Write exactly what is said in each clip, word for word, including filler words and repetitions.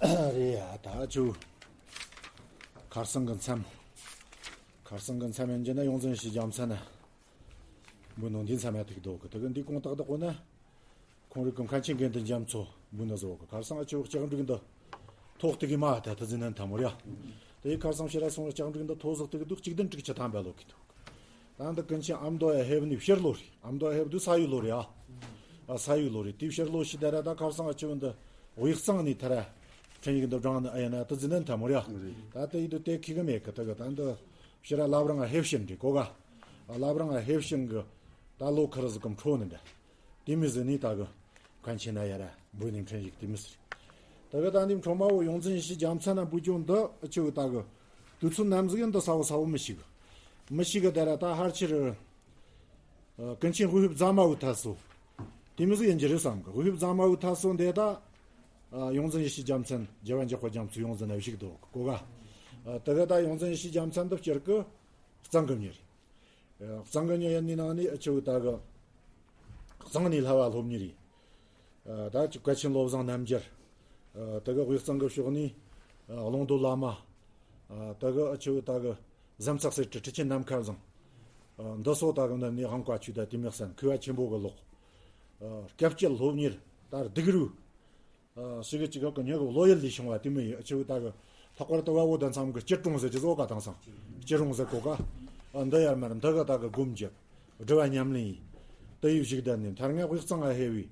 རེད་ཡ། ད་ཅུ། ཁར་སང་གི་མཚམས། ཁར་སང་གི་མཚམས་ཡིན་གྱི་ན་ཡོངས་འཛིན་ཡེ་ཤེས་རྒྱལ་མཚན་ན། འབུལ་ནོ་འདི་མཚམས་ཡ་ཐུག་འདུག་གི། ད་གི་འདི་གོང་ཏག་ཏག་པོ་ན། ཁོང་རིག་གི་མཁན་ཆེན་དགེ་འདུན་རྒྱ་མཚོ་འབུལ་ནོ་བཟོ་གི། ཁར་སང་ཨ་ཅུ་ལྕགས་འབྲུག་འདི། ཐོག་ཏུ་གི་མ་ད་ཐུ་ཟི་ནན་ཐ་མོ་ར། དེ་ཁར་སང་ཕྱི་ར་སོང་ལྕགས་འབྲུག་འདི་ཐོ་ཟོག་ཏུ་གི་འདུག་གཅིག་བདུན་དྲུག་ཅུ་ཐམ་པ་ལོ་གི་འདུག་ད་འདི་ཀུན་མཁྱེན་ཨ་མདོ་ཡ་ཧེབ་ནི་ཕྱིར་ལོ་རེད། ཨ་མདོ་ཡ་ཧེབ་འདི་ས་ཡུལ་ལོ་རེད་ཨ། ཨ་ས་ཡུལ་ལོ་རེད། དེ་ཕྱིར་ལོ་ཞིག་ད་ར་ད་ཁར་སང་ཨ་ཅུ་འདི་དབུས་གཙང་ནས་ཐ་ར། ཁྲིན་ཡིག་འདི་སྦྲང་ནི་ཨ་ཡ་ན་ཐུ་ཟི་ནན་ཐ་མོ་ར། ད་དེ་ཡི་དུ་དེ་ཁི་གི་མེད་གི། ད་གི་ད་འདི་ཕྱི་ར་ལབ་རང་ཨ་ཧེབ་ཤིན་རེད་གོ་ག་ཨ་ལབ་རང་ཨ་ཧེབ་ཤིན་གི་ད་ལོ་ཁར་ཟིག་གམ་ཁྲོ་ནི་འདྲ། དེ་མི་ཟི་ནི་ད་གི་མཁན་ཆེན་ན་ཡ་ར་འབུལ་ནི་ཁྲིན་ཡིག་དེ་མི་ཟི་རེད། ད་གི་ད་འདི་ཁྲོ་མ་བོ་ཡོངས་འཛིན་ཡེ་ཤེས་རྒྱལ་མཚན་ན་འབུལ་རྒྱུ་འདི་ཨ་ཅུ་ད་གི་དུས་ཚོད་ནམ་ཟིག་ཡིན་འདི་ས་བོ་ས་བོ་མི་ཤིག་གི། མི་ཤིག་གི་ད་ར་ད་ཧར་ཆེར། ཨ་ཀུན་མཁྱེན་དབུས་ཕེབས་རྫ་མ་བུ་ཐ་སོ། དེ་མི་ཟིག་ཡིན་གྱི་རེད་བསམ་གི། དབུས་ཕེབས་རྫ་མ་བུ་ཐ་སོ་འདི་ད། ཨ་ཡོངས་འཛིན་ཡེ་ཤེས་རྒྱལ་མཚན་རྒྱལ་བ་འཇམ་དཔལ་རྒྱ་མཚོའི་ཡོངས་འཛིན་ན་བཞུགས་འདུག་གོ་ག་ཨ་ད་གི་ད་ཡོངས་འཛིན་ཡེ་ཤེས་རྒྱལ་མཚན་འདི་སྤྱིར་གི་གཙང་གི་མྱི་རེད། ཨ་གཙང་གི་མྱི་ཡིན་ནི་ནང་ནས་ཨ་ཅུ་ད་གི་གཙང་ནས་བསླབ་པ་སློབ་མྱི་རེད། ཨ་ད་ཅི་བཀའ་ཆེན་བློ་བཟང་རྣམ་རྒྱལ། ཨ་ད་གི་དབུས་གཙང་གི་ཕྱོགས་ནས་ཨ་ཀློང་རྡོལ་བླ་མ། ཨ་ད་གི་ཨ་ཅུ་ད་གི་ཟམ་ཚག་སེར་ཁྲི་ཁྲི་ཆེན་ནམ་མཁའ་བཟང་། ཨ་འདི་སོགས་ད་གི་འདི་ནས་དབང་བཀའ་ཆོས་ད་དེ་མི་གསན་མཁས་པ་ཆེན་པོ་གི་ལོག་ཨ་སྐྱབས་བཅོལ་སློབ་གཉེར་ད་སྡིག་རུས། ཨ་ཞིག་གི་ཅིག་གི་ཉོ་གི་བློ་ཡུལ་ལས་བྱུང་བ་དེ་མི་ཡི་ཨ་ཅུ་ད་གི་ལྷག་པར་དུ་བ་བོ་དང་མཚམས་ཀྱི་སྐྱིད་གྲོང་ཟེར་གྱི་བཟོ་ག་དང་སང་སྐྱིད་གྲོང་ཟེར་གོ་ག་ཨ་འདི་ཡར་མར་འདི་གི་ད་གི་སྒོམ་རྒྱབ། སྒྲུབ་པ་ཉམས་ལེན་ཡིན། དེ་ཡི་བཞུགས་གདན་ནས་མཐར་ང་དབུས་གཙང་ང་ཧེ་བའི།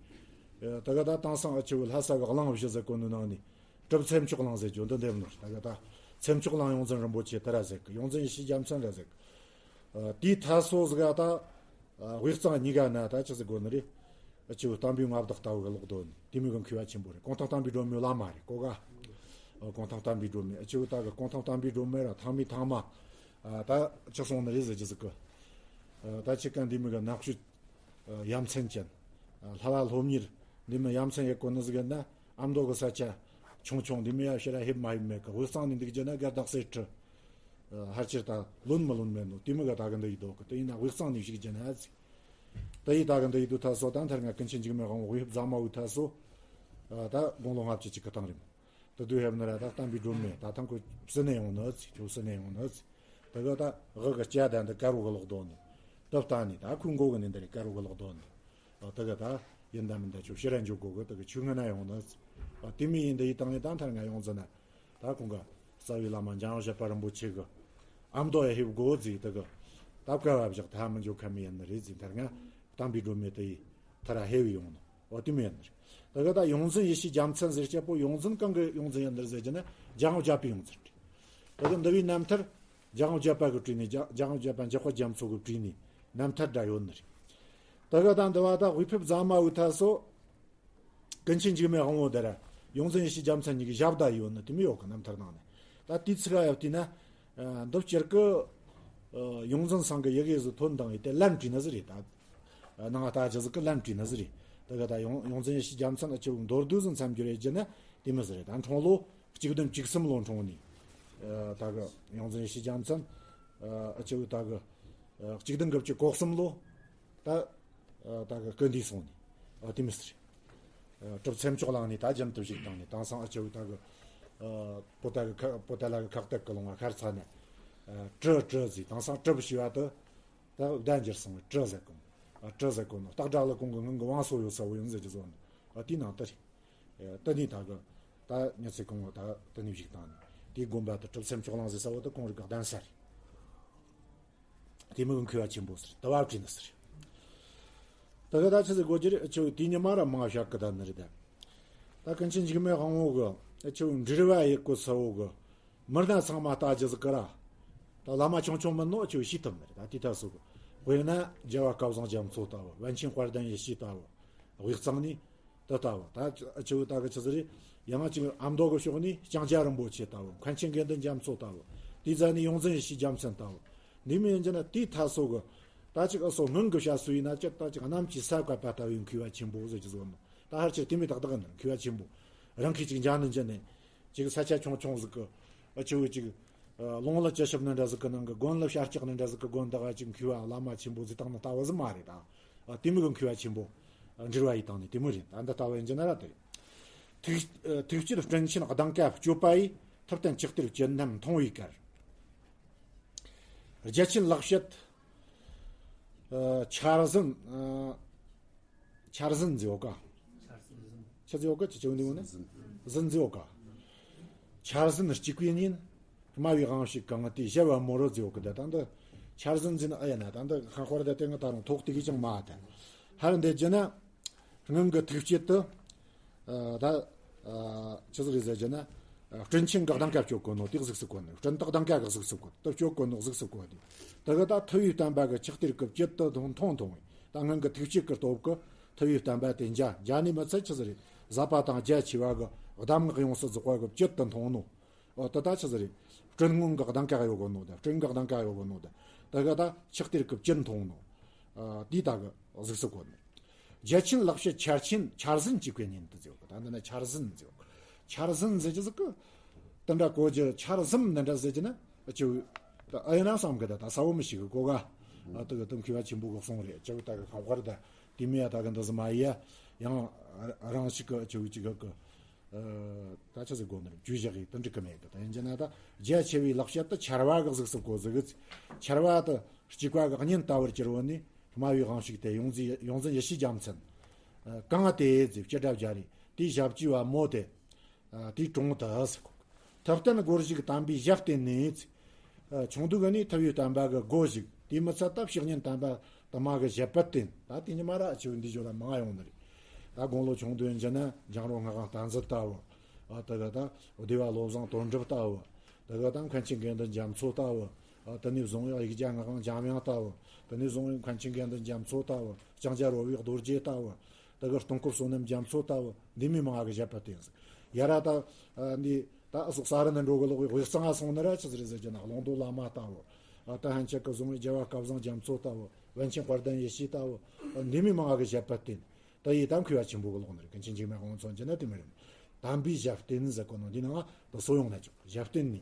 ཨ་ད་གི་ད་དེང་སང་ཨ་ཅུ་བོ་ལྷ་ས་གི་གླིང་བཞི་ཟེར་གོ་ནི་ནང་ནས། གྲུབ་ཚེ་མཆོག་གླིང་ཟེར་རྒྱུ་འདི་འདེབས་ནོ། ད་གི་ད་ཚེ་མཆོག་གླིང་ཡོངས་འཛིན་རིན་པོ་ཆེ་དེ་ར་ཟེར་གི། ཡོངས་འཛིན་ཡེ་ཤེས་རྒྱལ་མཚན་ར་ཟེར་གི། ཨ་དེའི་ཐ་སོ་ཟིག་ག་ད། ཨ་དབུས་གཙང་གཉིས་ཀ་ན་ད་ཅི་ཟེར་དགོས་ནི་རེད། ཨ་ཅུ་བོ་དམ་པའི་མངའ་བདག་ལྟ་བུ་གི་ལོག་དོན་དེ་མི་གི་མཁས་པ་ཆེན་པོ་རེད། གུང་ཐང་དམ་པའི་སྒྲོན་མེའི་བླ་མ་རེད་གོ་ག་ཨ་གུང་ཐང་དམ་པའི་སྒྲོན་མེ་ཨ་ཅུ་བོ་ད་གི་གུང་ཐང་དམ་པའི་སྒྲོན་མེ་ར་ཐང་མའི་ཐང་མ། ཨ་ད་ཅི་སོང་ནི་རེད་ཟེར་གྱི་ཟིག་གི། ཨ་ད་ཅི་ག་འདི་མི་གི་ནག་ཤོད། ཨ་ཡ་མཚན་ཅན། ཨ་བསླབ་པ་སློབ་གཉེར་འདི་མི་ཡ་མཚན་ཡེ་གོ་ནི་ཟིག་ཡིན་ན་ཨ་མདོ་གི་ས་ཆ་ཆུང་ཆུང་འདི་མི་ཡ་ཕྱི་ར་ཧེབ་མ་ཧེབ་མེད་གི། དབུས་གཙང་ནས་འདུག་རྒྱུ་ན་དགའ་བདག་སེར་ཁྲི། ཨ་ཕལ་ཆེར་ད་ལོན་མི་ལོན་མེད་ནོ་དེ་མི་ག་ད་གི་འདི་ཡི་དོ་གི། དེ་ཡིན་ན་དབུས་གཙང་ནས་བཞུགས་རྒྱུ་ན་ཟིག་དེ་ཡི་ད་གི་འདི་ཡི་དུ་ཐ་སོ་ད་མཐར་ང་ཀུན་མཁྱེན་འཇིགས་མེད་དབང་པོ་དབུས་ཕེབས་རྫ་མ་བུ་ཐ་སོ། ཨ་ད་དགུང་ལོ་ལྔ་བཅུ་གཅིག་གི་སྟེང་རེད་མོ། དེ་དུས་ཧེབ་ནི་ར་ད་བསྟན་པའི་སྒྲོན་མེ་ད་ཐང་ཁོ་སི་ནས་ཡོང་ནི་ཟིག་ཁྱོད་སི་ནས་ཡོང་ནི་ཟིག་དེ་ག་ད་འུ་གི་སྐྱ་ད་འདི་དཀར་རོ་གི་ལོག་དོ་ནི། དེ་བལྟ་ནི་ད་ཁོའི་མགོ་གི་ནི་འདི་རེད་དཀར་རོ་གི་ལོག་དོ་ནི། ཨ་དེ་ག་ད་ཡིན་ད་མིན་ད་ཁྱོད་ཕྱི་ར་འཇུག་དགོ་གི། དེ་ག་ཆུ་སྔ་ན་ཡོང་ནི་ཟིག་ཨ་དེ་མི་ཡིན་འདི་ཡི་སྟེང་ནས་ད་མཐར་ང་ཡོང་ཟིན་ན། ད་ཁོང་ག་རྩ་བའི་བླ་མ་འཇམ་དབྱངས་བཞད་པ་རིན་པོ་ཆེ་གི་ཨ་མདོ་ཡ་ཧེབ་དགོ་ཟིག་དེ་ག་ད་བཀའ་བ་བཞག་ད་མི་འཇུག་ཁ་མི་ཡིན་ནི་རེད་ཟིག་མཐར་ང་བསྟན་པའི་སྒྲོན་མེ་དེ་ཡི་ཐ་ར་ཧེ་བའི་ཡོང་ནི། འོ་དེ་མོ་ཡིན་ནི་རེད། ད་ག་ད་ཡོངས་འཛིན་ཡེ་ཤེས་རྒྱལ་མཚན་ཟེར་སྐྱེ་པོ་ཡོངས་འཛིན་གང་གི་ཡོངས་འཛིན་ཡིན་ནི་རེད་ཟེར་གྱི་ན་རྒྱལ་དབང་བརྒྱད་པའི་ཡོངས་འཛིན་རེད། ད་ག་འདི་བའི་རྣམ་ཐར་རྒྱལ་དབང་བརྒྱད་པ་གི་བྲིས་ནས་རྒྱ་རྒྱལ་དབང་བརྒྱད་པ་འཇམ་དཔལ་རྒྱ་མཚོ་གི་བྲིས་ནས་རྣམ་ཐར་འདྲ་ཡོད་ནི་རེད། ད་ག་ད་འདི་བ་ད་དབུས་ཕེབས་རྫ་མ་བུ་ཐ་སོ། ཀུན་མཁྱེན་འཇིགས་མེད་དབང་པོ་འདི་ར་ཡོངས་འཛིན་ཡེ་ཤེས་རྒྱལ་མཚན་གཉིས་ཀྱི་ཞབས་ད་ཡོད་ནི་དེ་མོ་ཡོད་གི་རྣམ་ཐར་ནང་ནས། ད་དེའི་ཚིག་ཡ་བལྟས་ན། ཨ་འདི་སྤྱིར་གི་ཨ་ཡོངས་འཛིན་ཚང་གི་ཡི་གེ་ཟིག་ཐོན་དང་ཡི་དེ་ལན་བྲིས་ནི་ཟིག་རེད་ད། ཨ་ནང་ལྟ་ཅི་ཟིག་གི་ལན་བྲིས་ནི་ཟིག་རེད། ད་ག་ད་ཡོངས་ཡོངས་འཛིན་ཡེ་ཤེས་རྒྱལ་མཚན་ཨ་ཆེ་བོ་མདོར་བསྡུས་ཟིག་མཚམས་སྦྱོར་ཡེ་རྒྱུ་ན་དེ་མོ་ཟིག་རེད། ད་འཁྲུངས་ལོ་གཅིག་བདུན་བཅུ་གསུམ་ལོ་འཁྲུངས་ནས། ཨ་ད་གི་ཡོངས་འཛིན་ཡེ་ཤེས་རྒྱལ་མཚན་ཨ་ཨ་ཆེ་བོ་ད་གི་ཨ་གཅིག་བདུན་དགུ་བཅུ་གོ་གསུམ་ལོ། ད་ཨ་ད་གི་སྐུ་འདས་སོང་ནས་ཨ་དེ་མི་ཟེར། ཨ་གྲུབ་ཚེ་མཆོག་གླིང་ནས་ད་རྒྱུན་དུ་བཞུགས་བཏང་ནས་དེང་སང་ཨ་ཅེ་བོ་ད་གི་ཨ་པོ་ཏ་གི་ཁ་པོ་ཏ་ལ་གི་ཁ་གཏད་གི་ལུང་བ་ཁར་ཚ་ནས་ཨ་གྲི་གྲི་ཟེར། དེང་སང་གྲི་བུ་ཞུ་བ་དུ་ད་བརྡ་འགྱུར་སོང་བས་གྲི་ཟེར་གོ་ནོ། ཨ་གྲི་ཟེར་གོ་ནོ་སྟག་བྲག་ལ་གོང་གི་སྔོན་གི་བང་སོ་ཡོད་ས་བོ་ཡིན་ཟེར་གྱི་བཟོ་ནོ། ཨ་དེའི་ནང་དུ་རེད། ཨ་དེ་ནས་ད་གི་ད་ཉི་ཚེ་གོང་བོ་ད་དེ་ནས་བཞུགས་བཏང་ནས་དེའི་དགོན་པ་དུ་གྲུབ་ཚེ་མཆོག་གླིང་ཟེར་ས་བོ་དུ་ཁོང་རིགས་གི་གདན་ས་རེད། དེ་མི་གི་མཁས་པ་ཆེན་པོ་ཟེར་ལྟ་བ་བྲིས་ནི་ཟེར། ད་ག་ད་ཆི་ཟིག་གོ་རྒྱུ་རེད། ཨ་ཆེ་བོ་དེ་ཉི་མ་ར་མང་བཞག་གི་ད་ནི་རེད་ད། ད་ཀུན་མཁྱེན་འཇིགས་མེད་དབང་པོ་གི་ཨ་ཆེ་བོ་འབྲེལ་བ་ཡེ་གོ་ས་བོ་གི་མི་སྣ་ཚང་མ་ལྟ་རྒྱུ་ཟིག་གི་ར། ད་བླ་མ་ཆུང་ཆུང་མིན་ནོ་ཨ་ཆེ་བོ་ཤེས་ཐུབ་ནི་རེད། ད་དེ་ད་སོ་གི་དཔེར་ན་རྒྱལ་བ་སྐལ་བཟང་རྒྱ་མཚོ་ལྟ་བུ། པཎ་ཆེན་དཔལ་ལྡན་ཡེ་ཤེས་ལྟ་བུ། དབུས་གཙང་ནས། དེ་ལྟ་བུ་ད་ཆི་བོ་ད་གི་ཆི་ཟིག་རེད། ཡང་ན་ཅིག་ཨ་མདོ་གི་ཕྱོགས་ནས་ལྕང་སྐྱ་རིན་པོ་ཆེ་ལྟ་བུ། མཁན་ཆེན་དགེ་འདུན་རྒྱ་མཚོ་ལྟ་བུ། དེའི་རྩ་ནས་ཡོངས་འཛིན་ཡེ་ཤེས་རྒྱལ་མཚན་ལྟ་བུ། འདི་མི་ཡིན་གྱི་ན་དེའི་ཐ་སོ་གི་ད་ཅིག་ཨ་སོ་སྔོན་གི་བཤད་སྲོལ་ཡིན་ན་ཅིག་ད་ཅིག་གནམ་གྱི་ས་བཀབ་པ་ལྟ་བུའི་མཁས་པ་ཆེན་པོ་ཟེར་གྱི་བཟོ་ནོ། ད་ཧར་ཆེར་དེ་མི་ཏག་ཏག་ཡིན་ནོ་མཁས་པ་ཆེན་པོ། རང་གིས་ཅིག་མཇལ་ནི་འཇལ་ནས་ཅིག་ས་ཆ་ཆུང་ཆུང་ཟིག་གི་ཨ་ཆེ་བོ་ཅིག་ཨ་ལུང་ལ་བཅུ་ཞབས་ནི་འདྲ་ཟིག་གི་ནང་གི་དགོན་ལ་ཤར་ལྕགས་ནི་འདྲ་ཟིག་གི་དགོན་བདག་ཅིག་མཁས་པ་བླ་མ་ཆེན་པོ་ཟིག་བཏང་ནི་ལྟ་བུ་ཟིག་མ་རེད་ད། ཨ་དེ་མི་གི་མཁས་པ་ཆེན་པོ། ཨ་འབྲེལ་བ་ཡི་སྟེང་ནས་དེ་མོ་རེད། ད་འདི་ལྟ་བུ་ཡིན་གྱི་ན་ར་དེ། ཐུགས་ཐུགས་བསྐྱེད་སྤྲིན་ཆེན་གདེངས་ཀ་གཅོད་པ་ཡིས། ཐུབ་བསྟན་ལྕགས་གཏེར་བཅུད་རྣམས་མཐོང་བའི་གར། རྒྱལ་ཆེན་ལེགས་བཤད་ཆར་ཟིན། ཆར་ཟིན་ཟེར་བ་ཀ་ཆར་ཟིན་ཟེར་བ་ཀ་ཅི་ཅི་འདི་འོ་ནི། ཟིན་ཟེར་བ་ཀ་ཆར་ཟིན་གཅིག་པའི་ཉིན། སྨྲ་བའི་དབང་ཕྱུག་གང་དེས་ཞལ་བ་མོ་རོ་ཟེར་བ་ཀ་ད་ད་འདི་ཆར་ཟིན་ཟིན་ཨ་ཡ་ན་ད་འདི་ཁ་ཁོར་ད་དེ་ང་ད་རུང་ཐོག་ཏི་གི་ཅང་མ་ད། ཧར་འདི་ཇི་ན། སྔོན་གྱི་ཐུགས་བསྐྱེད་དུ། ད། ཆི་ཟིག་རེད་ཟེར་གྱི་ན། སྤྲིན་ཆེན་གྱི་གདེངས་ཀ་གཅོད་གོ་ནོ་དེ་གཟིགས་སུ་གོ་ནི། སྤྲིན་དག་གདེངས་ཀ་གི་གཟིགས་སུ་གོ་དེ་གཅོད་གོ་ནོ་གཟིགས་སུ་གོ་དེ། དེ་གི་ད་ཐུབ་པའི་བསྟན་པ་གི་ལྕགས་གཏེར་གྱི་བཅུད་དུ་མཐོང་མཐོང་མཐོང་བས། ད་སྔོན་གྱི་ཐུགས་བསྐྱེད་ཀྱི་སྟོབས་ཀྱིས་ཐུབ་པའི་བསྟན་པ་དེ་མཇལ་མཇལ་ནི་མི་ཚད་ཆི་ཟིག་རེད། ཟབ་པ་དང་རྒྱ་ཆེ་བ་གི་གདམས་ངག་ཡོངས་སུ་རྫོགས་པ་གི་བཅུད་དུ་མཐོང་ནོ། འོ་དེ་ད་ཆི་ཟིག་རེད། སྤྲིན་སྔོན་གྱི་གདེངས་ཀ་ཡོད་གོ་ནོ་དེ། སྤྲིན་གྱི་གདེངས་ཀ་ཡོད་གོ་ནོ་དེ། དེ་གི་ད་ལྕགས་གཏེར་གྱི་བཅུད་མཐོང་ནོ། དེ་ད་གི་གཟིགས་སུ་གོ་ནི། རྒྱལ་ཆེན་ལེགས་བཤད་ཆར་ཆེན་ཆར་ཟིན་གཅིག་པའི་ཉིན་དུ་ཟེར་བ་ཀ་ད་འདི་ན་ཆར་ཟིན་ཟེར་བ་ཀ་ཆར་ཟིན་ཟེར་གྱི་ཟིག་གི། དེ་འདྲ་གོ་རྒྱུ་ཆར་ཟིན་འདི་འདྲ་ཟེར་གྱི་ན་ཅི། ཨ་ཡ་ན་བསམ་གི་ད་ད་ས་བོ་མི་ཤིག་གི་གོ་ག་ཨ་དེ་གི་དེ་མཁས་པ་ཆེན་པོ་གི་གསུང་རེད། ཅི་ད་གི་ཁམས་དཔར་ད་དེ་མི་ཡ་ད་གི་འདི་ཟི་མ་ཡ་ཡང་རང་ཞིག་གི་ཅི་ཅི་གི་གི། ད་ཆི་ཟིག་གོ་ནི་རེད། བཅུ་བཞག་གི་དེ་འགྲིག་གི་མེད་གི་ད་ཡིན་གྱི་ན་ད་རྒྱ་ཆེ་བའི་ལེགས་བཤད་དུ་ཆར་བ་གི་གཟིགས་སུ་གོ་ཟིག་གི། ཆར་བ་དུ་གཅིག་པ་གི་གཉེན་ལྟ་བུར་གྱུར་བ་ནི། སྨྲ་བའི་དབང་ཕྱུག་དེ་ཡོངས་འཛིན་ཡོངས་འཛིན་ཡེ་ཤེས་རྒྱལ་མཚན། གང་དེ་ཟེར་ཅི་འདྲ་བྱ་རེད། དེའི་ཞབས་ཀྱུ་བ་མོ་དེ། དེའི་དྲུང་དུ་ཟེར་གོ། ཐུབ་བསྟན་སྒོར་ཞིག་དམ་པའི་ཞབས་བརྟན་ནས། ཆུང་དུས་ནས་ཐུབ་པའི་བསྟན་པ་གི་སྒོ་ཞིག་དེ་མི་ཚད་ད་བཤེས་གཉེན་དམ་པ་དུ་མ་གི་ཞབས་པད་བརྟན། ད་དེ་ཉི་མ་ར་ཆེ་བ་འདི་ཞོར་ལ་མང་ཡོང་ནི་རེད། ད་དགུང་ལོ་ཆུང་དུ་ཡིན་གྱི་ན་འཇང་རོ་སྔགས་དབང་བསྟན་འཛིན་ལྟ་བུ། ཨ་དེ་ག་ད་སྡེ་བ་བློ་བཟང་དོན་གྲུབ་ལྟ་བུ། དེ་ག་ད་མཁན་ཆེན་དགེ་འདུན་རྒྱ་མཚོ་ལྟ་བུ། ཨ་དེ་ནས་བཟུང་ཡང་ཡིག་བརྒྱ་སྔགས་དབང་འཇམ་དབྱངས་ལྟ་བུ། དེ་ནས་བཟུང་ཡང་མཁན་ཆེན་དགེ་འདུན་རྒྱ་མཚོ་ལྟ་བུ། ལྕང་སྐྱ་རོལ་བའི་རྡོ་རྗེ་ལྟ་བུ། དེ་ག་སྟོང་སྐོར་བསོད་ནམས་རྒྱ་མཚོ་ལྟ་བུ། འདི་མི་མང་གི་ཞབས་པད་བརྟན་ཟིག་ཡ་ར་ད། ཨ་འདི། ད་ཨ་སོགས་ས་ར་ནས་འགྲོ་གི་ལོག་པའི་དབུས་གཙང་ང་སོང་ན་ར་ཆི་ཟིག་རེད་ཟེར་གྱི་ན་ཀློང་རྡོལ་བླ་མ་ལྟ་བུ། ཨ་ད་ཧན་ཆད་ཀྱི་བཟུང་བའི་རྒྱལ་བ་སྐལ་བཟང་རྒྱ་མཚོ་ལྟ་བུ། པཎ་ཆེན་དཔལ་ལྡན་ཡེ་ཤེས་ལྟ་བུ། ཨ་འདི་མི་མང་གི་ཞབས་པད་བརྟན། ད་ཡི་ད་མཁས་པ་ཆེན་པོ་གི་ལོག་ནི་རེད། ཀུན་མཁྱེན་འཇིགས་མེད་དབང་མཚོན་གྱི་ན་དེ་མི་རེད། དམ་པའི་ཞབས་བརྟན་ཟེར་གོ་ནོ་འདི་ནང་ང་ད་གསོ་ཡོང་ན་ཆོག་ཞབས་བརྟན་ནི།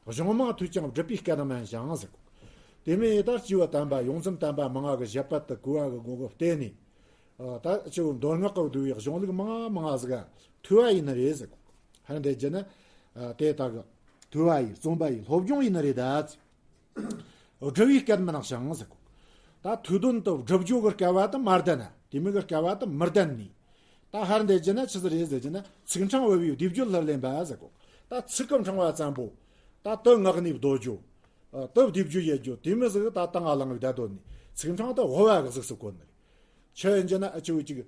གཞུང་མང་ཐོས་ཀྱང་སྒྲུབ་པའི་སྐལ་རྣམས་ཡང་ཟེར་གོ། དེ་མིན་ཡི་ད་སྐྱེས་བུ་དམ་པ་ཡོངས་འཛིན་དམ་པ་མང་གི་ཞབས་པད་དུ་གུས་པ་གི་སྒོ་གི་བརྟེན་ནས། ད་ཆུ་བོ་མདོ་སྔགས་ཀྱི་བསྡུ་བའི་གཞུང་ལུགས་མང་མང་ཟིག་ཐོས་པ་ཡིན་ནི་རེད་ཟེར་གོ། ཧར་འདི་བརྒྱུད་ནི། དེ་དག་ཐོས་པ་ཡིས་རྩོམ་པ་ཡི་སློབ་སྦྱོང་ཡིན་ནི་རེད་ད། སྒྲུབ་པའི་སྐལ་མི་ནག་ཞིང་ཟེར་གོ། ད་ཐོས་དོན་དུ་སྒྲུབ་རྒྱུ་གི་སྐལ་བ་དུ་མ་ལྡན་ན་དེ་མི་གི་སྐལ་བ་དུ་མི་ལྡན་ནི། ད་ཧར་འདི་བརྒྱུད་ནི་ཆི་ཟིག་རེད་ཟེར་གྱི་ན་ཚིག་ཕྲེང་བུ་བའི་སྡེབ་བརྗོད་ལྷུར་ལེན་པ་ཟེར་གོ། ད་ཚིག་གི་ཕྲེང་བ་བཙན་པོ། ད་དུ་ངག་ནས་བཟློ་རྒྱུ། དུ་སྡེབ་བརྗོད་ཡེད་རྒྱུ་དེ་མི་ཟིག་ད་དང་ང་ལང་བའི་བརྡ་དོན་ནི་ཚིག་ཕྲེང་དུ་དབུ་བ་གི་གཟུགས་སུ་བཀོད་ནི། ཆུ་ཡིན་གྱི་ན་ཨ་ཆུ་གཅིག་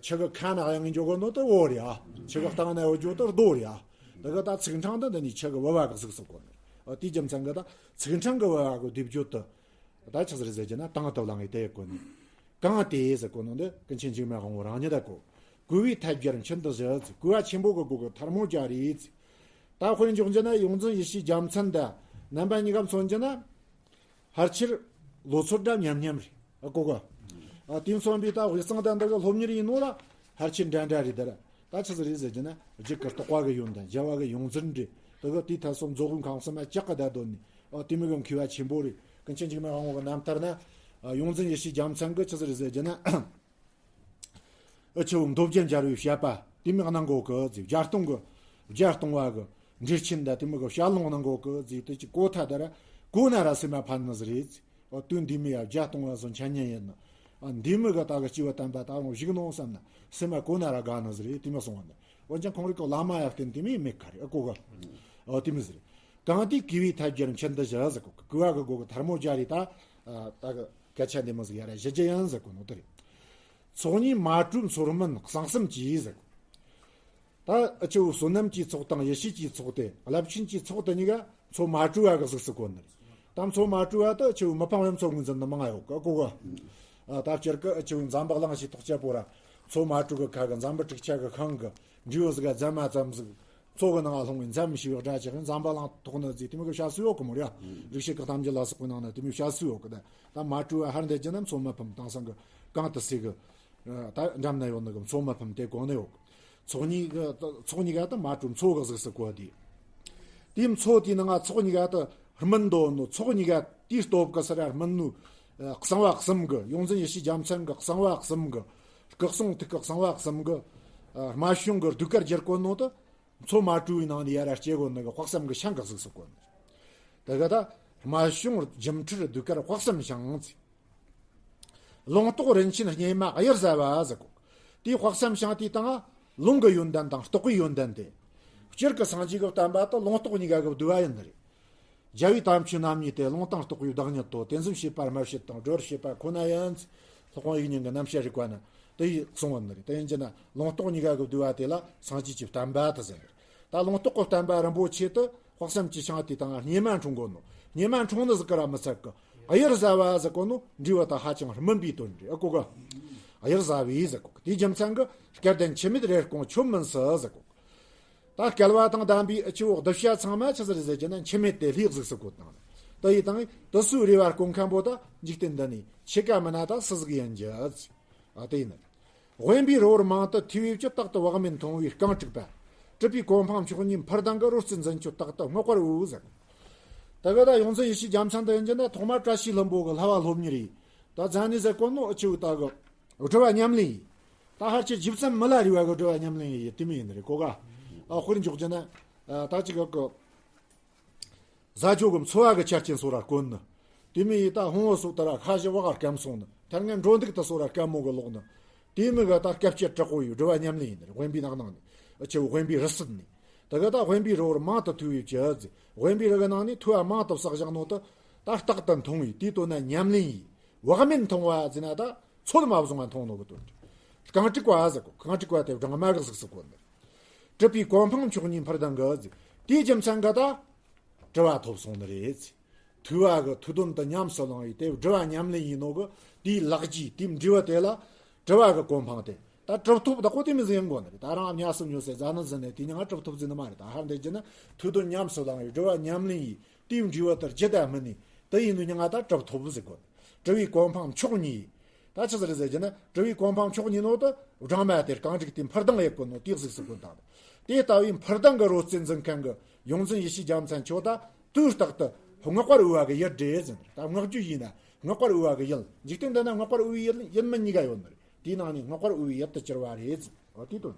ཆུ་གི་ཁ་ན་གཡང་འཇོག་གོ་ནོ་དེ་བོ་རེད་ཨ། ཆུ་གི་སྟེང་ན་ཡོད་རྒྱུ་དེ་རྡོ་རེད་ཨ། དེ་གི་ད་ཚིག་ཕྲེང་དེ་འདི་ནི་ཆུ་གི་དབུ་བ་གི་གཟུགས་སུ་བཀོད་ནི། ཨ་དེའི་རྒྱུ་མཚན་གི་ད་ཚིག་ཕྲེང་གི་དབུ་བ་གི་སྡེབ་བརྗོད་དེ། ད་ཆི་ཟིག་རེད་ཟེར་གྱི་ན་དང་དུ་བླངས་ཏེ་བཀོད་ནི། གང་དེ་ཟེར་གོ་ནོ་འདི་ཀུན་མཁྱེན་འཇིགས་མེད་དབང་པོ་རང་ཉིད་ད་གོ། གུས་པས་ཐལ་སྦྱར་མཆུ་འདི་བཞི་ཟེར། གུས་པ་ཆེན་པོ་གི་སྒོ་གི་ཐལ་མོ་སྦྱར་རེད་ཟེར། ད་དཔེར་འཇོག་རྒྱུ་ན་ཡོངས་འཛིན་ཡེ་ཤེས་རྒྱལ་མཚན་ད་རྣམ་པ་གཉིས་ཀ་མཚོན་རྒྱུ་ན། ཕལ་ཆེར་ལོ་ཚོད་འདྲ་མཉམ་མཉམ་རེད། ཨ་གོ་ག་ཨ་དེ་མཚོན་པའི་ད་དབུས་གཙང་དང་འདི་གི་སློབ་གཉེར་ཡིན་ནོ་ལ་ཕལ་ཆེར་འདྲ་འདྲ་རེད་ད་ར། ད་ཆི་ཟིག་རེད་ཟེར་གྱི་ན་རྒྱུད་ཀྱི་རྟོགས་པ་གི་ཡོན་ཏན་རྒྱལ་བ་གི་ཡོངས་འཛིན་རེད། དེ་གི་དེའི་ཐད་སོགས་མཛོ་དབུས་ཁམས་གསུམ་མ་ལྕགས་ཀྱི་བརྡ་དོན་ནི། ཨ་དེ་མི་གི་མཁས་པ་ཆེན་པོ་རེད། ཀུན་མཁྱེན་འཇིགས་མེད་དབང་པོ་གི་རྣམ་ཐར་ན། ཨ་ཡོངས་འཛིན་ཡེ་ཤེས་རྒྱལ་མཚན་གི་ཆི་ཟིག་རེད་ཟེར་གྱི་ན། ཨ་ཆུ་བོ་མདོ་བརྒྱད་འབྱར་བའི་བཤད་པ་དེ་མི་གནང་གོ་གི་ཟིག་བརྒྱ་སྟོང་གི་བརྒྱ་སྟོང་བ་གི་འགྲེལ་ཆེན་ད་དེ་མི་གི་བཤད་ལུང་གནང་གོ་གི་ཟིག་དེ་ཅི་གོ་ཐ་ད་ར་གོ་ན་ར་སེམས་མ་ཕན་ནི་ཟིག་རེད་ཟིག་ཨ་དུས་འདི་མི་ཡ་བརྒྱ་སྟོང་བ་སོང་འཆད་ཉན་ཡིན་ནི། ཨ་འདི་མི་གི་ད་གི་སྐྱེ་བོ་དམ་པ་ད་རུང་བཞུགས་ནོ་བསམ་ན་སེམས་མ་གོ་ན་ར་དགའ་ནི་ཟིག་རེད། དེ་མི་སོང་བ་ནི། འོན་ཀྱང་ཁོང་རིགས་ཀྱི་བླ་མ་ཡ་བསྟེན་དེ་མི་མེད་ཁ་རེད། ཨ་གོ་གི་ཨ་དེ་མི་ཟིག་རེད། གང་དེས་གུས་པས་ཐལ་སྦྱར་མཆུ་འདི་བཞི་ཟེར་གོ། གུས་པ་གི་སྒོ་གི་ཐལ་མོ་སྦྱར་རེ་ད། ད་གི་སྐད་ཆ་འདི་མོ་ཟིག་ཡ་ར་ཞུ་རྒྱུ་ཡིན་ཟེར་གོ་ནོ་དེ་རེད། ཚོགས་གཉིས་མ་གྲོལ་མཚོ་སྨིན་གསང་གསུམ་གྱིས་ཟེར་གོ། ད་ཨ་ཆུ་བོ་བསོད་ནམས་ཀྱི་ཚོགས་དང་ཡེ་ཤེས་ཀྱི་ཚོགས་ཏེ་རླབས་ཆེན་གྱི་ཚོགས་དེ་གཉིས་ཀ་མཚོ་མ་གྲོལ་བ་གི་གཟུགས་སུ་བཀོད་ནི་རེད། ད་མཚོ་མ་གྲོལ་བ་དུ་ཨ་ཆུ་བོ་མི་ཕམ་བའི་མཚོ་ངོས་འཛིན་ནི་མང་ང་ཡོད་གི་ཨ་གོ་གི་ཨ་ད་སྤྱིར་གི་ཨ་ཆུ་བོ་འཛམ་བུ་གླིང་ཞེས་ཐོགས་ཆ་པོ་ར་མཚོ་མ་གྲོལ་གི་ཁ་གི་འཛམ་བུ་དྲུག་ཅུ་གི་ཤིང་གི་འབྲས་བུ་ཟིག་ག་རྫ་མ་ཙམ་ཟིག་མཚོ་གི་ནང་ལྷུང་བའི་མཚམས་ཞིག་སྒྲ་ཆགས་ཀྱི་འཛམ་བུ་གླིང་ཐོག་ནི་ཟིག་དེ་མོ་གི་བཤད་སྲོལ་ཡོད་གི་མོ་ར། རིག་བྱེད་གི་གཏམ་རྒྱུད་ལ་སོགས་པའི་ནང་ན་དེ་མོ་བཤད་སྲོལ་ཡོད་གི་ད་ད་མ་གྲོལ་བ་ཧར་འདི་བརྒྱུད་ན་མཚོ་མི་ཕམ་དེང་སང་གི་གང་དུ་སྲིད་གི་ད་འགྲམ་ན་ཡོད་ནི་གི་མཚོ་མི་ཕམ་དེ་གོ་ནི་ཡོད་གི་ཚོགས་གཉིས་གི་ཚོགས་གཉིས་ཀ་ད་མ་གྲོལ་མཚོ་གི་གཟུགས་སུ་བཀོད་དེ། དེའི་མཚོ་དེའི་ནང་ང་ཚོགས་གཉིས་ཀ་ད་སྨིན་འདོད་ནོ་ཚོགས་གཉིས་ཀ་དེའི་སྟོབས་གི་སར་སྨིན་ནོ། གསང་བ་གསུམ་གི་ཡོངས་འཛིན་ཡེ་ཤེས་རྒྱལ་མཚན་གི་གསང་བ་གསུམ་གི་སྐུ་གསུང་ཐུགས་ཀྱི་གསང་བ་གསུམ་གི་ཨ། རྨད་བྱུང་གི་ཟློས་གར་སྒྱུར་གོ་ནོ་དེ། མཚོ་མ་དྲོས་པའི་ནང་ནས་ཡར་ར་སྐྱེ་གོ་ནི་གི་དཔག་བསམ་གི་ཤིང་གི་གཟུགས་སུ་བཀོད་ནི། དེ་ག་ད་རྨད་བྱུང་སྒྱུ་འཕྲུལ་ཟློས་གར་དཔག་བསམ་ཤིང་ཟེར། ལུང་རྟོགས་རིན་ཆེན་སྙེ་མ་གཡུར་ཟ་བ་ཟེར་གོ། དེའི་དཔག་བསམ་ཤིང་དེའི་སྟེང་ང་ལུང་གི་ཡོན་ཏན་དང་རྟོགས་པའི་ཡོན་ཏན་ཏེ། སྤྱིར་གྱི་སངས་རྒྱས་ཀྱི་བསྟན་པ་དེ་ལུང་རྟོགས་གཉིས་ཀ་གི་བསྡུས་པ་ཡིན་ནི་རེད། རྒྱལ་བའི་དམ་ཆོས་རྣམ་གཉིས་ཏེ། ལུང་དང་རྟོགས་པའི་བདག་ཉིད་དོ། དེ་འཛིན་བྱེད་པ་སྨྲ་བྱེད་དང་། སྒྲོ་བྱེད་པ་ཁོ་ན་ཡིན། སློབ་དཔོན་དབྱིག་གཉེན་གྱི་རྣམ་བཤད་རིག་པ་ན་དེ་ཡིས་གསུངས་པ་ནི་རེད། དེ་ཡིན་གྱི་ན་ལུང་རྟོགས་གཉིས་ཀ་གི་བསྡུས་པ་དེ་ལ་སངས་རྒྱས་ཀྱི་བསྟན་པ་དེ་ཟེར་ནི་རེད། ད་ལུང་རྟོགས་ཀྱི་བསྟན་པ་རིན་པོ་ཆེ་དེ་དཔག་བསམ་གྱི་ཤིང་དེའི་སྟེང་ང་སྙེ་མ་འཁྲུངས་གོ་ནོ། སྙེ་མ་འཁྲུངས་ནི་ཟིག་གི་ར་མི་ཚད་གི། གཡུར་ཟ་བ་ཟེར་གོ་ནོ་འབྲས་བུ་དེ་ཧ་ཅང་སྨིན་པའི་དོན་རེད། ཨ་གོ་གི། གཡུར་ཟ་བའི་ཟེར་གོ་གི། དེའི་རྒྱུ་མཚན་གྱིས་སྐལ་ལྡན་ཁྱུ་མེད་རེ་སྐོང་ཆོམ་མིན་སྲིད་ཟེར་གོ་གི། ད་སྐལ་བ་དང་ལྡན་པའི་ཨ་ཆུ་བོ་གདུལ་བྱ་ཚང་མ་ཆི་ཟིག་རེད་ཟེར་གྱི་ན་འཆི་མེད་དེ་ལྷའི་གཟུགས་སུ་བཀོད་བཏང་། དེ་ཡི་དང་དེ་ཚོའི་རེ་བ་བསྐོང་མཁན་པོ་ད་འཇིག་རྟེན་འདི་ནས་ཆེ་ཀ་མི་ན་ད་སུ་ཟིག་ཡིན་གྱི། ཨ་དེ་ཡིན། དབེན་པའི་རི་བོར་མང་དུ་ཐོས་པའི་ཕྱིར། རྟག་ཏུ་བག་མེད་མཐོང་བའི་རྐང་དྲུག་པ། གྲུབ་པའི་གོ་འཕང་མཆོག་གཉིས་འཕུར་ལྡིང་གི། རོལ་རྩེད་འཛིན་ཆོག་རྟག་ཏུ་བསྔགས་པར་འོས་ཟེར། ད་ག་ད་ཡོངས་འཛིན་ཡེ་ཤེས་རྒྱལ་མཚན་དུ་ཡིན་གྱི་ན་ཐོག་མར་བཀྲ་ཤིས་ལྷུན་པོ་གི་ལྷ་བ་སློབ་གཉེར་ཡིས། ད་མཛད་ནི་ཟེར་གོ་ནོ་ཨ་ཆུ་བོ་ད་གི། སྒྲུབ་པ་ཉམས་ལེན་ཡིས། ད་ཧར་ཆེ་ཇི་ཙམ་མི་ལ་རས་པ་གི་སྒྲུབ་པ་ཉམས་ལེན་ཡིས་དེ་མོ་ཡིན་ནི་རེད་གོ་ག། ཨ་དཔེར་འཇོག་རྒྱུ་ན། ཨ་ད་ཅིག་གི་ཟ་ཆོག་གི་འཚོ་བ་གི་ཆ་རྐྱེན་སོགས་ར་དཀོན་ནི། དེ་མོ་ཡིས་ད་ཕུང་བོ་སོགས་ད་ར་ཁ་ཞི་བ་ག་སྐམ་སོང་ནི། ཐལ་ངན་འགྲོ་འདུག་ད་སོགས་ར་སྐམ་མོ་གི་ལོག་ནི། དེ་མོ་གི་ད་སྐབས་ཅིག་དྲག་པོ་ཡི་སྒྲུབ་པ་ཉམས་ལེན་ཡིན་ནི་རེད། དབེན་པའི་ནགས་ནང་ནས་ཨ་ཆུ་བོ་དབེན་པའི་རི་སུལ་ནས། ད་ག་ད་དབེན་པའི་རི་བོར་མང་དུ་ཐོས་པའི་ཕྱིར་ཟེར། དབེན་པའི་རི་གི་ནང་ནས་ཐོས་པ་མང་དུ་བསགས་བཞག་ནོ་དེ། ད་རྟག་ཏུ་མཐོང་བའི་དེའི་དོན་ན་ཉམས་ལེན་ཡིས། བག་མེད་མཐོང་བ་ཟེར་ན་ད། ཚོད་མ་བཟུང་བ་མཐོང་ནོ་གི་དོན་ཏེ། རྐང་དྲུག་པ་ཟེར་གོ། རྐང་དྲུག་པ་དེ་སྦྲང་མ་གི་གཟུགས་སུ་བཀོད་ནི། གྲུབ་པའི་གོ་འཕང་མཆོག་གཉིས་འཕུར་ལྡིང་གི་ཟེར། དེའི་རྒྱུ་མཚན་གྱིས་ད་གྲུབ་པ་ཐོབ་སོང་ནི་རེད་ཟེར། ཐོས་པ་གི་ཐོས་དོན་དེ་ཉམས་སུ་བླངས་ཡིས་དེ་སྒྲུབ་པ་ཉམས་ལེན་ཡིན་ནོ་གི། དེའི་ལག་རྗེས་དེའི་འབྲས་བུ་དེ་ལ་གྲུབ་པ་གི་གོ་འཕང་དེ། ད་གྲུབ་ཐོབ་བདག་པོ་དེ་མོ་ཟིག་ཡིན་དགོས་ནི་རེད། ད་རང་ཉམས་སུ་མྱོང་སའི་ཟ་ནི་ཟིན་ནས་དེ་མྱིང་ང་གྲུབ་ཐོབ་ཟེར་ནི་མ་རེད། ད་ཧར་འདི་རྒྱུ་ན་ཐོས་དོན་ཉམས་སུ་བླངས་ཡིས་སྒྲུབ་པ་ཉམས་ལེན་ཡིས། དེའི་འབྲས་བུ་དེར་རྒྱུ་དང་སྨིན་ནས་དེ་ཡིན་ནོ་མྱིང་ང་ད་གྲུབ་ཐོབ་ཟེར་གོ། གྲུབ་པའི་གོ་འཕང་མཆོག་གཉིས། ད་ཆི་ཟིག་རེད་ཟེར་གྱི་ན་གྲུབ་པའི་གོ་འཕང་མཆོག་གཉིས་ནོ་དེ་སྦྲང་མ་དེ་རྐང་དྲུག་དེ་འཕུར་ལྡིང་ཡེད་གོ་ནོ་དེའི་གཟུགས་སུ་བཀོད་བཏང་། དེ་ལྟ་བུའི་འཕུར་ལྡིང་གི་རོལ་རྩེད་འཛིན་མཁན་གྱི་ཡོངས་འཛིན་ཡེ་ཤེས་རྒྱལ་མཚན་ཁྱོད་ད་དུས་རྟག་ཏུ་བསྔགས་པར་འོས་པ་གི་ཡུལ་རེད་ཟེར། ད་བསྔགས་རྒྱུ་ཡིན་ན་བསྔགས་པར་འོས་པ་གི་ཡུལ། འཇིག་རྟེན་འདི་ན་བསྔགས་པར་འོས་པའི་ཡུལ་ཡུལ་མིན་གཉིས་ཀ་ཡོད་ནི་རེད། དེའི་ནང་ནས་བསྔགས་པར་འོས་པའི་ཡུལ་དུ་གྱུར་པ་རེད་ཟེར། འོ་དེའི་དོན།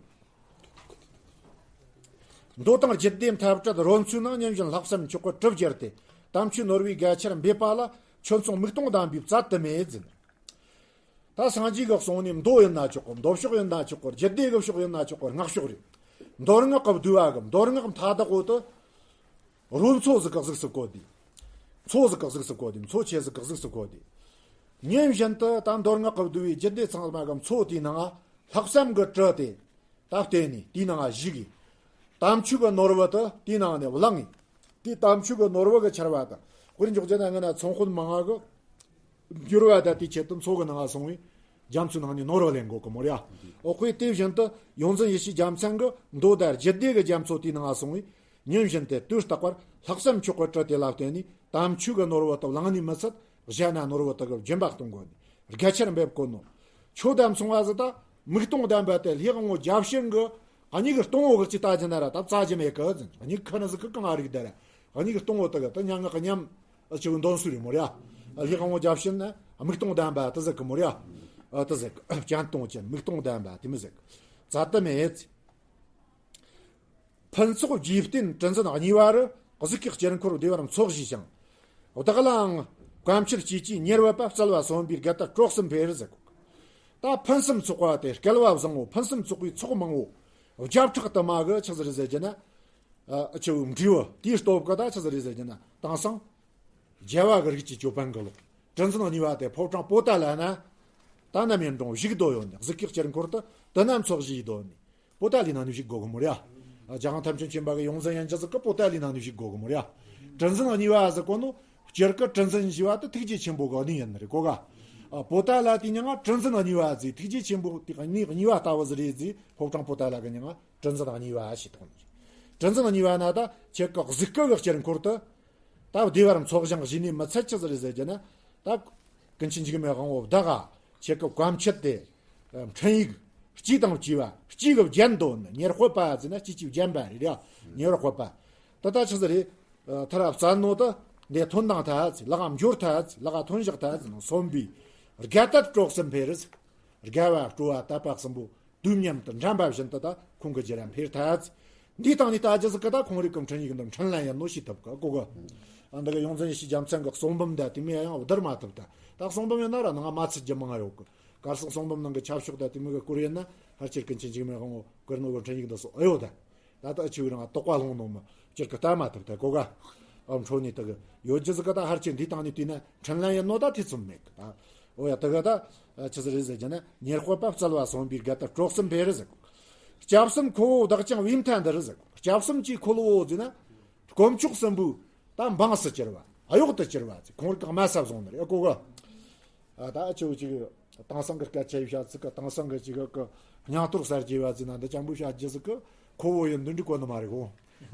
མདོ་དང་རྒྱུད་སྡེ་མཐའ་བྲལ་རོལ་མཚོའི་ནང་། ཉིན་བཞིན་ལྷག་བསམ་མཆོག་གི་གྲུབ་གྱུར་ཏེ། དམ་ཆོས་ནོར་བུའི་རྒྱ་ཆེར་འབེབས་པ་ལ། ཆོས་མཚུངས་མིག་སྟོང་ལྡན་པའི་བཙལ་དུ་མེད་ཟེར། ད་སངས་རྒྱས་ཀྱི་གསུང་ནི་མདོ་ཡིན་ན་ཆོག་གི། མདོ་ཕྱོགས་ཡིན་ན་ཆོག་གི། རྒྱུད་སྡེ་གི་ཕྱོགས་ཡིན་ན་ཆོག་གི། སྔགས་ཕྱོགས་རེད། མདོ་སྔགས་ཀྱི་བསྡུས་པ་གི་མདོ་སྔགས་མཐའ་དག་པོ་དེ། རོལ་མཚོ་ཟིག་གི་གཟུགས་སུ་བཀོད་དེ། མཚོ་ཟིག་གི་གཟུགས་སུ་བཀོད་དེ། མཚོ་ཆེ་ཟིག་གི་གཟུགས་སུ་བཀོད་དེ། ཉིན་བཞིན་དུ་ད་མདོ་སྔགས་ཀྱི་བསྡུས་པའི་རྒྱུད་སྡེ་ཚང་མ་གི་མཚོ་དེའི་ནང་ལྷག་བསམ་གྱིས་དྲུད་དེ། ད་བརྟེན་ནས་དེའི་ནང་ང་བཞུགས་ཡིན། དམ་ཆོས་ཀྱི་ནོར་བུ་དེ་དེའི་ནང་ནས་བླངས་ཡིན། དེ་དམ་ཆོས་ཀྱི་ནོར་བུ་གི་ཆར་བ་དང་། དཔེར་འཇོག་རྒྱུ་ན་ང་ན་ཚོང་དཔོན་མང་ང་གི་འགྱུར་བ་དང་དེའི་ཆེད་དུ་མཚོ་གི་ནང་ང་སོང་བས་རྒྱ་མཚོའི་ནང་ནས་ནོར་བུ་ལེན་དགོས་གི་མོ་ར། འོ་ཁོས་དེ་བཞིན་དུ་ཡོངས་འཛིན་ཡེ་ཤེས་རྒྱལ་མཚན་གྱིས་མདོ་དང་རྒྱུད་སྡེ་གི་རྒྱ་མཚོ་དེའི་ནང་ང་སོང་བས་ཉིན་བཞིན་དུ་དུས་རྟག་པར་ལྷག་བསམ་མཆོག་གིས་དྲུད་དེ་ལ་བརྟེན་ནས་དམ་ཆོས་ཀྱི་ནོར་བུ་དེ་བླངས་ནས་མི་ཚད། གཞན་ན་ནོར་བུ་དེ་གི་སྦྱིན་པ་གཏོང་དགོས་ནས་རྒྱ་ཆེར་འབེབས་དགོས་ནོ། ཆོས་དང་མཚུངས་པ་ཟིག་ད་མིག་སྟོང་ལྡན་པ་དེ་ལྷའི་དབང་པོ་བརྒྱ་བྱིན་གྱིས་གཉིས་ཀྱི་སྟོང་བོ་གི་ཅི་ལྟ་རྒྱུ་ན་ར་ད་བཙལ་རྒྱུ་མེད་གི་ཟེར། གཉིས་ཁ་ན་ཟིག་གི་གང་ཨ་རིག་དེ་ར། གཉིས་ཀྱི་སྟོང་བོ་དེ་གི་ད་མྱ་ངག་གི་ཉམས་ཨ་ཆེ་བོ་འདོན་སྲོལ་རེད་མོ་ར། ལྷའི་དབང་པོ་བརྒྱ་བྱིན་ནི་མིག་སྟོང་ལྡན་པ་དེ་ཟེར་གི་མོ་ར། ཨ་དེ་ཟེར་གི། སྤྱན་སྟོང་ཅན་མིག་སྟོང་ལྡན་པ་དེ་མོ་ཟེར་གི། བཙལ་དུ་མེད་ཟེར། ཕུན་ཚོགས་རྒྱས་བསྟན་དྲི་འཛིན་གཉིས་པ་རུ། གཟུགས་ཀྱི་དཀྱིལ་འཁོར་བདེ་བར་འཚོ་བཞིན་ཞིང་། བདག་ལའང་གོ་འཕྱད་བྱེད་ཀྱི་ཉེར་བུ་པ། བཙལ་བ་གསོན་པའི་དགའ་དད་གྲོགས་སུ་འཕེལ་ཟེར་གོ། ད་ཕུན་སུམ་ཚོགས་པ་དེ་བསྐལ་པ་བཟང་བོ། ཕུན་སུམ་ཚོགས་པའི་ཚོགས་མང་བོ། བརྒྱ་ཕྲག་དུ་མ་གི་ཆི་ཟིག་རེད་ཟེར་རྒྱུ་ན། ཨ་ཆེ་བོ་འབྲས་བུ་དེའི་སྟོབས་ཀྱིས་ད་ཆི་ཟིག་རེད་ཟེར་རྒྱུ་ན་དེང་སང་རྒྱལ་བ་གི་རིགས་ཀྱི་ཅོད་པན་གི་ལོག། དྲི་འཛིན་གཉིས་པ་དེ་ཕོ་བྲང་པོ་ཏ་ལ་ན། ད་ནམ་ཡིན་རུང་བཞུགས་སྡོད་ཡོད་ནི། གཟུགས་ཀྱི་དཀྱིལ་འཁོར་དུ་དེ་ན་འཚོ་བཞིན་སྡོད་ནི། པོ་ཏ་ལའི་ནང་ནས་བཞུགས་དགོས་གི་མོ་ར། རྒྱལ་དབང་ཐམས་ཅད་མཁྱེན་པ་གི་ཡོངས་འཛིན་ཡན་ཆད་ཟིག་གི་པོ་ཏ་ལའི་ནང་ནས་བཞུགས་དགོས་གི་མོ་ར། དྲི་འཛིན་གཉིས་པ་ཟེར་གོ་ནོ། སྤྱིར་གི་དྲི་འཛིན་ཞེས་པ་དེ་ཐུགས་རྗེ་ཆེན་པོ་གི་གནས་ཡིན་ནི་རེད་གོ་ག། ཨ་པོ་ཏ་ལ་དེ་མྱིང་ང་དྲི་འཛིན་གཉིས་པ་ཟེར། ཐུགས་རྗེ་ཆེན་པོ་དེ་གནས་གཉིས་པ་ལྟ་བུ་ཟིག་རེད་ཟེར། ཕོ་བྲང་པོ་ཏ་ལ་གི་མྱིང་ང་དྲི་འཛིན་གཉིས་པ་ཞེས་བཏགས་ནི་རེད། དྲི་འཛིན་གཉིས་པ་ན་ད་ཁྱེད་ཀྱི་གཟུགས་སྐུ་གི་དཀྱིལ་འཁོར་དུ། ད་བདེ་བར་འཚོ་ཞིང་བཞུགས་ནས་མི་ཚད་ཆི་ཟིག་རེད་ཟེར་རྒྱུ་ན། ད་ཀུན་མཁྱེན་འཇིགས་མེད་དབང་པོ་བདག་ག་ཁྱེད་ཀྱི་གོ་འཕྱད་དེ། འཕྲིན་ཡིག་ལྕེ་དང་བཅས་པ། ལྕེ་གིས་བརྒྱན་དོ་ནི། ཉེར་སྤོབས་པ་ཟེར་ན་ལྕེ་གིས་བརྒྱན་པ་རེད་ཡ། ཉེར་སྤོབས་པ། ད་ད་ཆི་ཟིག་རེད། ཐར་བ་བཙལ་ནོ་ད་འདི་ཐོན་དང་ཐལ་ཟེར། ལག་འབྱོར་ཐལ་ཟེར། ལག་ཐོན་བཞག་ཐལ་ཟེར་ནོ། གསོན་པའི་དགའ་དད་གྲོགས་སུ་འཕེལ་ཟེར། དགའ་བ་སྤྲོ་བ་དད་པ་གསུམ་པོ། དུས་མཉམ་དུ་འགྲན་པ་བཞིན་དུ་ད་ཁོང་གི་རྗེས་ལ་འཕེལ་ཐལ། འདིའི་སྟེང་ནས་ལྟ་རྒྱུ་ཟིག་གི་ད་ཁོང་རིགས་ཀྱི་འཕྲིན་ཡིག་འདི་འཕྲིན་ལན་ཡིན་ནོ་ཞེས་ཐུབ་གི་གོ་གི། ཨ་འདི་གི་ཡོངས་འཛིན་ཡེ་ཤེས་རྒྱལ་མཚན་གི་གསུང་འབུམ་འདི་དེ་མོ་ཡང་བསྡུར་མ་ཐུབ། ད་ད་གསུང་འབུམ་ཡིན་ན་ར་ནང་མ་ཚིག་རྒྱུ་མང་ཡོད་གི། གར་སོགས་གསུང་འབུམ་ནང་གི་ཆབ་ཤོག་ད་དེ་མོ་གི་སྐོར་ཡིན་ན་ཧར་ཅིར་ཀུན་མཁྱེན་འཇིགས་མེད་དབང་པོ་གུ་རུ་ནོར་བུ་འཕྲིན་ཡིག་འདི་སོགས་ཨེ་ཡོད་ད། ད་ལྟ་ཨ་ཆེ་བའི་རང་དོགས་པ་སློང་ནོ་མི་སྤྱིར་གི་ལྟ་མ་ཐུབ་ད་གོ་ག། ཨ་འཕྲོ་ནས་དེ་གི་ཡོད་རྒྱུ་ཟིག་གི་ད་ཧར་ཅིར་འདིའི་སྟེང་ནས་བལྟས་ན་འཕྲིན་ལན་ཡིན་ནོ་ད་ཐེ་ཚོམ་མེད་གི་ད། འོ་ཡ་དེ་གི་ད་ཆི་ཟིག་རེད་ཟེར་རྒྱུ་ན། ཉེར་དཔག་པ་བཙལ་བ་བསམ་པའི་དགའ་སྟོན་སྤྲོ་གསུམ་འཕེལ་རེད་ཟེར་གོ། སྐྱབས་གསུམ་ཁོ་བོ་བདག་ཀྱང་བས་མཐའ་འདིར་ཟེར་གོ། སྐྱབས་གསུམ་གྱི་འཁོར་ལོ་བོ་ཟེར་ན། དཀོན་མཆོག་གསུམ་པོའི་ད་འབངས་སུ་གྱུར་བ། གཡོག་ཏུ་གྱུར་བ་ཟེར། ཁོང་རིགས་ཀྱི་དམའ་ས་བཟུང་ནི་རེད་གོ་གི། ཨ་ད་ཨ་ཆེ་བོ་ཅིག་དེང་སང་གི་སྐད་ཆ་ཡི་བཤད་ཚིག་གི་དེང་སང་གི་ཅིག་གི་སྙིང་སྟོབས་གསར་བརྗེ་བ་ཟེར་ན་འདི་ཅང་པོ་བཤད་རྒྱུ་ཟིག་གི་ཁོ་བོ་ཡིན་འདི་འགྲིག་གོ་ནི་མ་རེད་གོ།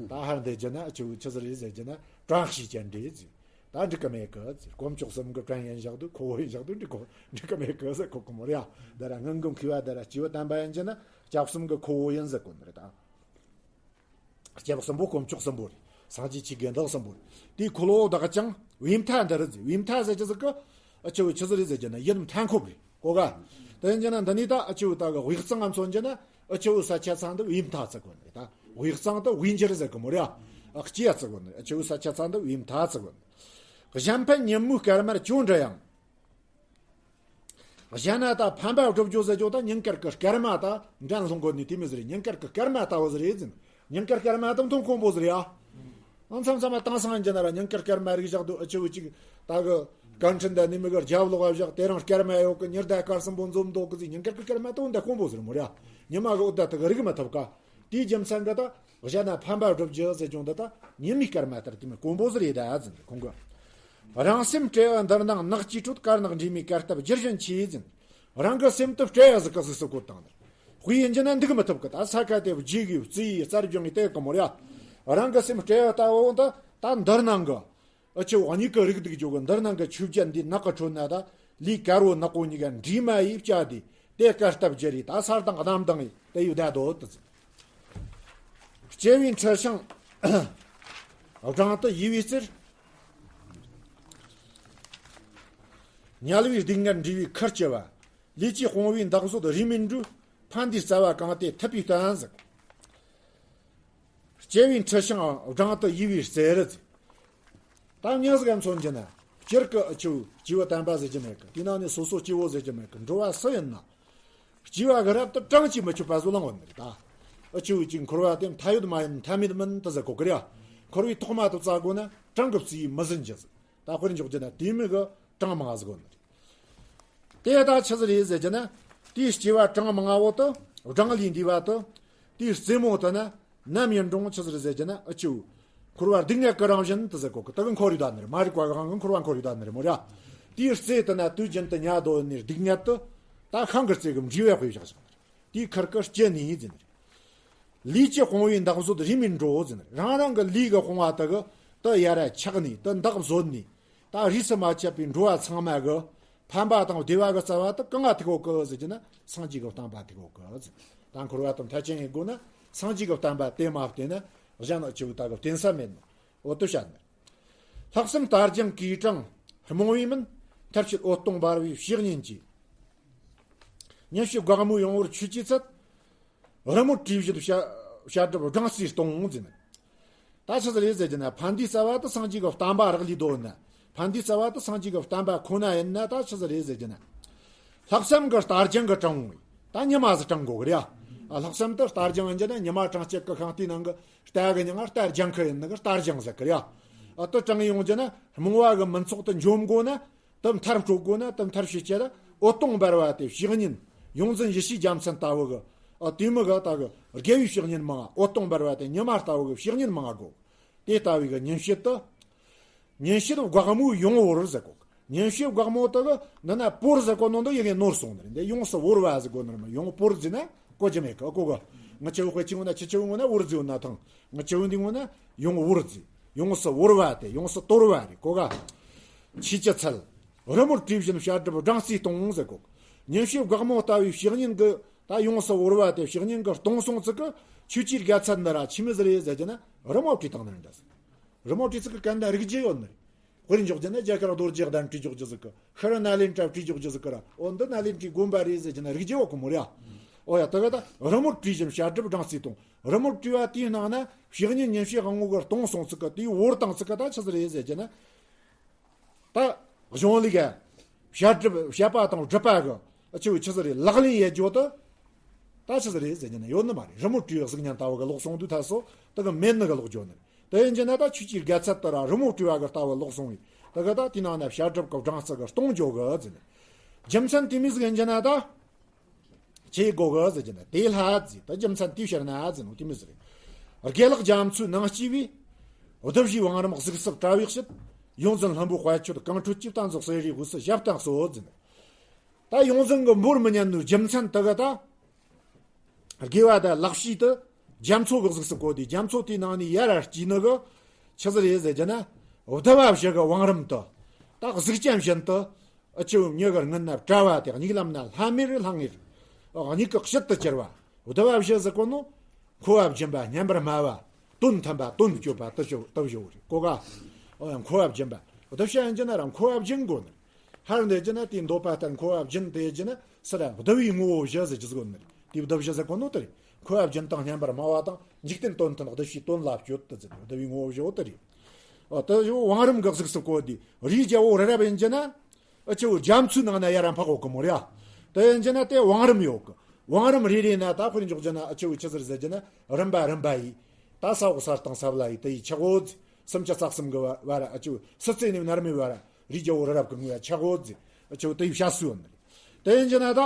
ད་ཧར་འདི་རྒྱུ་ན་ཨ་ཆེ་བོ་ཆི་ཟིག་རེད་ཟེར་རྒྱུ་ན་བྲན་གཤིས་ཅན་འདྲེ་ཟེར། ད་འགྲིག་གི་མེད་གི་ཟེར། དཀོན་མཆོག་གསུམ་གི་བྲན་ཡིན་བཞག་དུས་ཁོ་བོ་ཡིན་བཞག་དུས་འགྲིག་གོ་འགྲིག་གི་མེད་གི་ཟེར་གོ་གི་མོ་རེད་ཡ། འདི་ར་ངན་གོམས་མཁས་པ་འདི་ར་སྐྱེས་བུ་དམ་པ་ཡིན་རྒྱུ་ན་སྐྱབས་གསུམ་གི་ཁོ་བོ་ཡིན་ཟེར་གོ་ནི་རེད་ད། སྐྱབས་གསུམ་པོ་དཀོན་མཆོག་གསུམ་པོ་རེད། སངས་རྒྱས་ཆོས་དགེ་འདུན་གསུམ་པོ་རེད། དེའི་འཁོར་ལོ་བདག་ཀྱང་བས་མཐའ་འདིར་ཟེར། བས་མཐའ་ཟེར་རྒྱུ་ཟིག་གི་ཨ་ཆེ་བོ་ཆི་ཟིག་རེད་ཟེར་རྒྱུ་ན་ཡུལ་མཐའ་འཁོབ་རེད་གོ་ག། དེ་ཡིན་རྒྱུ་ན་འདི་ནས་ད་ཨ་ཆེ་བོ་ད་གི་དབུས་གཙང་ང་མཚོན་རྒྱུ་ན་ཨ་ཆེ་བོ་ས་ཆ་ཚང་འདི་བས་མཐའ་ཟེར་གོ་ནི་རེད་ད། དབུས་གཙང་དུ་དབུས་འགྱུར་ཟེར་གི་མོ་རེད་ཨ། ཨ་སྐྱེ་ཡ་ཟེར་གོ་ནི་རེད། ཨ་ཆེ་བོ་ས་ཆ་ཚང་འདི་བས་མཐའ་ཟེར་གོ་ནི། གཞན་ཕན་ཉིན་མོའི་སྐར་མར་ཅོ་འདྲི་ཡང་། གཞན་ན་ད་ཕན་པ་བསྒྲུབ་རྒྱུ་ཟེར་རྒྱུ་ད་ཉིན་དཀར་གི་སྐར་མ་ད་འགྲན་སློང་གོ་ནི་དེ་མོ་ཟིག་རེད། ཉིན་དཀར་གི་སྐར་མ་ལྟ་བུ་ཟིག་རེད་ཟེར། ཉིན་དཀར་སྐར་མ་ད་མཐོང་དཀོན་པོ་ཟིག་རེད་ཨ། ཨང་མཚམས་མཚམས་མ་དེང་སང་ཡིན་རྒྱུ་ན་ར་ཉིན་དཀར་སྐར་མ་རིག་བཞག་དུས་ཨ་ཆེ་བོ་ཅིག་ད་གི་བཀའ་འཕྲིན་ད་ནི་མི་གི་རྒྱབ་ལོག་བཞག་དེ་རིང་སྐར་མ་ཡོད་གི། ཉི་ཟླ་སྐར་གསུམ་པོ་འཛོམས་འདུག་གི་ཟེར། ཉིན་དཀར་གི་སྐར་མ་ད་འོ་འདི་དཀོན་པོ་ཟིག་རེད་མོ་རེད་ཨ། ཉི་མ་གི་འོ་ད་དེ་གི་རིག་མི་ཐུབ་ཀ། དེའི་རྒྱུ་མཚན་གི་ད་གཞན་ན་ཕན་པ་བསྒྲུབ་རྒྱུ་ཟེར་རྒྱུ་འདི་ད་ཉི་མའི་སྐར་མ་ལྟར་དེ་མོ་དཀོན་པོ་ཟིག་རེད་ད་ཟེར་ཁོང་གི། རང་སེམས་བཀྲེ་བ་འདིར་སྣང་ནགས་ཀྱི་ཁྲོད། དཀར་ནག་འདྲེས་མའི་གར་སྟབས་བསྒྱུར་བཞིན་མཆིས་ཟེར། རང་གི་སེམས་དེ་བཀྲེ་བ་ཟིག་གི་གཟུགས་སུ་བཀོད་བཏང་ནི། དཔེ་ཡིན་རྒྱུ་ན་འདུག་མི་ཐུབ་གི། ད་ས་ཁ་དེ་བརྗེ་གི་བརྩི་ཡི་རྩར་བྱུང་ངི་དེ་གི་མོ་རེད་ཨ། རང་གི་སེམས་བཀྲེ་བ་ལྟ་བུ་འདི་ད་འདིར་སྣང་གི། ཨ་ཆེ་བོ་གཉིས་ཀ་རིག་སྡུག་འཇོག་གི་འདིར་སྣང་གི་ཆོས་བརྒྱད་འདི་ནགས་ཀྱི་ཁྲོད་ན་ད་ལས་དཀར་བོ་ནག་པོ་གཉིས་ཀ་འདྲེས་མ་ཡིས་བཅད་དེ་དེ་དཀར་སྟབས་བསྒྱུར་རེ་ད་ས་དང་གནམ་དང་ཡི་དེ་ཡི་བསྡད་དོ་དུ་ཟེར། སྐྱེ་བའི་འཁྲི་ཤིང་སྦྲང་དུ་ཡུ་བའི་རྩེར། དམྱལ་བའི་སྡུག་བསྔལ་འདྲེས་པའི་ཁུར་ལྕི་བ། ལས་ཀྱི་དཔུང་བོས་འདག་བཟོད་རིས་མེད་འགྲོ། ཕན་བདེའི་རྩ་བ་གང་དེ་ཐུབ་པའི་བརྟན་ཟེར། སྐྱེ་བའི་འཁྲི་ཤིང་སྦྲང་དུ་ཡུ་བའི་རྩེར་ཟེར། ད་མྱི་ཟིག་ག་མཚོན་རྒྱུ་ན་སྤྱིར་གི་ཨ་ཆེ་བོ་སྐྱེས་བུ་དམ་པ་ཟེར་རྒྱུ་མེད་གི། དེའི་ནང་ནས་སོ་སོ་སྐྱེ་བོ་ཟེར་རྒྱུ་མེད་གི། འགྲོ་བ་སུ་ཡིན་ན། སྐྱེ་བ་གི་རབ་ཏུ་གྲངས་ཀྱིས་མི་ཆོད་པ་བཟོ་ལང་བ་མེད་ད། ཨ་ཆེ་བོ་ཅིག་འཁོར་བ་དེ་མཐའ་ཡོད་མ་ཡིན་མཐའ་མེད་མིན་དུ་ཟེར་གོ་གི་རེད། འཁོར་བའི་ཐོག་མ་དུ་བཙལ་དགོས་ན་གྲངས་ཀྱི་བརྩིས་མི་ཟིན་རྒྱུ་ཟིག། ད་དཔེར་འཇོག་རྒྱུ་ན་དེ་མོ་གི་གྲངས་མང་ཟིག་དགོས་ནི་རེད། དེ་ད་ཆི་ཟིག་རེད་ཟེར་རྒྱུ་ན། དེའི་སྐྱེ་བ་གྲངས་མང་བོ་དུ་སྦྲང་ལས་འདས་པ་དུ། དེའི་རྩེ་མོ་དུ་ན་ནམ་ཡིན་རུང་ཆི་ཟིག་རེད་ཟེར་རྒྱུ་ན་ཨ་ཆེ་བོ། འཁོར་བ་སྡུག་བསྔལ་གི་རང་བཞིན་དུ་ཟེར་གོ་གི། དེ་གི་འཁོར་ཡོད་ད་ནི་རེད། མ་རིག་པ་གི་དབང་གིས་འཁོར་བ་འཁོར་ཡོད་ད་ནི་རེད་མོ་ར། དེའི་རྩེ་དུ་ན་དུས་རྒྱུན་དུ་ཉལ་སྡོད་ནི་སྡུག་བསྔལ་དུ། ད་ཤིང་གི་རྩེ་གི་འབྲས་བུ་དཔེ་བཞག་བཞག་ནི་རེད། དེའི་ཁུར་གི་ལྕི་ནི་ཟེར་ནི་རེད། ལས་ཀྱི་དཔུང་བོས་འདག་བཟོད་རིས་མེད་འགྲོ་ཟེར་ནི་རེད། རང་རང་གི་ལས་གི་དཔུང་བ་དུ་གི་དུ་ཡར་ཆག་ནི་དུ་འདག་བཟོད་ནི། ད་རིས་སུ་མ་ཆད་པའི་འགྲོ་བ་ཚང་མ་གི་ཕན་པ་དང་བདེ་བ་གི་རྩ་བ་དུ་གང་ང་ཐུག་གོ་གི་ཟེར་རྒྱུ་ན་སངས་རྒྱས་གི་བསྟན་པ་ཐུག་གོ་གི་ཟེར། ད་འཁོར་བ་དང་མཐའ་ཅན་ཡིན་དགོས་ན་སངས་རྒྱས་གི་བསྟན་པ་དེ་མ་བསྟེན་ན་གཞན་ཨ་ཆེ་བོ་ད་གི་བསྟེན་ས་མེད་ནོ། འོ་དུ་བཤད་ནི། ལྷག་བསམ་ལྟར་སྦྱངས་གོས་གྲང་རྨོངས་པས་མིན། ཐབས་ཤེས་འོད་སྟོང་འབར་བའི་བཤེས་གཉེན་གྱིས། ཉིན་བྱེད་འགག་མོའི་ཡང་བོར་ཆོས་ཀྱི་ཚད། རི་མོར་བྲིས་བཞིན་བྱ་བྱ་སྒྲིབ་སྦྲང་རྩིས་གཏོང་ཟེར་ནས། ད་ཆི་ཟིག་རེད་ཟེར་རྒྱུ་ན་ཕན་བདེའི་རྩ་བ་དུ་སངས་རྒྱས་ཀྱི་བསྟན་པ་རག་ལས་དོ་ན། ཕན་བདེའི་རྩ་བ་དུ་སངས་རྒྱས་ཀྱི་བསྟན་པ་ཁོ་ན་ཡིན་ན་ད་ཆི་ཟིག་རེད་ཟེར་རྒྱུ་ན། ལྷག་བསམ་གྱི་ལྟར་སྦྱངས་ཀྱི་དྲང་བོ། ད་ཉི་མ་ཟིག་དྲང་དགོས་གི་རེད་ཨ། ལྷག་བསམ་དུ་ལྟར་སྦྱངས་ཡིན་རྒྱུ་ན་ཉི་མ་གྲངས་གཅིག་གི་ཤིང་རྟའི་ནང་གི་རྟ་གི་མྱིང་ང་ལྟར་སྦྱངས་ཁུ་ཡིན་ནི་གི་ལྟར་སྦྱངས་ཟེར་གི་རེད་ཨ། ཨ་དུ་དྲང་ཡོང་རྒྱུ་ན་རྨོངས་པ་གི་མུན་ཚོགས་དུ་འཇོམས་དགོས་ན། དུ་མཐར་སྤྲོད་དགོས་ན་དུ་མཐར་བྱེད་ཆེད་ལ་འོད་སྟོང་འབར་བ་དེ་བཤེས་གཉེན། ཡོངས་འཛིན་ཡེ་ཤེས་རྒྱལ་མཚན་ལྟ་བུ་གི། ཨ་དེ་མོ་གི་ད་གི་དགེ་བའི་བཤེས་གཉེན་མང་ང་། འོད་སྟོང་འབར་བ་དེ་ཉི་མ་ལྟ་བུ་གི་བཤེས་གཉེན་མང་ང་དགོས། དེ་ལྟ་བུའི་གི་ཉིན་བྱེད་དུ། ཉིན་བྱེད་འགག་མོའི་ཡང་བོར་ཟེར་གོ། ཉིན་བྱེད་འགག་མོ་དུ་གི་འདི་ན་བོར་ཟེར་གོ་ནོ་འདི་ཡི་གེ་ནོར་སོང་ནི་རེད། འདི་ཡོངས་སུ་བོར་བ་ཟེར་གོ་ནི་རེད་མ། ཡང་བོར་ཟེར་ན་གོ་རྒྱུ་མེད་གི་གོ་གི། ང་ཆེ་བོ་དཔེ་ཆེ་བོ་ན་ཆེ་ཆེ་བོ་ངོ་ན་བོར་ཟེར་ན་ཐང་། ང་ཆེ་བོ་འདི་ངོ་ན་ཡང་བོར་ཟེར། ཡོངས་སུ་བོར་བ་དེ་ཡོངས་སུ་དོར་བ་རེད་གོ་ག། ཆོས་ཀྱི་ཚད། རི་མོར་བྲིས་བཞིན་བྱ་སྒྲིབ་སྦྲང་རྩིས་གཏོང་ཟེར་གོ། ཉིན་བྱེད་འགག་མོ་ལྟ་བུའི་བཤེས་གཉེན་གྱི་ད་ཡོངས་སུ་བོར་བ་དེ་བཤེས་གཉེན་གྱིས་གཏོང་སོང་ཚིག་གི་ཆོས་ཀྱི་དགེ་མཚན་འདི་ར་ཆི་མོ་ཟིག་རེད་ཟེར་རྒྱུ་ན་རི་མོ་བྲིས་བཏང་ནི་འདྲ་ཟིག། རི་མོ་བྲིས་ཚིག་གི་གན་ད་རིག་རྒྱུ་ཡོད་ནི་རེད། དཔེར་འཇོག་རྒྱུ་ན་རྒྱ་གར་རྡོ་རྗེ་གདན་བྲིས་འཇོག་རྒྱུ་ཟིག་གི། ཤར་ནཱ་ལེནྡྲ་བྲིས་འཇོག་རྒྱུ་ཟིག་གི་ར། འོ་འདི་ནཱ་ལེནྡྲའི་དགོན་པ་རེད་ཟེར་རྒྱུ་ན་རིག་རྒྱུ་ཡོད་གི་མོ་རེད་ཨ། ཨོ་ཡ། ད་ག་ད་རི་མོར་བྲིས་ཤིང་བཤད་སྒྲུབ་སྦྲང་རྩིས་གཏོང་། རི་མོར་བྲིས་པ་དེའི་ནང་ན་བཤེས་གཉེན་ཉིན་བྱེད་དབང་པོ་གིས་སྟོང་སོང་ཚིག་གི་དེའི་བོར་བཏང་ཚིག་གི་ད་ཆི་ཟིག་རེད་ཟེར་རྒྱུ་ན། ད་གཞུང་ལུགས་ཀ་བཤད་སྒྲུབ་བཤད་པ་དང་སྒྲུབ་པ་གི་ཨ་ཆི་བོ་ཆི་ཟིག་རེད། ལག་ལེན་ཡེད་རྒྱུ་དེ་ད་ཆི་ཟིག་རེད་ཟེར་རྒྱུ་ན་ཡོད་ནི་མ་རེད། རི་མོར་བྲིས་པའི་གཟུགས་བརྙན་ལྟ་བུ་གི་ལོག་སོང་དུས་ད་སོ་ད་གི་མེད་ནི་གི་ལོག་རྒྱུ་ནི་རེད། དེ་ཡིན་རྒྱུ་ན་ད་ཆོས་ཀྱི་དགེ་ཚད་དེ་ར་རི་མོར་བྲིས་པ་གི་ལྟ་བུ་ལོག་སོང་བས། ད་གི་ད་དེའི་ནང་ན་བཤད་སྒྲུབ་གི་སྦྲང་རྩི་གིས་སྟོང་རྒྱུ་གི་ཟེར་ནི། རྒྱུ་མཚན་དེ་མོ་ཟིག་ཡིན་རྒྱུ་ན་ད། ཆི་དགོས་གི་ཟེར་རྒྱུ་ན་དེ་ལྷ་ཟེར། ད་རྒྱུ་མཚན་དེའི་ཕྱིར་ན་ཟེར་ནོ་དེ་མོ་ཟིག་རེད། དགེ་ལེགས་རྒྱ་མཚོའི་ནང་སྐྱེས་པའི། བདུད་བཞིའི་བང་རིམ་གཟིགས་སུ་གྲགས་པའི་དཔྱིད། ཡོངས་འཛིན་ལྷུན་པོའི་དཔལ་ཁྱོད་གང་འཕྲོད་ཀྱི། བསྟན་འཛིན་གསེར་རིའི་དབུས་སུ་ཞབས་བརྟན་གསོལ་ཟེར་ནི། ད་ཡོངས་འཛིན་གི་འབོར་མི་ཉན་ནོ་རྒྱུ་མཚན་དེ་གི་ད། དགེ་བ་དང་ལེགས་བྱས་དེ་རྒྱ་མཚོ་གི་གཟུགས་སུ་བཀོད་དེ་རྒྱ་མཚོ་དེའི་ནང་ནས་ཡར་སྐྱེས་ནི་གི་ཆི་ཟིག་རེད་ཟེར་རྒྱུ་ན། བདུད་བཞི་གི་བང་རིམ་དེ་ད་གཟུགས་ཅན་བཞིན་དུ། ཨ་ཆི་བོ་མྱི་གི་སྔུན་ན་དྲ་བ་དེ། མྱིག་ལམ་ན་ལྷམ་མེར་ལྷང་ངེར། མྱིག་གི་དཔྱིད་དུ་གྱུར་བ། བདུད་བཞི་ཟེར་གོ་ནོ། འཁོར་བ་སྦྱིན་པ་སྙན་པར་སྨྲ་བ། དོན་མཐུན་པ་དོན་སྤྱོད་པ་དེ་ཆོ་དེ་བཞི་བོ་རེད་གོ་ག་འཁོར་བ་སྦྱིན་པ། བདུད་བཞི་ཡིན་རྒྱུ་ན་ར་འཁོར་བ་སྦྱིན་དགོས་ནི། ཧར་འདི་རྒྱུ་ན་དེའི་འདོད་པ་ལྟར་འཁོར་བ་སྦྱིན་དེ་རྒྱུ་ན་སུ་ར་བདུད་བཞིའི་ངོ་བོ་བཞི་ཟེར་རྒྱུ་ཟིག་ཡོད་ནི་རེད། དེའི་བདུད་བཞི་ཟེར་གོ་ནོ་དེ་རེད། འཁོར་བ་སྦྱིན་དང་སྙན་པར་སྨྲ་བ་དང་འཇིག་རྟེན་དོན་མཐུན་བདུད་བཞིའི་དོན་ལ་སྤྱོད་དེ་ཟེར་བདུད་བཞིའི་ངོ་བོ་བཞི་བོ་དེ་རེད། ཨོ་དེ་བཞི་བོ་བང་རིམ་གི་གཟུགས་སུ་བཀོད་དེ་རིའི་རྒྱལ་པོ་རི་རབ་ཡིན་རྒྱུ་ན། ཨ་ཆི་བོ་རྒྱ་མཚོའི་ནང་ན་ཡར་ར་འཕགས་ཡོད་གི་མོ་རེད་ཡ། དེ་ཡིན་རྒྱུ་ན་དེ་བང་རིམ་ཡོད་གི། བང་རིམ་རེ་རེ་ན་ད་དཔེར་འཇོག་རྒྱུ་ན་ཨ་ཆི་བོ་ཆི་ཟིག་རེད་ཟེར་རྒྱུ་ན་རིམ་པ་རིམ་པ་ཡིས། ད་ས་འོག་ས་སྟེང་ས་བླ་ཡི་དེ་ཡི་ཆག་འོ་ཟེར། སུམ་ཅུ་རྩ་གསུམ་གི་བར་བར་ཨ་ཆི་བོ་སྲིད་རྩེ་ནས་མནར་མེད་བར་རིའི་རྒྱལ་པོ་རི་རབ་གི་ངོས་ཆག་འོ་ཟེར། ཨ་ཆི་བོ་དེ་ཡི་བྱ་སུ་ཡོད་ནི་རེད། དེ་ཡིན་རྒྱུ་ན་ད།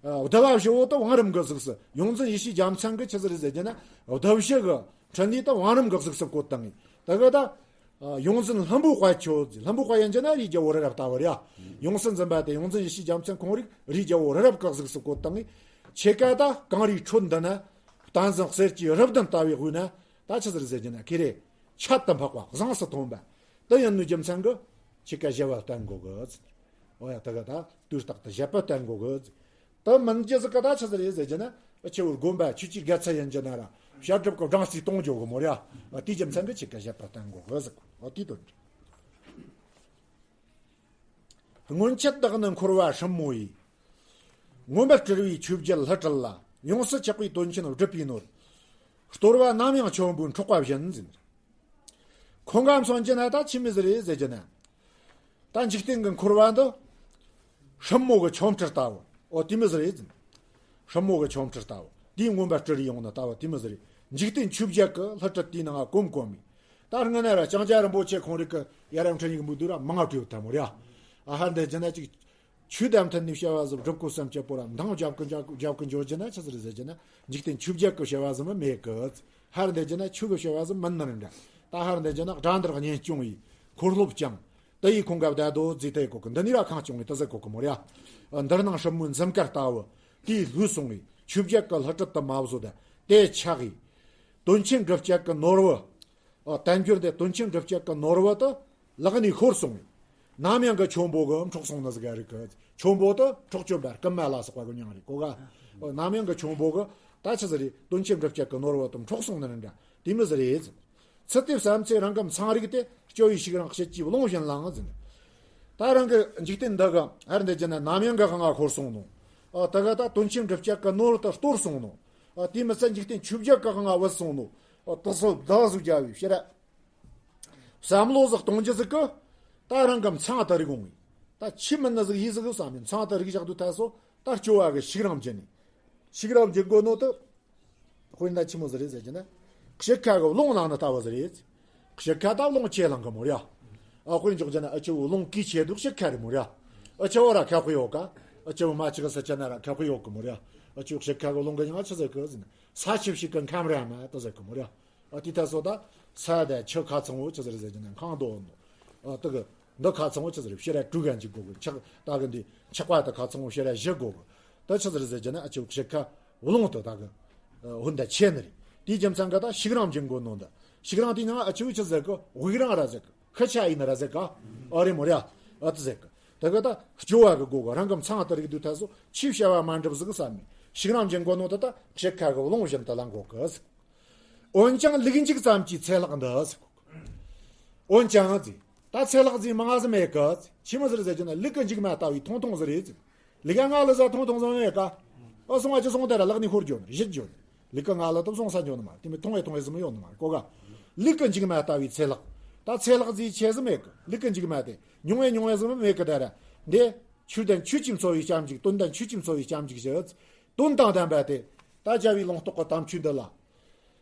ཨ་བདུད་བཞི་བོ་དེ་བང་རིམ་གི་གཟུགས་སུ། ཡོངས་འཛིན་ཡེ་ཤེས་རྒྱལ་མཚན་གི་ཆི་ཟིག་རེད་ཟེར་རྒྱུ་ན་བདུད་བཞི་གི་འཕྲིན་ལས་དེ་བང་རིམ་གི་གཟུགས་སུ་བཀོད་བཏང་ངས། དེ་གི་ད། ཨ་ཡོངས་འཛིན་ལྷུན་པོའི་དཔལ་ཁྱོད་ཟེར། ལྷུན་པོའི་དཔལ་ཡིན་རྒྱུ་ན་རིའི་རྒྱལ་པོ་རི་རབ་ལྟ་བུ་རེད་ཡ། ཡོངས་སུ་འཛིན་པ་དེ་ཡོངས་འཛིན་ཡེ་ཤེས་རྒྱལ་མཚན་ཁོང་རིགས་རིའི་རྒྱལ་པོ་རི་རབ་གི་གཟུགས་སུ་བཀོད་བཏང་ངས། ཕྱེད་ཀ་ད་གངས་རིའི་ཁྲོད་འདི་ན། བསྟན་འཛིན་གསེར་གྱི་རི་བདུན་ལྟ་བུའི་དབུས་ན། ད་ཆི་ཟིག་རེད་ཟེར་རྒྱུ་ན་ཁེ་རེ། ཁྱད་དུ་འཕགས་པ་གཟེངས་སུ་ཐོན་པ། དེ་ཡིན་ནོ་རྒྱུ་མཚན་གི་ཕྱེད་ཀ་བཞི་བ་བསྟན་དགོས་གི་ཟེར། འོ་ཡ། དེ་གི་ད་དུས་རྟག་ཏུ་བཞད་པ་བསྟན་དགོས་གི་ཟེར། དེ་མིན་རྒྱུ་ཟིག་གི་ད་ཆི་ཟིག་རེད་ཟེར་རྒྱུ་ན། ཨ་ཆི་བོ་དགོན་པ་ཆོས་ཀྱི་དགེ་ཚུལ་ཡིན་རྒྱུ་ན་ར་བཤད་སྒྲུབ་གི་སྦྲང་རྩི་གཏོང་རྒྱུ་གི་མོ་རེད་ཡ། དེའི་རྒྱུ་མཚན་གི་ཕྱེད་ཀ་བཞད་པ་བསྟན་དགོས་གི་ཟེར་གོ། འོ་དེའི་དོན་རེད། སྔོན་ཆད་བདག་ནི་འཁོར་བ་སྲིན་མོ་ཡི། མངོན་པར་སྤྲུལ་པའི་ཆོས་བརྒྱད་ལྷུ་སྤྲུལ་ལ། ཡོངས་སུ་ཆགས་པའི་དོན་ཆེན་སྒྲུབ་པའི་ནོར། སྟོར་བ་ནམ་ཡང་ཆོམ་པོའི་འཕྲོག་པ་བཞིན་ཟེར། ཁོང་ག་མཚོན་གྱི་ན་ད་ཆི་མོ་ཟིག་རེད་ཟེར་གྱི་ན། ད་འཇིག་རྟེན་གྱི་འཁོར་བ་འདི། སྲིན་མོ་གི་ཆོམ་ཁྲི་ལྟ་བུ། ཨོ་དེ་མོ་ཟིག་རེད་ཟེར། སྲིན་མོ་གི་ཆོམ་ཁྲི་ལྟ་བུ། དེའི་མངོན་པར་སྤྲུལ་རེ་ཡོང་ནི་ལྟ་བུ་དེ་མོ་ཟིག་རེད། འཇིག་རྟེན་ཆོས་བརྒྱད་ཀྱི་ལྷུ་ཁྲིད་དེའི་ནང་ང་གོམ་གོམ་མི། ད་སྔ་ན་ར་ལྕང་སྐྱ་རིན་པོ་ཆེ་ཁོང་རིགས་ཀྱི་ཡ་རབས་འཕྲིན་ཡིག་འབུལ་དུས་ར་མང་ང་བྲིས་ཡོད་ད་མོ་ར། ཨ་ཧ་འདི་རྒྱུ་ན་ཅིག་ཆོས་དང་མཐུན་ནས་བྱ་བ་ཟིག་སྒྲུབ་དགོས་བསམ་གྱི་པོ་ར་འདང་རྒྱབ་ཀི་རྒྱབ་རྒྱབ་ཀི་འཇོག་རྒྱུ་ན་ཆི་ཟིག་རེད་ཟེར་རྒྱུ་ན། འཇིག་རྟེན་ཆོས་བརྒྱད་ཀྱི་བྱ་བ་ཟིག་མི་མེད་གི། ཧར་འདི་རྒྱུ་ན་ཆོས་ཀྱི་བྱ་བ་ཟིག་མིན་ནི་རེད་འདྲ། ད་ཧར་འདི་རྒྱུ་ན་དགྲ་འདུལ་གཉེན་སྐྱོང་ཡི། འཁོར་སློབ་སྦྱང་། དེ་ཡི་ཁོང་ག་བདག་རྡོ་རྫས་དེ་གོ་གི། འདི་ནི་ར་ཁང་སྐྱོང་ངི་དེ་ཟེར་གོ་གི་མོ་ར། འདིར་སྣང་སྲིན་མོའི་འཛུམ་དཀར་ལྟ་བུ། དེའི་ལྷུས་སོང་ངི། ཆོས་བརྒྱད་ཀྱི་ལྷུ་ཁྲིད་དུ་མ་བཟོད་དེ་ཆགས་ཡི། དོན་ཆེན་སྒྲུབ་བྱེད་ཀྱི་ནོར་བུ། ཨ་དལ་འབྱོར་དེ་དོན་ཆེན་སྒྲུབ་བྱེད་ཀྱི་ནོར་བུ་དེ་ལག་ནས་ཤོར་སོང་ངས། ནམ་ཡང་གི་ཆོམ་པོ་གིས་འཕྲོག་སོང་ནི་ཟིག་རེད་གི། ཆོམ་པོ་དེ་འཕྲོག་བཅོམ་པ་རྐུན་མ་ལ་སོགས་པ་གི་མྱིང་རེད་གོ་ག་ཨོ་ནམ་ཡང་གི་ཆོམ་པོ་གིས་ད་ཆི་ཟིག་རེད། དོན་ཆེན་སྒྲུབ་བྱེད་ཀྱི་ནོར་བུ་དེ་འཕྲོག་སོང་ནི་རེད་འདྲ། དེ་མོ་ཟིག་རེད་ཟེར། ཚུལ་དེ་བསམ་ཚེ་རང་གི་མཚང་རིག་སྟེ། སྐྱོ་བའི་ཤུགས་རིང་དཔྱིད་ཀྱི་རླུང་བཞིན་ལངས་ཟེར། ད་རང་གི་འཇིག་རྟེན་འདི་གི་ཧར་འདི་རྒྱུ་ན་ནམ་ཡང་གི་དབང་ང་ཤོར་སོང་ནོ། ཨ་དེ་གི་ད་དོན་ཆེན་སྒྲུབ་བྱེད་ཀྱི་ནོར་དེ་སྟོར་སོང་ནོ། ཨ་དེ་མི་ཚད་འཇིག་རྟེན་ཆོས་བརྒྱད་ཀྱི་དབང་ང་བུད་སོང་ནོ། ཨ་དེ་ཚོ་བདག་བཟོ་རྒྱ་བའི་ཕྱིར། བསམ་བློ་ཟིག་གཏོང་རྒྱུ་ཟིག་གི། ད་རང་གི་མཚང་དེ་རིག་འོང་ངས། ད་ཆི་མིན་ནི་ཟིག་ཡིན་ཟིག་གི་བསམ་ནས་མཚང་དེ་རིག་བཞག་དུས་ད་སོ་ད་སྐྱོ་བ་གི་ཤུགས་རིང་བྱས་ནས། ཤུགས་རིང་བྱེད་དགོས་ནོ་དེ། དཔེར་ན་ཆི་མོ་ཟིག་རེད་ཟེར་གྱི་ན། དཔྱིད་ཁ་གི་རླུང་ལངས་ནི་ལྟ་བུ་ཟིག་རེད། དཔྱིད་ཁ་ད་རླུང་ཆེ་ལངས་གི་མོ་ར། ཨ་དཔེར་འཇོག་རྒྱུ་ན་ཨ་ཆི་བོ་རླུང་གིས་ཆེ་དུས་དཔྱིད་ཁ་རེད་མོ་ར། ཨ་ཆི་བོ་ར་ཁ་དཔེ་ཡོད་ཀ་ཨ་ཆི་བོ་མ་ཆི་གི་ས་ཆ་ན་ར་ཁ་དཔེ་ཡོད་གི་མོ་ར། ཨ་ཆི་བོ་དཔྱིད་ཁ་གི་རླུང་གི་མྱིང་ང་ཆི་ཟེར་གི་ཟེར་ན། ས་ཆུ་བྱི་གི་ཁམ་ར་མ་དེ་ཟེར་གི་མོ་ར། ཨ་དེ་ད་སོ་ད་ས་དང་ཆུ་ཁ་ཚང་བོ་ཆི་ཟེར་ཟེར་གྱི་ན་ཁང་རྡོ་ནོ། ཨ་དེ་གི་འདི་ཁ་ཚང་བོ་ཆི་ཟེར་ཕྱི་ར་དྲུག་ག་འཇིག་དགོ་གི། ཆག་ད་གི་འདི་ཆག་པ་དེ་ཁ་ཚང་བོ་ཕྱི་ར་བཞི་དགོ་གི། ད་ཆི་ཟེར་ཟེར་གྱི་ན་ཨ་ཆི་བོ་དཔྱིད་ཁ་རླུང་དེ་ད་གི་ཧུན་ད་ཆེ་ནི་རེད། དེའི་རྒྱུ་མཚན་གི་ད་ཤུགས་རིང་བྱེད་དགོ་ནོ་འདི། ཤུགས་རིང་དེའི་ནང་ཨ་ཆི་བོ་ཆི་ཟེར་གི་དབུགས་རིང་ར་ཟེར་གི། ཁུ་ཆ་ཡིན་ར་ཟེར་གི། ཨ་རེ་མོ་ར། ཨ་དེ་ཟེར་གི། དེ་གི་ད་སྐྱོ་བ་གི་སྒོ་གི་རང་གི་མཚང་དེ་རིག་དུས་ད་སོ་ཆི་བྱ་བ་མ་འགྲུབ་ཟིག་བསམ་ནས་ཤུགས་རིང་བྱེད་དགོ་ནོ་དེ་ད་དཔྱིད་ཁ་གི་རླུང་བཞིན་དུ་ལངས་དགོ་གི་ཟེར། འོན་ཀྱང་ལུག་འཇིག་ཙམ་གྱི་ཚེ་ལྷག་འདི་ཟེར་གོ། འོན་ཀྱང་ཟེར། ད་ཚེ་ལྷག་ཟེར་མང་ཟིག་མེད་གི་ཟེར། ཆི་མོ་ཟིག་རེད་ཟེར་གྱི་ན་ལུག་གི་མཇུག་མ་ལྟ་བུའི་ཐུང་ཐུང་ཟིག་རེད་ཟེར། ལུག་ག་ང་ལ་ཟ་ཐུང་ཐུང་ཟིག་མེད་ག་ཨ་སོང་བ་ཅི་སོང་དེ་ར་ལག་ནས་ཤོར་འགྱོ་ནི་རེད། བཞུད་འགྱོ་ནི། ལུག་གི་ང་ལ་དུ་སོང་ས་འགྱོ་ནི་མ་རེད། དེ་མི་མཐོང་བའི་མཐོང་བའི་ཟིན་མི་ཡོང་ནི་མ་རེད། གོ་ག་ལུག་གི་མཇུག་མ་ལྟ་བུའི་ཚེ་ལག་ད་ཚེ་ལག་ཟིག་ཆེ་ཟིན་མེད་གི། ལུག་གི་མཇུག་མ་དེ་ཉུང་བའི་ཉུང་བའི་ཟིན་མི་མེད་གི། དེ་ར་འདི་ཆོས་ལྡན་ཆོས་ཀྱིས་འཚོ་བའི་སྐྱབས་འཇུག། དོན་ལྡན་ཆོས་ཀྱིས་འཚོ་བའི་སྐྱབས་འཇུག་ཞུ། དོན་དང་ལྡན་པ་དེ་ད་རྒྱལ་བའི་ལུང་རྟོགས་ཀྱི་དམ་ཆོས་འདི་ལ།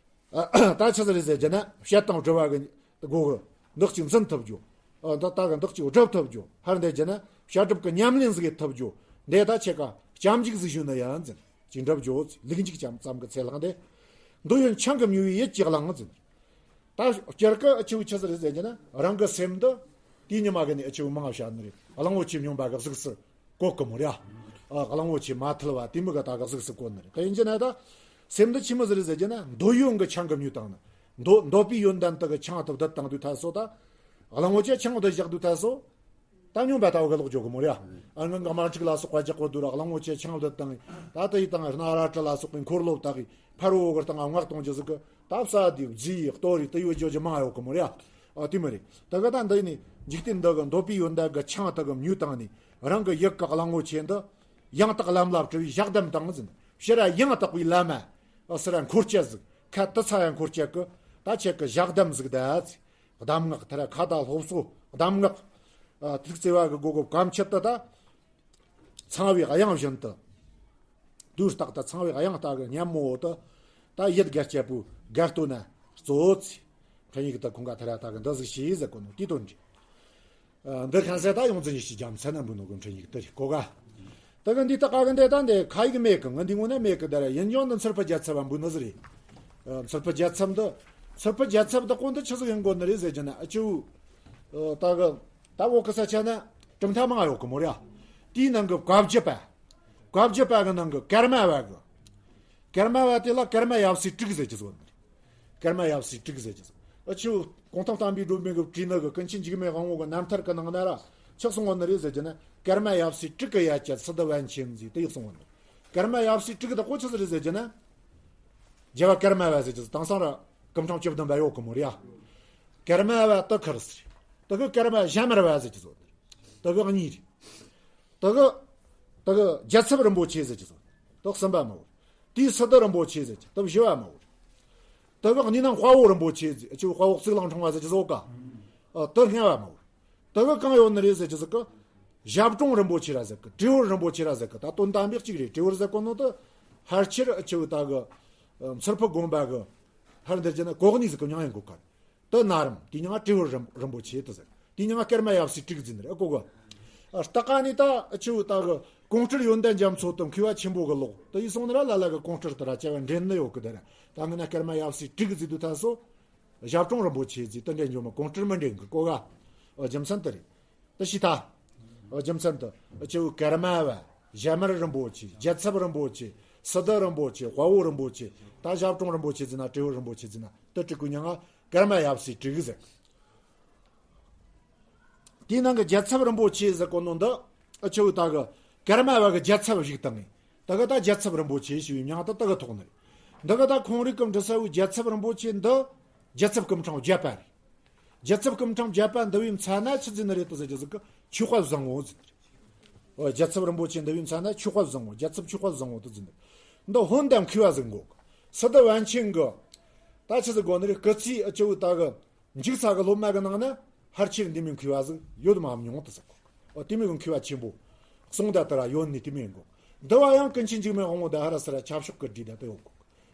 ད་ཆི་ཟིག་རེད་ཟེར་རྒྱུ་ན། བཤད་དང་སྒྲུབ་པ་གི་སྒོ་གི་འདི་གཅིག་འཛིན་ཐུབ་རྒྱུ། ཨ་འདི་ལྟ་གི་འདི་གཅིག་སྒྲུབ་ཐུབ་རྒྱུ། ཧར་འདི་རྒྱུ་ན་བཤད་སྒྲུབ་ཀྱི་ཉམས་ལེན་ཟིག་ཐུབ་རྒྱུ། འདི་ད་ཆེ་ག་སྐྱབས་འཇུག་ཟིག་ཞུ་ན་ཡང་འཛིན་ཅིག་འགྲུབ་རྒྱུ། ལུག་འཇུག་ཙམ་ཙམ་གི་ཚེ་ལག་འདི། འདོད་ཡོན་ཆང་གིས་མྱོས་པའི་ཡིད་ཀྱི་གླང་འཛིན། ད་སྤྱིར་གི་ཨ་ཆེ་བོ་ཆི་ཟིག་རེད་ཟེར་རྒྱུ་ན། རང་གི་སེམས་འདི་དེའི་ཉི་མ་གི་ནས་ཨ་ཆེ་བོ་མང་བ་བཤད་ནི་རེད། གླང་པོ་ཆེ་སྨྱོན་པ་གི་གཟུགས་སུ་གོ་གི་མོ་རེད་ཨ། ཨ་གླང་པོ་ཆེ་མ་ཐུལ་བ་དེ་མོ་གི་ད་གི་གཟུགས་སུ་གོ་ནི་རེད། དེ་ཡིན་རྒྱུ་ན་ད་སེམས་འདི་ཆི་མོ་ཟིག་རེད་ཟེར་རྒྱུ་ན། འདོད་ཡོན་གི་ཆང་གིས་མྱོས་བཏང་ནི། འདོད་འདོད་པའི་ཡོན་ཏན་དག་གི་ཆང་དུ་བསྡུས་བཏང་དུས་ཐ་སོ། ད་གླང་པོ་ཆེ་ཆང་དུ་བཞག་དུས་ཐ་སོ། ད་སྨྱོན་པ་ལྟ་བུ་གི་ལོག་འགྱོ་གི་མོ་རེད་ཨ། ཨ་ང་ང་དམག་འཁྲུག་ལ་སོགས་པ་རྒྱག་གོ་དུས་ར་གླང་པོ་ཆེ་ཆང་བསྡུས་བཏང་། ད་དེ་ཡི་སྟེང་སྣ་རལ་གྲི་ལ་སོགས་པའི་འཁོར་ལོ་བཏགས་གི་ཕ་རོལ་པོ་གི་སྟེང་ང་མངགས་གཏོང་རྒྱུ་ཟིག་གི། ད་བསད་དེ་བརྫིས་གཏོར་རེ་དེ་ཡོད་རྒྱུ་ཅིག་མང་ཡོད་གི་མོ་རེད་ཨ། ཨ་དེ་མོ་རེད། དེ་གི་ད་འདི་ནི་འཇིག་རྟེན་འདི་གི་འདོད་པའི་ཡོན་ཏན་གི་ཆང་དག་གིས་མྱོས་བཏང་ནས། རང་གི་ཡིད་གི་གླང་པོ་ཆེ་འདི་ཡང་དག་ལམ་ལ་བཀྲི་བའི་ཞག་དམ་བཏང་ཟིན། ཕྱིར་ར་ཡང་དག་པའི་ལམ་མ་ཨ་སི་ར་འཁོར་བཅད་ཟིག། ཁ་དུ་ཚ་ཡང་འཁོར་བཅད་གི། ད་ཁྱེད་གི་ཞག་དམ་ཟིག་ད་ཟེར། གདམས་ངག་དེ་ར་ཁ་ད་སློབ་གསོ་གདམས་ངག་ཨ་ཐུགས་བརྩེ་བ་གི་སྒོ་གི་གམ་ཆད་དུ་ད། ཚངས་པའི་དབྱངས་བཞིན་དུ། དུས་རྟག་ཏུ་ཚངས་པའི་དབྱངས་ལྟ་གི་སྙན་མོ་དུ། ད་ཡིད་དགའ་སྐྱེད་པོ་དགའ་སྟོན་ན་གཙོ་ཚེ། འཕྲིན་ཡིག་ད་ཁོང་ག་ཐ་ར་ད་གི་འདི་ཟིག་ཤེས་ཟེར་གོ་ནོ་དེའི་དོན་རེད། ཨ་འདི་ཁ་ཟེར་ད་ཡོངས་འཛིན་ཡེ་ཤེས་རྒྱལ་མཚན་ན་འབུལ་ནོ་གི་འཕྲིན་ཡིག་དེ་རེད། གོ་ག་ད་གི་འདི་ད་ག་གི་འདི་ད་འདི་ཁ་ཡིག་མེད་གི། ང་འདི་ངོ་ན་མེད་གི། ད་ར་ཡིན་ཀྱང་འདི་མཚུར་ཕུ་རྒྱལ་ཚབ་བ་འབུལ་ནི་ཟིག་རེད། ཨ་མཚུར་ཕུ་རྒྱལ་ཚབ་འདི། མཚུར་ཕུ་རྒྱལ་ཚབ་འདི་ཀོ་འདི་ཆི་ཟིག་ཡིན་དགོ་ནི་རེད་ཟེར་རྒྱུ་ན། ཨ་ཅོ། ཨ་ད་གི་ད་བོད་གི་ས་ཆ་ན་གྲུབ་མཐའ་མང་ཡོད་གི་མོ་རེད་ཨ། དེའི་ནང་གི་བཀའ་བརྒྱུད་པ། བཀའ་བརྒྱུད་པ་གི་ནང་གི་ཀརྨ་པ་གི། ཀརྨ་པ་དེ་ལ་ཀརྨ་ཡབ་སྲས་དྲུག་ཟེར་གྱི་ཟོ་ནི་རེད། ཀརྨ་ཡབ་སྲས་དྲུག་ཟེར་གྱི་ཟོ། ཨ་ཆུ་གུང་ཐང་བསྟན་པའི་སྒྲོན་མེ་གི་བྲིས་ནི་གི་ཀུན་མཁྱེན་འཇིགས་མེད་དབང་པོ་གི་རྣམ་ཐར་གི་ནང་ན་ར་ཆི་གསུང་བ་ནི་རེད་ཟེར་རྒྱུ་ན། ཀརྨ་ཡབ་སྲས་དྲུག་གི་ཡ་གྱལ་སི་ཏུ་པཎ་ཆེན་ཟེར་དེ་ཡི་གསུང་བ་ནི། ཀརྨ་ཡབ་སྲས་དྲུག་གི་ད་ཀོ་ཆི་ཟིག་རེད་ཟེར་རྒྱུ་ན། རྒྱལ་བ་ཀརྨ་པ་ཟེར་གྱི་ཟོ། དེང་སང་ར་སྐུ་ཕྲེང་བཅུ་བདུན་པ་ཡོད་གི་མོ་རེད་ཡ། ཀརྨ་པ་དེ་ཁར་ཟེར། དེ་གི་ཀརྨ་ཞྭ་དམར་པ་ཟེར་གྱི་ཟོ། དེ་གི་གཉིས་རེད། དེ་གི། དེ་གི་རྒྱལ་ཚབ་རིན་པོ་ཆེ་ཟེར་གྱི་ཟོ། དེ་གསུམ་པ་མ་བོར། དེའི་སི་ཏུ་རིན་པོ་ཆེ་ཟེར་གྱི་དེ་བཞི་བ་མ་བོར། དེ་གི་གཉིས་ན་དཔའ་བོ་རིན་པོ་ཆེ་ཟེར་གྱི་དཔའ་བོ་གཙུག་ལག་ཕྲེང་བ་ཟེར་གྱི་ཟོ་ག་ཨ་དེ་ལྔ་བ་མ་བོར། དེ་གི་གང་ཡོད་ནི་རེད་ཟེར་གྱི་ཟིག་གི། ཞབས་དྲུང་རིན་པོ་ཆེ་ར་ཟེར་གི། དྲིལ་བུ་རིན་པོ་ཆེ་ར་ཟེར་གི། ད་དོན་དམ་པའི་གཅིག་རེད། དྲིལ་བུ་ཟེར་གོ་ནོ་དེ་ཕལ་ཆེར་ཨ་ཆུ་ད་གི་མཚུར་ཕུ་དགོན་པ་གི་ཕར་འདིར་གྱི་ན་གོ་གནས་ཟིག་གི་མྱིང་ཡིན་དགོ་ག་དེ་ན་རམ་དེ་མྱིང་ང་དྲིལ་བུ་རིན་རིན་པོ་ཆེ་དེ་ཟེར། དེ་མྱིང་ང་ཀརྨ་ཡབ་སྲས་དྲུག་ཟེར་ནི་རེད། ཨ་གོ་གི། ཨ་ལྟ་ག་ནི་ད་ཨ་ཆུ་ད་གི་ཀོང་སྤྲུལ་ཡོན་ཏན་རྒྱ་མཚོ་དང་མཁས་པ་ཆེན་པོ་གི་ལོག་དེ་ཡི་སོང་ནི་ར་ལ་ལ་གི་ཀོང་སྤྲུལ་དེ་ར་བྱ་བ་འདྲེན་ནི་ཡོད་གི། དེ་ར་ད་ང་ན་ཀརྨ་ཡབ་སྲས་དྲུག་ཟེར་དུས་ད་སོ། ཞབས་དྲུང་རིན་པོ་ཆེ་ཟེར་དེ་འདྲ་འཇོག་མ། ཀོང་སྤྲུལ་མི་འདྲེན་གི། གོ་ག་ཨ་རྒྱུ་མཚན་དེ་རེད། དེ་ཤི་ཐ། ཨ་རྒྱུ་མཚན་དེ་ཨ་ཆུ་ཀརྨ་པ། ཞྭ་དམར་རིན་པོ་ཆེ། རྒྱལ་ཚབ་རིན་པོ་ཆེ། སི་ཏུ་རིན་པོ་ཆེ། དཔའ་བོ་རིན་པོ་ཆེ། ད་ཞབས་དྲུང་རིན་པོ་ཆེ་ཟེར་ན། དྲིལ་བུ་རིན་པོ་ཆེ་ཟེར་ན། དེ་དྲུག་གི་མྱིང་ང་ཀརྨ་ཡབ་སྲས་དྲུག་ཟེར། དེའི་ནང་གི་རྒྱལ་ཚབ་རིན་པོ་ཆེ་ཟེར་གོ་ནོ་འདི་ཨ་ཆུ་ད་གི་ཀརྨ་པ་གི་རྒྱལ་ཚབ་བཞུགས་བཏང་ངས། ད་གི་ད་རྒྱལ་ཚབ་རིན་པོ་ཆེ་ཞེས་པའི་མྱིང་དེ་དེ་གི་ཐོགས་ནི་རེད། འདི་གི་ད་ཁོང་རིགས་ཀྱི་འབྲི་ས་བོའི་རྒྱལ་ཚབ་རིན་པོ་ཆེ་འདི་རྒྱལ་ཚབ་སྐུ་ཕྲེང་བརྒྱད་པ་རེད། རྒྱལ་ཚབ་སྐུ་ཕྲེང་བརྒྱད་པ་འདི་བའི་མཚན་ན་ཆི་ཟེར་ནི་རེད་དོ་ཟེར་རྒྱུ་ཟིག་གི་ཆོས་དཔལ་བཟང་པོ་ཟེར་ནི་རེད། ཨོ་རྒྱལ་ཚབ་རིན་པོ་ཆེ་འདི་བའི་མཚན་ན་ཆོས་དཔལ་བཟང་པོ། རྒྱལ་ཚབ་ཆོས་དཔལ་བཟང་པོ་དེ་ཟེར་ནི་རེད། འདི་སྔོན་དང་མཁས་པ་ཟིག་གོ། སི་ཏུ་པཎ་ཆེན་གི་ད་ཆི་ཟིག་གོ་ནི་རེད། སྐུ་ཚེ་ཨ་ཆུ་ད་གི་འཇིག་ཚ་གི་སློབ་མ་གི་ནང་ན་ཕལ་ཆེར་འདི་མོའི་མཁས་པ་ཟིག་ཡོད་མ་མྱོང་དེ་ཟེར་གོ། ཨོ་དེ་མོ་གི་མཁས་པ་ཆེན་པོ་གསུང་ད་དེ་ར་ཡོད་ནི་དེ་མོ་ཡིན་གོ། འདི་བ་ཡང་ཀུན་མཁྱེན་འཇིགས་མེད་དབང་པོ་ད་ཧ་ར་སི་ར་ཆབ་ཤོག་གི་བྲིས་ད་དེ་ཡོད་གོ།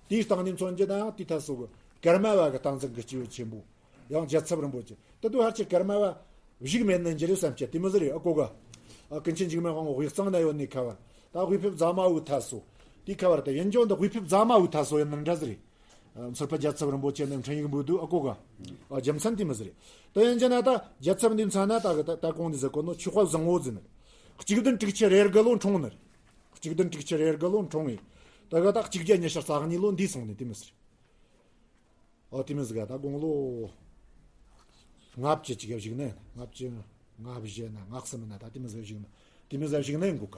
དེའི་སྟེང་ནས་མཚོན་རྒྱུ་ན་ཡང་དེའི་ཐད་སོ་གི་ཀརྨ་པ་གི་སྟངས་འཛིན་གི་སྐྱེས་བུ་ཆེན་པོ། ཡང་རྒྱལ་ཚབ་རིན་པོ་ཆེ་དེ་དུས་ཧ་ཆེ་ཀརྨ་པ་བཞུགས་མེད་ནི་འགྱུར་རེ་བསམ་སྐྱེ་དེ་མོ་ཟིག་རེད། ཨ་གོ་ག་ཨ་ཀུན་མཁྱེན་འཇིགས་མེད་དབང་པོ་དབུས་གཙང་ན་ཡོད་ནི་ཁ་བར་ད་དབུས་ཕེབས་རྫ་མ་བུ་ཐ་སོ། དེའི་ཁ་བར་ད་ཡིན་ཀྱང་ད་དབུས་ཕེབས་རྫ་མ་བུ་ཐ་སོ་ཡིན་ནི་འདྲ་ཟིག་རེད། མཚུར་ཕུ་རྒྱལ་ཚབ་རིན་པོ་ཆེ་ནས་འཕྲིན་ཡིག་འབུལ་དུས། ཨ་གོ་ག་ཨ་རྒྱུ་མཚན་དེ་མོ་ཟིག་རེད། ད་ཡིན་རྒྱུ་ན་ད་རྒྱལ་ཚབ་འདི་མཚན་ན་ད་གི་ད་ད་གོང་ནས་ཟེར་གོ་ནོ་ཆོས་དཔལ་བཟང་པོ་ཟེར་ནི་རེད། གཅིག་བདུན་དྲུག་ཅུ་རེ་དགུ་ལོ་འཁྲུངས་ནི་རེད། གཅིག་བདུན་དྲུག་ཅུ་རེ་དགུ་ལོ་འཁྲུངས་ངས། ད་གི་ད་གཅིག་བརྒྱ་ཉི་ཤུ་རྩ་གཉིས་ལོ་འདས་སོང་ནི་དེ་མོ་ཟིག་རེད། ཨོ་དེ་མོ་ཟིག་ག་ད་དགུང་ལོ་ལྔ་བཅུ་ཅིག་ག་བཞུགས་ནས། ལྔ་བཅུ་ང་བཞི་ན་ང་གསུམ་ན་ད་དེ་མོ་ཟིག་བཞུགས་ན། དེ་མོ་ཟིག་བཞུགས་ནས་འགུག་ག་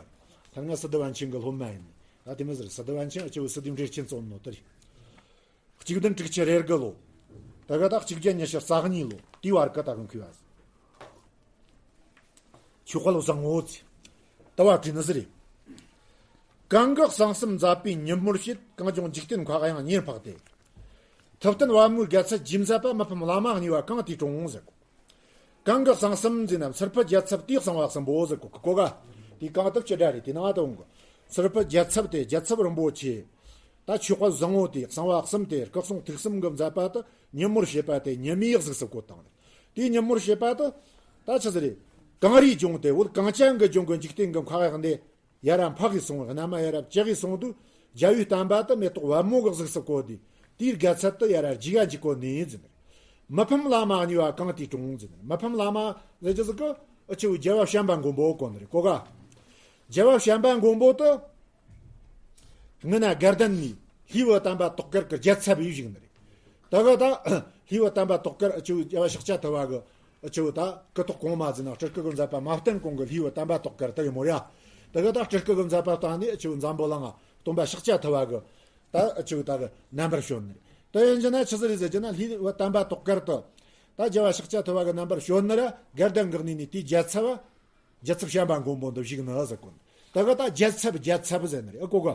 ད་ང་སི་ཏུ་པཎ་ཆེན་གི་སློབ་མ་ཡིན་ནི། ད་དེ་མོ་ཟིག་རེད། སི་ཏུ་པཎ་ཆེན་ཨ་ཆུ་སི་ཏུ་འགྲེལ་ཆེན་བརྩམས་ནོ་དེ་རེད། གཅིག་བདུན་དྲུག་ཅུ་རེ་དགུ་ལོ། ད་ག་ད་གཅིག་བརྒྱ་ཉི་ཤུ་རྩ་གཉིས་ལོ་དེའི་བར་གི་ད་གི་མཁས་པ་ཟིག་ཆོས་དཔལ་བཟང་པོ་ཟེར། ད་བ་བྲིས་ནི་ཟིག་རེད། གང་གིས་གསང་གསུམ་མཛད་པའི་ཉིན་མོར་བྱེད། གང་བྱུང་འཇིག་རྟེན་མཁའ་དབྱིངས་ཉེར་འཕགས་ཏེ། ཐུབ་བསྟན་པད་མོའི་རྒྱལ་ཚབ་རྗེས་མཛད་པ། མི་ཕམ་བླ་མ་གཉིས་པ་གང་དེས་དྲོངས་ཟེར། གང་གིས་གསང་གསུམ་ཟེར་ན་མཚུར་ཕུ་རྒྱལ་ཚབ་དེའི་གསང་བ་གསུམ་པོ་ཟེར་གོ་གི་གོ་ག་དེའི་གང་དུ་སྤྱི་སྒྲ་རེད། དེ་ནང་དུ་འོང་གི། མཚུར་ཕུ་རྒྱལ་ཚབ་དེ་རྒྱལ་ཚབ་རིན་པོ་ཆེ། ད་ཆོས་དཔལ་བཟང་པོ་དེ་གསང་བ་གསུམ་དེ་སྐུ་གསུང་ཐུགས་གསུམ་གྱི་མཛད་པ་དེ་ཉིན་མོར་བྱེད་པ་དེ་ཉི་མའི་གཟུགས་སུ་བཀོད་བཏང་ནས། དེའི་ཉིན་མོར་བྱེད་པ་དེ་ད་ཆི་ཟིག་རེད། གངས་རིའི་ལྗོངས་དེ་བོད་གངས་ཅན་གྱི་ལྗོངས་ཀྱི་འཇིག་རྟེན་གྱི་མཁའ་དབྱིངས་འདི་ཡར་ར་འཕགས་གི་སོང་། གནམ་མ་ཡར་ར་བཅུ་གི་སོང་དུས་རྒྱལ་བའི་བསྟན་པ་དེ་མེ་ཏོག་པད་མོ་གི་གཟུགས་སུ་བཀོད་དེ། དེའི་རྒྱལ་ཚབ་དེ་ཡར་ར་རྒྱུག་ག་འཇུག་གོ་ནི་ཟེར། མི་ཕམ་བླ་མ་གཉིས་པ་གང་དེས་དྲོངས་ཟེར། མི་ཕམ་བླ་མ་ཟེར་རྒྱུ་ཟིག་གི་ཨ་ཆི་བོ་རྒྱལ་བ་བྱམས་པ་མགོན་པོ་གོ་ནི་རེད་གོ་ག་རྒྱལ་བ་བྱམས་པ་མགོན་པོ་དེ་སྔོན་ན་དགའ་ལྡན་ནས་ལྷའི་བུ་དམ་པ་ཏོག་དཀར་གྱི་རྒྱལ་ཚབ་ཡིན་བཞུགས་ནི་རེད། ད་ག་ད་ལྷའི་བུ་དམ་པ་ཏོག་དཀར་ཨ་ཆི་བོ་རྒྱལ་བ་ཤཱཀྱ་ཐུབ་པ་གི་ཨ་ཆི་བོ་ད་སྐུ་ཐོག་གོང་མ་ཟེར་ན་སྤྲུལ་སྐུ་གི་མཛད་པ་མ་བསྟན་གོང་གི་ལྷའི་བུ་དམ་པ་ཏོག་དཀར་དེ་ཡིན་མོ་ར། ད་ག་ད་སྤྲུལ་སྐུ་གི་མཛད་པ་བཏང་ནས་ཨ་ཆི་བོ་འཛམ་བུ་གླིང་སྟོན་པ་ཤཱཀྱ་ཐུབ་པ་གི་ད་ཨ་ཆི་བོ་ད་གི་རྣམ་པར་བྱོན་ནི་རེད། དེ་ཡིན་རྒྱུ་ན་ཆི་ཟིག་རེད་ཟེར་རྒྱུ་ན་ལྷའི་བུ་དམ་པ་ཏོག་དཀར་དེ་ད་རྒྱལ་བ་ཤཱཀྱ་ཐུབ་པ་གི་རྣམ་པར་བྱོན་ནི་ར་དགའ་ལྡན་འགག་ནས་ནི་དེའི་རྒྱལ་ཚབ་རྒྱལ་ཚབ་བྱམས་པ་མགོན་པོ་འདི་བཞུགས་ནི་ཟེར་གོ་ནི། ད་ག་ད་རྒྱལ་ཚབ་རྒྱལ་ཚབ་ཟེར་ནི་རེད་ཨ་གོ་ག་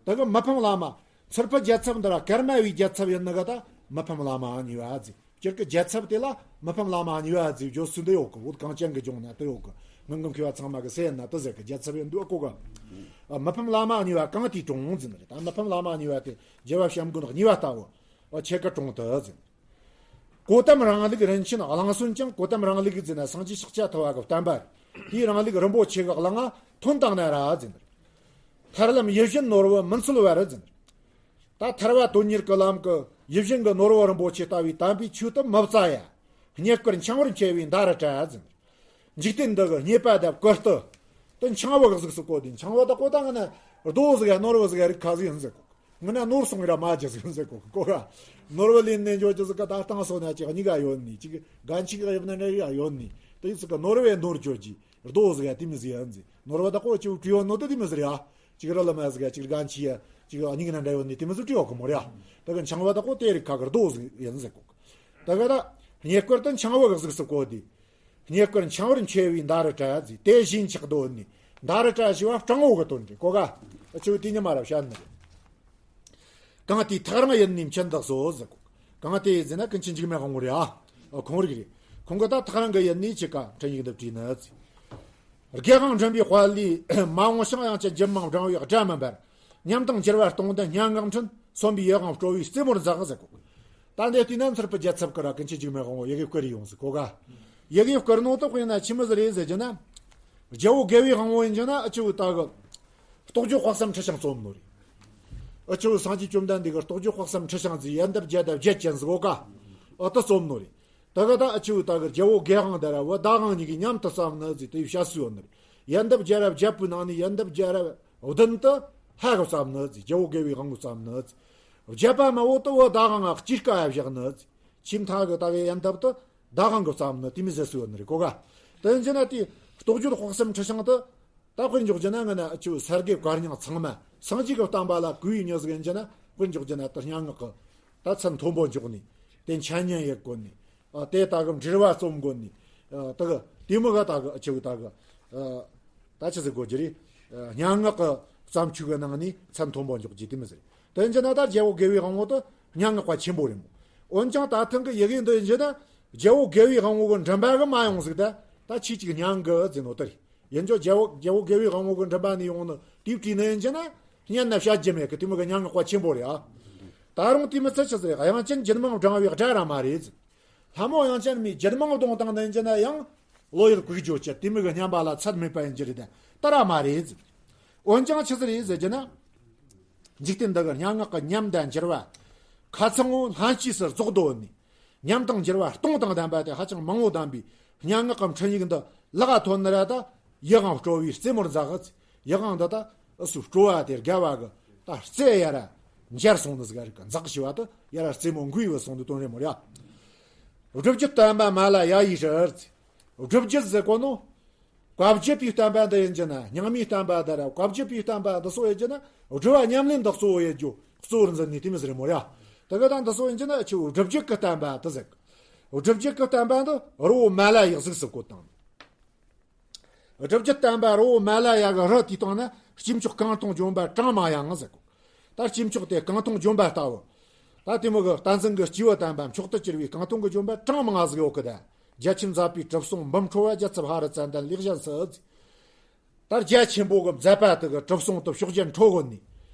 ད་ག་མི་ཕམ་བླ་མ་མཚུར་ཕུ་རྒྱལ་ཚབ་འདི་ར་ཀརྨ་པའི་རྒྱལ་ཚབ་ཡིན་ནི་ག་ད་མི་ཕམ་བླ་མ་གཉིས་པ་ཟེར། སྤྱིར་གི་རྒྱལ་ཚབ་དེ་ལ་མི་ཕམ་བླ་མ་གཉིས་པ་ཟེར་བརྗོད་སྲོལ་འདི་ཡོད་གི། བོད་གངས་ཅན་གི་ལྗོངས་ན་དེ་ཡོད་གི། ངང་གི་མཁས་པ་ཚང་མ་གི་སེམས་ན་དེ་ཟེར་གི། རྒྱལ་ཚབ་ཡིན་དུས་ཨ་གོ་ག་ཨ་མི་ཕམ་བླ་མ་གཉིས་པ་གང་དེས་དྲོངས་ཟེར་ནི་རེད། ད་མི་ཕམ་བླ་མ་གཉིས་པ་དེ་རྒྱལ་བ་བྱམས་མགོན་གཉིས་པ་ལྟ་བུ་ཨ་ཁྱེད་ཀྱིས་དྲོངས་དེ་ཟེར། གོ་ཏམ་རང་ལུགས་རིན་ཆེན་གླིང་གསོན་ཅིང་། གོ་ཏམ་རང་ལུགས་ཟེར་ན་སངས་རྒྱས་ཤཱཀྱ་ཐུབ་པ་གི་བསྟན་པ་རེད། དེའི་རང་ལུགས་རིན་པོ་ཆེ་གི་གླིང་ང་ཐོན་བཏང་ནི་ར་ཟེར། ཐར་ལམ་ཡིད་བཞིན་ནོར་བུ་མུན་སེལ་བར་ཟེར། ད་ཐར་པ་དོན་གཉེར་གྱི་ལམ་གྱི་ཡིད་བཞིན་གྱི་ནོར་བུ་རིན་པོ་ཆེ་ལྟ་བུའི་དམ་པའི་ཆོས་དེ་མི་བཙལ་ཡ། རྙེད་བཀུར་འཆིང་བར་འཁྱམས་པའི་མདའ་རུ་བྲལ་ཟེར། འཇིག་རྟེན་འདི་གི་རྙེད་པ་དང་བཀུར་སྟི་དེ་འཆིང་བ་གི་གཟུགས་སུ་བཀོད་དེ། འཆིང་བ་དང་བཀོད་ད་ང་ན་རྡོ་ཟིག་ཡ་ནོར་བུ་ཟིག་ཡ་རིགས་ཁ་ཟིག་ཡིན་ཟེར་གོ། ང་ན་ནོར་སོང་ཡ་ར་མ་རྒྱུ་ཟིག་ཡིན་ཟེར་གོ་གོ་ག་ནོར་བུ་ལེན་ནས་འཇོག་རྒྱུ་ཟིག་ག་ད་བཏང་སོང་ན་ཅིག་གཉིས་ཀ་ཡོད་ནི། ཅིག་གན་ཆི་ག་ཡོད་ན་འདྲ་ཡ་ཡོད་ནི། དེ་ཡི་ཚིག་ག་ནོར་བུ་ནོར་འཇོག་རྒྱུ་རྡོ་ཟིག་ཡ་དེ་མི་ཟིག་ཡིན་ཟེར། ནོར་བུ་དང་བཀོད་ཅིག་བྲིས་ཡོད་ནོ་དེ་དེ་མི་ཟིག་རེད་ཡ། ཅིག་ར་ལ་མ་ཟིག་ཡ་ཅིག་གན་ཆི་ཡ་ཅིག་གཉིས་ཀ་ན་འདྲ་ཡོད་ནི་དེ་མི་ཟིག་བྲིས་ཡོད་གི་མོ་རེད་ཡ། ད་ག་འཆིང་བ་དང་བཀོད་དེ་རིགས་ཁ་གི་རྡོ་ཟིག་ཡིན་ཟེར་གོ། ད་ག་ད་རྙེད་བཀུར་དེ་འཆིང་བ་གི་གཟུགས་སུ་བཀོད་དེ། རྙེད་བཀུར་འཆིང་བར་འཁྱམས་པའི་མདའ་རུ་བྲལ་ཟེར། དེ་བཞིན་ཆགས་འདོད་ནི། མདའ་རུ་བྲལ་ཞེས་པ་སྤྲང་བོ་གི་དོན་རེད་གོ་ག་ཨ་ཆོས་དེ་ཉི་མ་ར་བཤད་ནི་རེད། གང་དེའི་ཐག་རིང་ཡུལ་ནས་མཆན་འདི་གསོལ་ཟེར་གོ། གང་དེ་ཟེར་ན་ཀུན་མཁྱེན་འཇིགས་མེད་དབང་པོ་རེད་ཨ། ཁོང་རིགས་རེད། ཁོང་གི་ད་ཐག་རིང་གི་ཡུལ་ནས་ཆི་ག་འཕྲིན་ཡིག་འདི་བྲིས་ནི་ཟེར། རྒྱལ་དབང་མགྲིན་པའི་དཔལ་ལས་མ་འོངས་ཤིང་། དབྱངས་ཅན་རྒྱུད་མང་བགྲང་བའི་སྒྲ་མིན་པར། ཉམས་དང་འགྱུར་བ་སྟོང་ལྡན་སྙན་ངག་འཕྲིན། གསོན་པའི་ཡིད་དབང་སྤྲོ་བའི་རྩེ་མོར་འཛེགས་ཟེར་གོ། ད་འདི་བལྟས་ན་མཚུར་ཕུ་རྒྱལ་ཚབ་ཀྱིས་ར་ཀུན་མཁྱེན་འཇིགས་མེད་དབང་པོ་ཡི་གེ་བསྐུར་ཡོང་ཟེར་གོ་ག་ཡི་གེ་བསྐུར་ནོ་དེ་དཔེར་ན་ཆི་མོ་ཟིག་རེད་ཟེར་རྒྱུ་ན། རྒྱལ་པོ་རྒྱལ་བའི་དབང་པོ་ཡིན་རྒྱུ་ན་ཨ་ཆི་བོ་ད་གི་རྟོགས་བརྗོད་དཔག་བསམ་འཁྲི་ཤིང་རྩོམ་ནོ་རེད། ཨ་ཆི་བོ་སངས་རྒྱས་བཅོམ་ལྡན་འདས་ཀྱིས་རྟོགས་བརྗོད་དཔག་བསམ་འཁྲི་ཤིང་ཟེར་ཡལ་འདབ་བརྒྱ་དང་བརྒྱད་ཅན་ཟེར་གོ་ག་ཨ་དེ་རྩོམ་ནོ་རེད། ད་ག་ད་ཨ་ཆི་བོ་ད་གི་རྒྱལ་པོ་རྒྱལ་དབང་དེ་ར་བུ་ཟླ་དབང་གཉིས་ཀྱིས་མཉམ་དུ་བརྩམས་ནི་ཟེར་དེ་བཤད་སྲོལ་ཡོད་ནི་རེད། ཡལ་འདབ་བརྒྱ་ར་བརྒྱད་པོའི་ནང་ནས་ཡལ་འདབ་བརྒྱ་ར་བདུན་དེ་ལྷ་གིས་བརྩམས་ནི་ཟེར། རྒྱལ་པོ་རྒྱལ་བའི་དབང་པོས་བརྩམས་ནི་ཟེར། བརྒྱད་པ་མ་བོ་དེ་བུ་ཟླ་དབང་ང་སྐྱེས་སྐར་ཡ་བཞག་ནི་ཟེར། ཆེས་མཐའ་གི་ད་གི་ཡལ་འདབ་དེ་ཟླ་དབང་གིས་བརྩམས་ནི་དེ་མོ་ཟེར་སྲོལ་ཡོད་ནི་རེད་གོ་ག་དེ་ཡིན་རྒྱུ་ན་དེ་རྟོགས་བརྗོད་དཔག་བསམ་འཁྲི་ཤིང་དེ། ད་དཔེར་འཇོག་རྒྱུ་ན་ང་ན་ཨ་ཆི་བོ་སར་གི་བཀའ་རྙིང་ཚང་མ་སངས་རྒྱས་ཀྱི་བསྟན་པ་ལ་གུས་པའི་མྱི་ཟིག་ཡིན་རྒྱུ་ན། དཔེར་འཇོག་རྒྱུ་ན་ད་སྙན་ངག་གི་ད་ཚད་མཐོན་པོ་འཇོག་ནི། དེ་འཆད་ཉན་ཡེད་གོ་ནི། ཨ་དེ་ད་གི་འགྲེལ་པ་རྩོམ་གོ་ནི། ཨ་ད་གི་དེ་མོ་ག་ད་གི་ཨ་ཆི་བོ་ད་གི་ཨ་ད་ཆི་ཟིག་གོ་རྒྱུ་རེད། ཨ་སྙན་ངག་གི་བརྩམས་ཆོས་གི་ནང་ནས་ཚད་མཐོན་པོ་འཇོག་རྒྱུ་དེ་མོ་ཟིག་རེད། དེ་ཡིན་རྒྱུ་ན་ད་རྒྱལ་པོ་རྒྱལ་བའི་དབང་པོ་དེ་སྙན་ངག་པ་ཆེན་པོ་རེད་མོ། འོན་ཀྱང་ད་ཐེངས་གི་ཡི་གེ་འདི་ཡིན་རྒྱུ་ན་རྒྱལ་པོ་རྒྱལ་བའི་དབང་པོ་གི་མགྲིན་པ་གིས་མ་ཡོང་ཟིག་ད་ད་ཆི་ཅིག་སྙན་གི་ཟེར་ནོ་དེ་རེད། ཡིན་ཀྱང་རྒྱལ་པོ་རྒྱལ་པོ་རྒྱལ་བའི་དབང་པོ་གི་མགྲིན་པ་ནས་ཡོང་ནི་དེ་བྲིས་ནི་ཡིན་རྒྱུ་ན་སྙན་ན་བཤད་རྒྱུ་མེད་གི་དེ་མོ་གི་སྙན་ངག་པ་ཆེན་པོ་རེད་ཨ། ད་རུང་དེ་མི་ཚད་ཆི་ཟིག་རེད། དབྱངས་ཅན་རྒྱུད་མང་བགྲང་བའི་སྒྲ་ར་མ་རེད་ཟེར། ལྷ་མོ་དབྱངས་ཅན་མའི་རྒྱུད་མང་བརྡུངས་བཏང་ནི་ཡིན་རྒྱུ་ན་ཡང་བློ་ཡུལ་གུག་བརྗོད་ཀྱི་དེ་མོ་གི་སྙན་པ་ལ་ཚད་མེད་པ་ཡིན་རྒྱུ་རེད་ད་ད་ར་མ་རེད་ཟེར། འོན་ཀྱང་ཆི་ཟིག་རེད་ཟེར་རྒྱུ་ན། འཇིག་རྟེན་འདི་གི་སྙན་ངག་གི་ཉམས་དང་འགྱུར་བ། ཁ་ཚང་བོ་ལྷན་སྐྱེས་སུ་རྫོགས་འདོད་ནི། ཉམས་དང་འགྱུར་བ་སྟོང་དང་ལྡན་པ་དེ་ཧ་ཅང་མང་བོ་ལྡན་པའི་སྙན་ངག་གི་འཕྲིན་ཡིག་འདི་ལག་ག་ཐོན་ནི་ར་ད་ཡིད་དབང་སྤྲོ་བའི་རྩེ་མོར་འཛེགས། ཡིད་དབང་འདི་ད་ཨུ་སུ་སྤྲོ་བ་དེ་རྒྱལ་བ་གི་ད་རྩེ་ཡར་ར་འཇར་སོང་ནི་ཟིག་རིག་གི་འཛེགས་ཞེས་པ་དེ་ཡར་ར་རྩེ་མོ་འགུལ་བུད་སོང་ནི་དོན་རེད་མོ་ར། སྒྲུབ་བརྒྱུད་བསྟན་པ་མ་ལ་ཡ་ཡི་ཧྲིལ། སྒྲུབ་བརྒྱུད་ཟེར་གོ་ནོ། བཀའ་བརྒྱུད་པའི་བསྟན་པ་འདི་ཡིན་རྒྱུ་ན། རྙིང་མའི་བསྟན་པ་འདི་ར་བཀའ་བརྒྱུད་པའི་བསྟན་པ་འདི་སོགས་ཡིན་རྒྱུ་ན། སྒྲུབ་པ་ཉམས་ལེན་འདི་གཙོ་བོ་ཡེད་རྒྱུ་གཙོ་བོར་འཛིན་ནི་དེ་མོ་ཟིག་རེད་མོ་ར། དེ་ག་ད་འདི་སོགས་ཡིན་རྒྱུ་ན་ཆི་བོ་སྒྲུབ་བརྒྱུད་ཀྱི་བསྟན་པ་དེ་ཟེར། སྒྲུབ་བརྒྱུད་ཀྱི་བསྟན་པ་འདི་རི་བོ་མ་ལ་ཡའི་གཟུགས་སུ་བཀོད་བཏང་། སྒྲུབ་བརྒྱུད་བསྟན་པ་རི་བོ་མ་ལ་ཡ་གི་རི་དེའི་སྟེང་ན་ སྐྱེས་མཆོག་རྐང་འཐུང་ལྗོན་པ་གྲངས་མང་ཡང་ཟེར་གོ། ད་སྐྱེས་མཆོག་དེ་རྐང་འཐུང་ལྗོན་པ་ལྟ་བུ། ད་དེ་མོ་གི་བསྟན་འཛིན་གྱི་སྐྱེས་བུ་དམ་པ་མཆོག་ཏུ་གྱུར་པའི་རྐང་འཐུང་གི་ལྗོན་པ་གྲངས་མང་ཟིག་ཡོད་གི། ད་རྒྱ་ཆེན་མཛད་པའི་གྲུབ་སོང་འབུམ་འཕྲོ་བ་རྒྱལ་ཚབ་ཧ་རི་ཙན་དན་ལེགས་བཞེངས་སུ། ད་རྒྱ་ཆེན་པོ་གི་མཛད་པ་དེ་གི་གྲུབ་སོང་དུ་ཕྱོགས་བརྒྱར་འཕྲོ་གོ་ནས།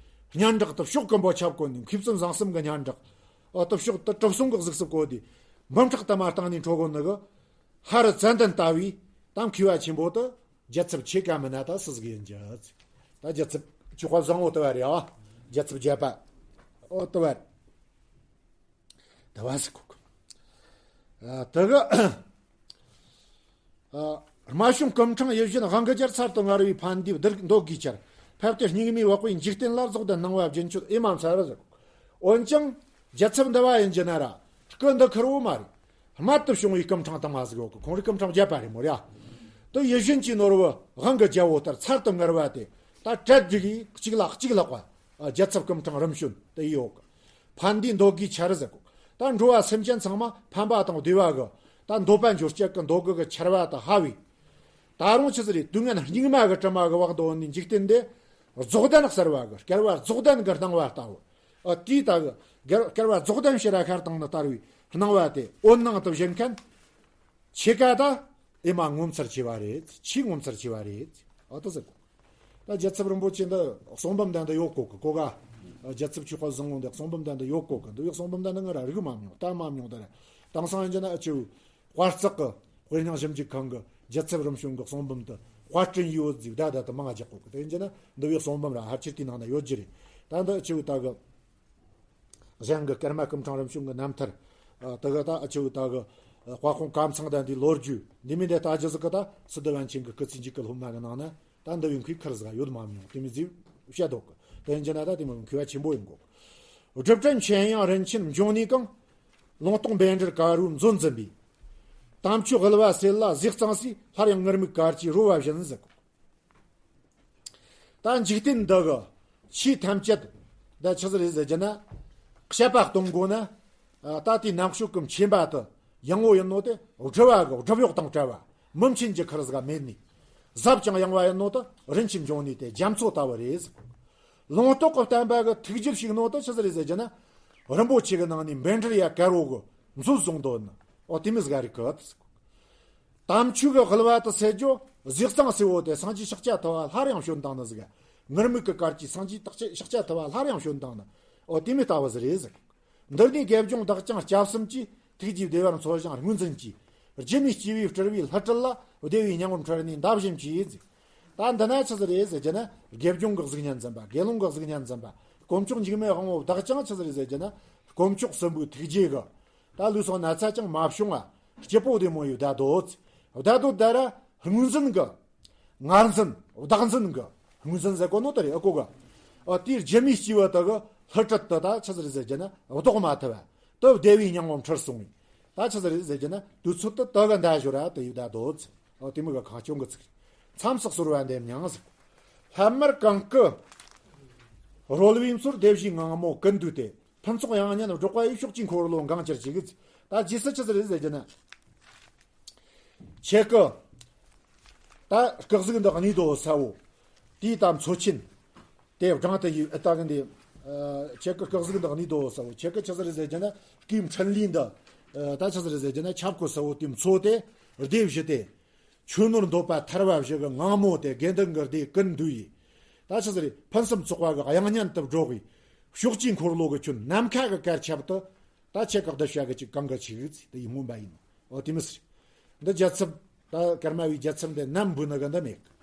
སྙན་གྲགས་དུ་ཕྱོགས་ཀུན་པོ་ཁྱབ་གོ་ནས། མཁས་བཙུན་བཟང་གསུམ་གི་སྙན་གྲགས། ཨོ་དུ་ཕྱོགས་དུ་གྲུབ་སོང་གི་གཟུགས་སུ་བཀོད་དེ། འབུམ་ཕྲག་དུ་མ་བཏང་ནས་འཕྲོ་གོ་ནི་གི། ཧ་རི་ཙན་དན་ལྟ་བུའི་ད་མཁས་པ་ཆེན་པོ་དེ་རྒྱལ་ཚབ་ཆེ་ག་མིན་ན་ད་སུ་ཟིག་ཡིན་རྒྱུ། ད་རྒྱལ་ཚབ་ཆོས་དཔལ་བཟང་པོ་ལྟ་བུ་རེད་ཨ། རྒྱལ་ཚབ་བརྒྱད་པ། ཨོ་ལྟ་བུ་རེད། ལྟ་བུ་ཟིག་གོ། ཨ་དེ་གི། ཨ། རྨད་བྱུང་སྐུ་ཕྲེང་ཡིད་བཞིན་དབང་གི་རྒྱལ་ཚར་དུ་དངར་བའི་ཕན་བདེའི་མདོ་དགུའི་ཆར། ཕེབས་ཏེ་སྙིགས་མའི་འོག་པའི་འཇིག་རྟེན་ལ་རྫོགས་ལྡན་སྣང་བ་རྒྱུན་མཆོད་ཨེ་མ་མཚར་ཟེར། འོན་ཀྱང་རྒྱལ་ཚབ་འདི་བ་ཡིན་རྒྱུ་ན་ར་སྐུ་འདི་ཁེར་བོ་མ་རེད། རྨད་དུ་བྱུང་བའི་སྐུ་ཕྲེང་དུ་མ་ཟིག་ཡོད་གི། ཁོང་རིགས་སྐུ་ཕྲེང་བརྒྱད་པ་རེད་མོ་ར། དེ་ཡིད་བཞིན་གྱི་ནོར་བུ་དབང་གི་རྒྱལ་པོ་ལྟར་ཚར་དུ་དངར་བ་དེ་ད་གྲལ་བསྒྲིགས་ཡིས་གཅིག་ལ་གཅིག་ལྷག་པ། ཨ། རྒྱལ་ཚབ་སྐུ་ཕྲེང་རིམ་བྱོན་དེ་ཡོད་གི། ཕན་བདེའི་མདོ་དགུའི་ཆར་ཟེར་གོ། ད་འགྲོ་བ་སེམས་ཅན་ཚང་མ་ཕན་པ་དང་བདེ་བ་གི་ད་འདོད་པ་འབྱོར་བྱེད་ཀྱི་མདོ་དགུ་གི་ཆར་བ་དེ་ཧ་བའི། ད་རུང་ཆི་ཟིག་རེད། དུས་ངན་སྙིགས་མ་གི་དྲི་མ་གི་འོག་ཏུ་འོན་ནས་འཇིག་རྟེན་འདི་རྫོགས་ལྡན་གསལ་བ་གི། བསྐལ་པ་རྫོགས་ལྡན་གི་སྣང་བ་ལྟ་བུ། ཨ། དེའི་ད་གི་བསྐལ་བསྐལ་པ་རྫོགས་ལྡན་ཕྱི་ར་ཤར་དང་ནི་ལྟར་བའི་སྣང་བ་དེ་འོད་སྣང་དུ་བཞེངས་མཁན། ཆེ་ག་ད་ཨེ་མ་ངོ་མཚར་ཆེ་བ་རེད། ཆེས་ངོ་མཚར་ཆེ་བ་རེད། ཨ་ད་ཟེར་གོ། ད་རྒྱལ་ཚབ་རིན་པོ་ཆེ་འདི་གསུང་འབུམ་དང་འདི་ཡོད་གོ་གི་གོ་ག། རྒྱལ་ཚབ་ཆོས་དཔལ་བཟང་པོ་འདི་གསུང་འབུམ་དང་འདི་ཡོད་གོ་གི། འདི་བའི་གསུང་འབུམ་དང་འདི་ང་ར་རིག་མ་མྱོང་། ལྟ་མ་མྱོང་། ད་ར་དེང་སང་ཡིན་རྒྱུ་ན་ཨ་ཅེ་དཔལ་བརྩེགས་གི་དཔེ་རྙིང་ཞིབ་འཇུག་ཁང་གི་རྒྱལ་ཚབ་རིམ་བྱོན་གི་གསུང་འབུམ་དེ་དཔར་སྐྲུན་ཡོད་ཟིག་ད་ད་དུ་མང་ང་རྒྱག་གོ་གི། དེ་ཡིན་རྒྱུ་ན་འདི་བའི་གསུང་འབུམ་ར་ཕལ་ཆེར་དེའི་ནང་ན་ཡོད་རྒྱུ་རེད། ད་འདི་ཨ་ཅེ་ད་གི། གཞན་གྱི་སྐར་མ་སྐུ་ཕྲེང་རིམ་བྱོན་གྱི་རྣམ་ཐར། ཨ། དེ་ག་ད་ཨ་ཅེ་བོ་ད་གི། ཨ། དཔལ་དཔུང་ཀམ་ཚང་དང་དེའི་ལོ་རྒྱུས་འདི་མིན་དེ་ལྟ་རྒྱུ་ཟིག་གི་ད་སི་ཏུ་པཎ་ཆེན་གྱི་སྐུ་ཚེ་མཇུག་གི་སློབ་མ་གི་ནང་ན་ད་འདི་བའི་མཁས་ཁུར་ཟིག་ཡོད་མ་མྱོང་། དེ་མི་ཟིག་བཤད་འདུག་གི། དེ་ཡིན་རྒྱུ་ན་ད་དེ་མོ་མཁས་པ་ཆེན་པོ་ཡིན་གོ། སྒྲུབ་སྤྲིན་མཆེད་དབྱིངས་རིན་ཆེན་འབྱུང་གནས་གང་། ལུང་རྟོགས་འབེན་འགྲིར་དཀར་པོའི་མཛོད་འཛིན་པའི། དམ་ཆོས་དབུལ་བ་སེལ་ལ་གཟིགས་གཙང་སའི། སླར་ཡང་ངུར་སྨྲིག་གར་གྱིས་རོལ་བ་བཞིན་ཟེར་གོ། ད་འཇིག་རྟེན་འདི་གི་ཆོས་ཐམས་ཅད་ད་ཆི་ཟིག་རེད་ཟེར་རྒྱུ་ན། བཤད་པ་གཏོང་དགོས་ན། ཨ། ད་དེའི་རྣམ་དཔྱོད་ཀྱི་མཁྱེན་པ་དེ་ཡངས་པོ་ཡིན་ནོ་དེ་སྒྲུབ་པ་གི་སྒྲུབ་གཡོག་དང་བྲལ་བ། མི་མཁྱེན་རྒྱུ་ཁུར་ཟིག་མེད་ནི། ཟབ་ཅིང་ཡངས་པ་ཡིན་ནོ་དེ་རིན་ཆེན་འབྱུང་གནས་དེ་རྒྱ་མཚོ་ལྟ་བུ་རེད་ཟེར། ལུང་རྟོགས་ཀྱི་བསྟན་པ་གི་ཐུགས་རྒྱུད་ཞིག་ནོ་དེ་ཆི་ཟིག་རེད་ཟེར་རྒྱུ་ན། རིན་པོ་ཆེ་གི་ནང་ནས་འབེན་འགྲིར་ཡ་དཀར་པོ་གི་མཛོད་བཟུང་འདོད་ནི། ཨོ་དེ་མི་ཟིག་རེད་གི། དམ་ཆོས་ཀྱི་དབུལ་བ་དེ་སེལ་རྒྱུ། གཟིགས་གཙང་སེ་བོ་དེ་སངས་རྒྱས་ཤཱཀྱ་ཐུབ་པ་སླར་ཡང་བྱོན་བཏང་ནི་ཟིག། ངུར་སྨྲིག་གི་གར་གྱིས་སངས་རྒྱས་ཤཱཀྱ་ཐུབ་པ་སླར་ཡང་བྱོན་བཏང་ནི། ཨོ་དེ་མི་ལྟ་བུ་ཟིག་རེད་ཟེར། འདིར་ནི་དགེ་སྦྱོང་བདག་ཅག་སྐྱབས་གསུམ་གྱིས། ཐུགས་རྗེའི་བདེ་བར་འཚོ་ཞིང་རྔུལ་འཛིན་གྱིས། སྒྱུ་མའི་སྐྱེས་བུའི་སྤྲུལ་པའི་ལྷུ་སྤྲུལ་ལ། བདེ་བའི་སྙིང་པོར་འཁྲིལ་ནས་འདའ་བཞིན་གྱིས་ཟེར། ད་འདི་ན་ཆི་ཟིག་རེད་ཟེར་རྒྱུ་ན། དགེ་སྦྱོང་གི་གཟུགས་བརྙན་འཛིན་པ། དགེ་སློང་གི་གཟུགས་བརྙན་འཛིན་པ། དཀོན་མཆོག་འཇིགས་མེད་དབང་པོ་བདག་ཅག་ཆི་ཟིག་རེད་ཟེར་རྒྱུ་ན། དཀོན་མཆོག་གསུམ་པོའི་ཐུགས་རྗེ་གི། ད་ལུས་སྲོག་ན་ཚ་ཅང་མ་བྱུང་བ། སྐྱིད་པོ་བདེ་མོ་ཡི་བདག་རྡོ། བདག་རྡོ་ད་ར་རྔུལ་འཛིན་གི། ངར་འཛིན། བདག་འཛིན་གི། རྔུལ་འཛིན་ཟེར་གོ་ནོ་དེ་རེད་ཨ་གོ་གི། ཨ་དེའི་སྒྱུ་མའི་སྐྱེས་བུ་དེ་གི་ལྷུ་སྤྲུལ་དེ་ད་ཆི་ཟིག་རེད་ཟེར་རྒྱུ་ན་བཟློག་མ་ཐུབ་པ། དེ་བདེ་བའི་སྙིང་པོར་འཁྲིལ་སོང་བས། ད་ཆི་ཟིག་རེད་ཟེར་རྒྱུ་ན་དུས་ཚོད་དེ་དེ་གི་འདའ་ཞོར་ར་དེ་ཡི་བདག་རྡོ། ཨ་དེ་མོ་གི་གང་བྱུང་གི་ཚིག་རེད། མཚམས་སུ་གསོལ་བ་འདེབས་མྱང་ཟེར། ལྷམ་དམར་གང་གི་རོལ་བའི་མཚོར། སྡེ་བཞིའི་ངང་མོ་ཀུན་འདུས་ཏེ། ཕུན་ཚོགས་དབྱངས་སྙན་སྒྲོག་པ་ཡི། ཕྱོགས་ཀྱི་འཁོར་ལོ་འགེངས་གྱུར་ཅིག། ད་རྗེས་སུ་ཆི་ཟིག་རེད་ཟེར་རྒྱུ་ན། ཁྱེད་ཀྱི་ད་སྐུ་གཟུགས་འདི་གནས་དོ་ས་བོ། དེའི་ད་མཚོ་ཆེན་དེ་བགྲང་དུ་ཡོད་ཨ། ད་གི་འདི། ཨ། ཁྱེད་ཀྱི་སྐུ་གཟུགས་འདི་གནས་དོ་ས་བོ། ཁྱེད་ཀྱི་ཆི་ཟིག་རེད་ཟེར་རྒྱུ་ན་སྐུའི་འཕྲིན་ལས་འདི། ཨ། ད་ཆི་ཟིག་རེད་ཟེར་རྒྱུ་ན་ཁྱབ་གོ་ས་བོ་དེའི་མཚོ་དེ་སྡེ་བཞི་སྟེ། ཆོས་ནོར་འདོད་པ་ཐར་བ་བཞི་གི་ངང་མོ་དེ། དགེ་འདུན་གྱི་སྡེ་ཀུན་འདུས་ཡིས། ད་ཆི་ཟིག་རེད། ཕུན་སུམ་ཚོགས་པ་གི་དབྱངས་སྙན་དུ་སྒྲོག་གི། ཕྱོགས་ཀྱི་འཁོར་ལོ་གི་ཁྱོན་ནམ་མཁའ་གི་གར་ཁྱབ་ཏུ། ད་ཁྱེད་ཀྱི་གདུལ་བྱ་གི་ཅིག་གང་གི་ཆིག་ཟིག་དེ་ཡི་མངོན་པ་ཡིན་ནོ། ཨོ་དེ་མི་ཟེར། འདི་རྒྱལ་ཚབ། ད་ཀརྨ་པའི་རྒྱལ་ཚབ་འདི་ནམ་འབུལ་ནི་གི་འདི་མེད་གི།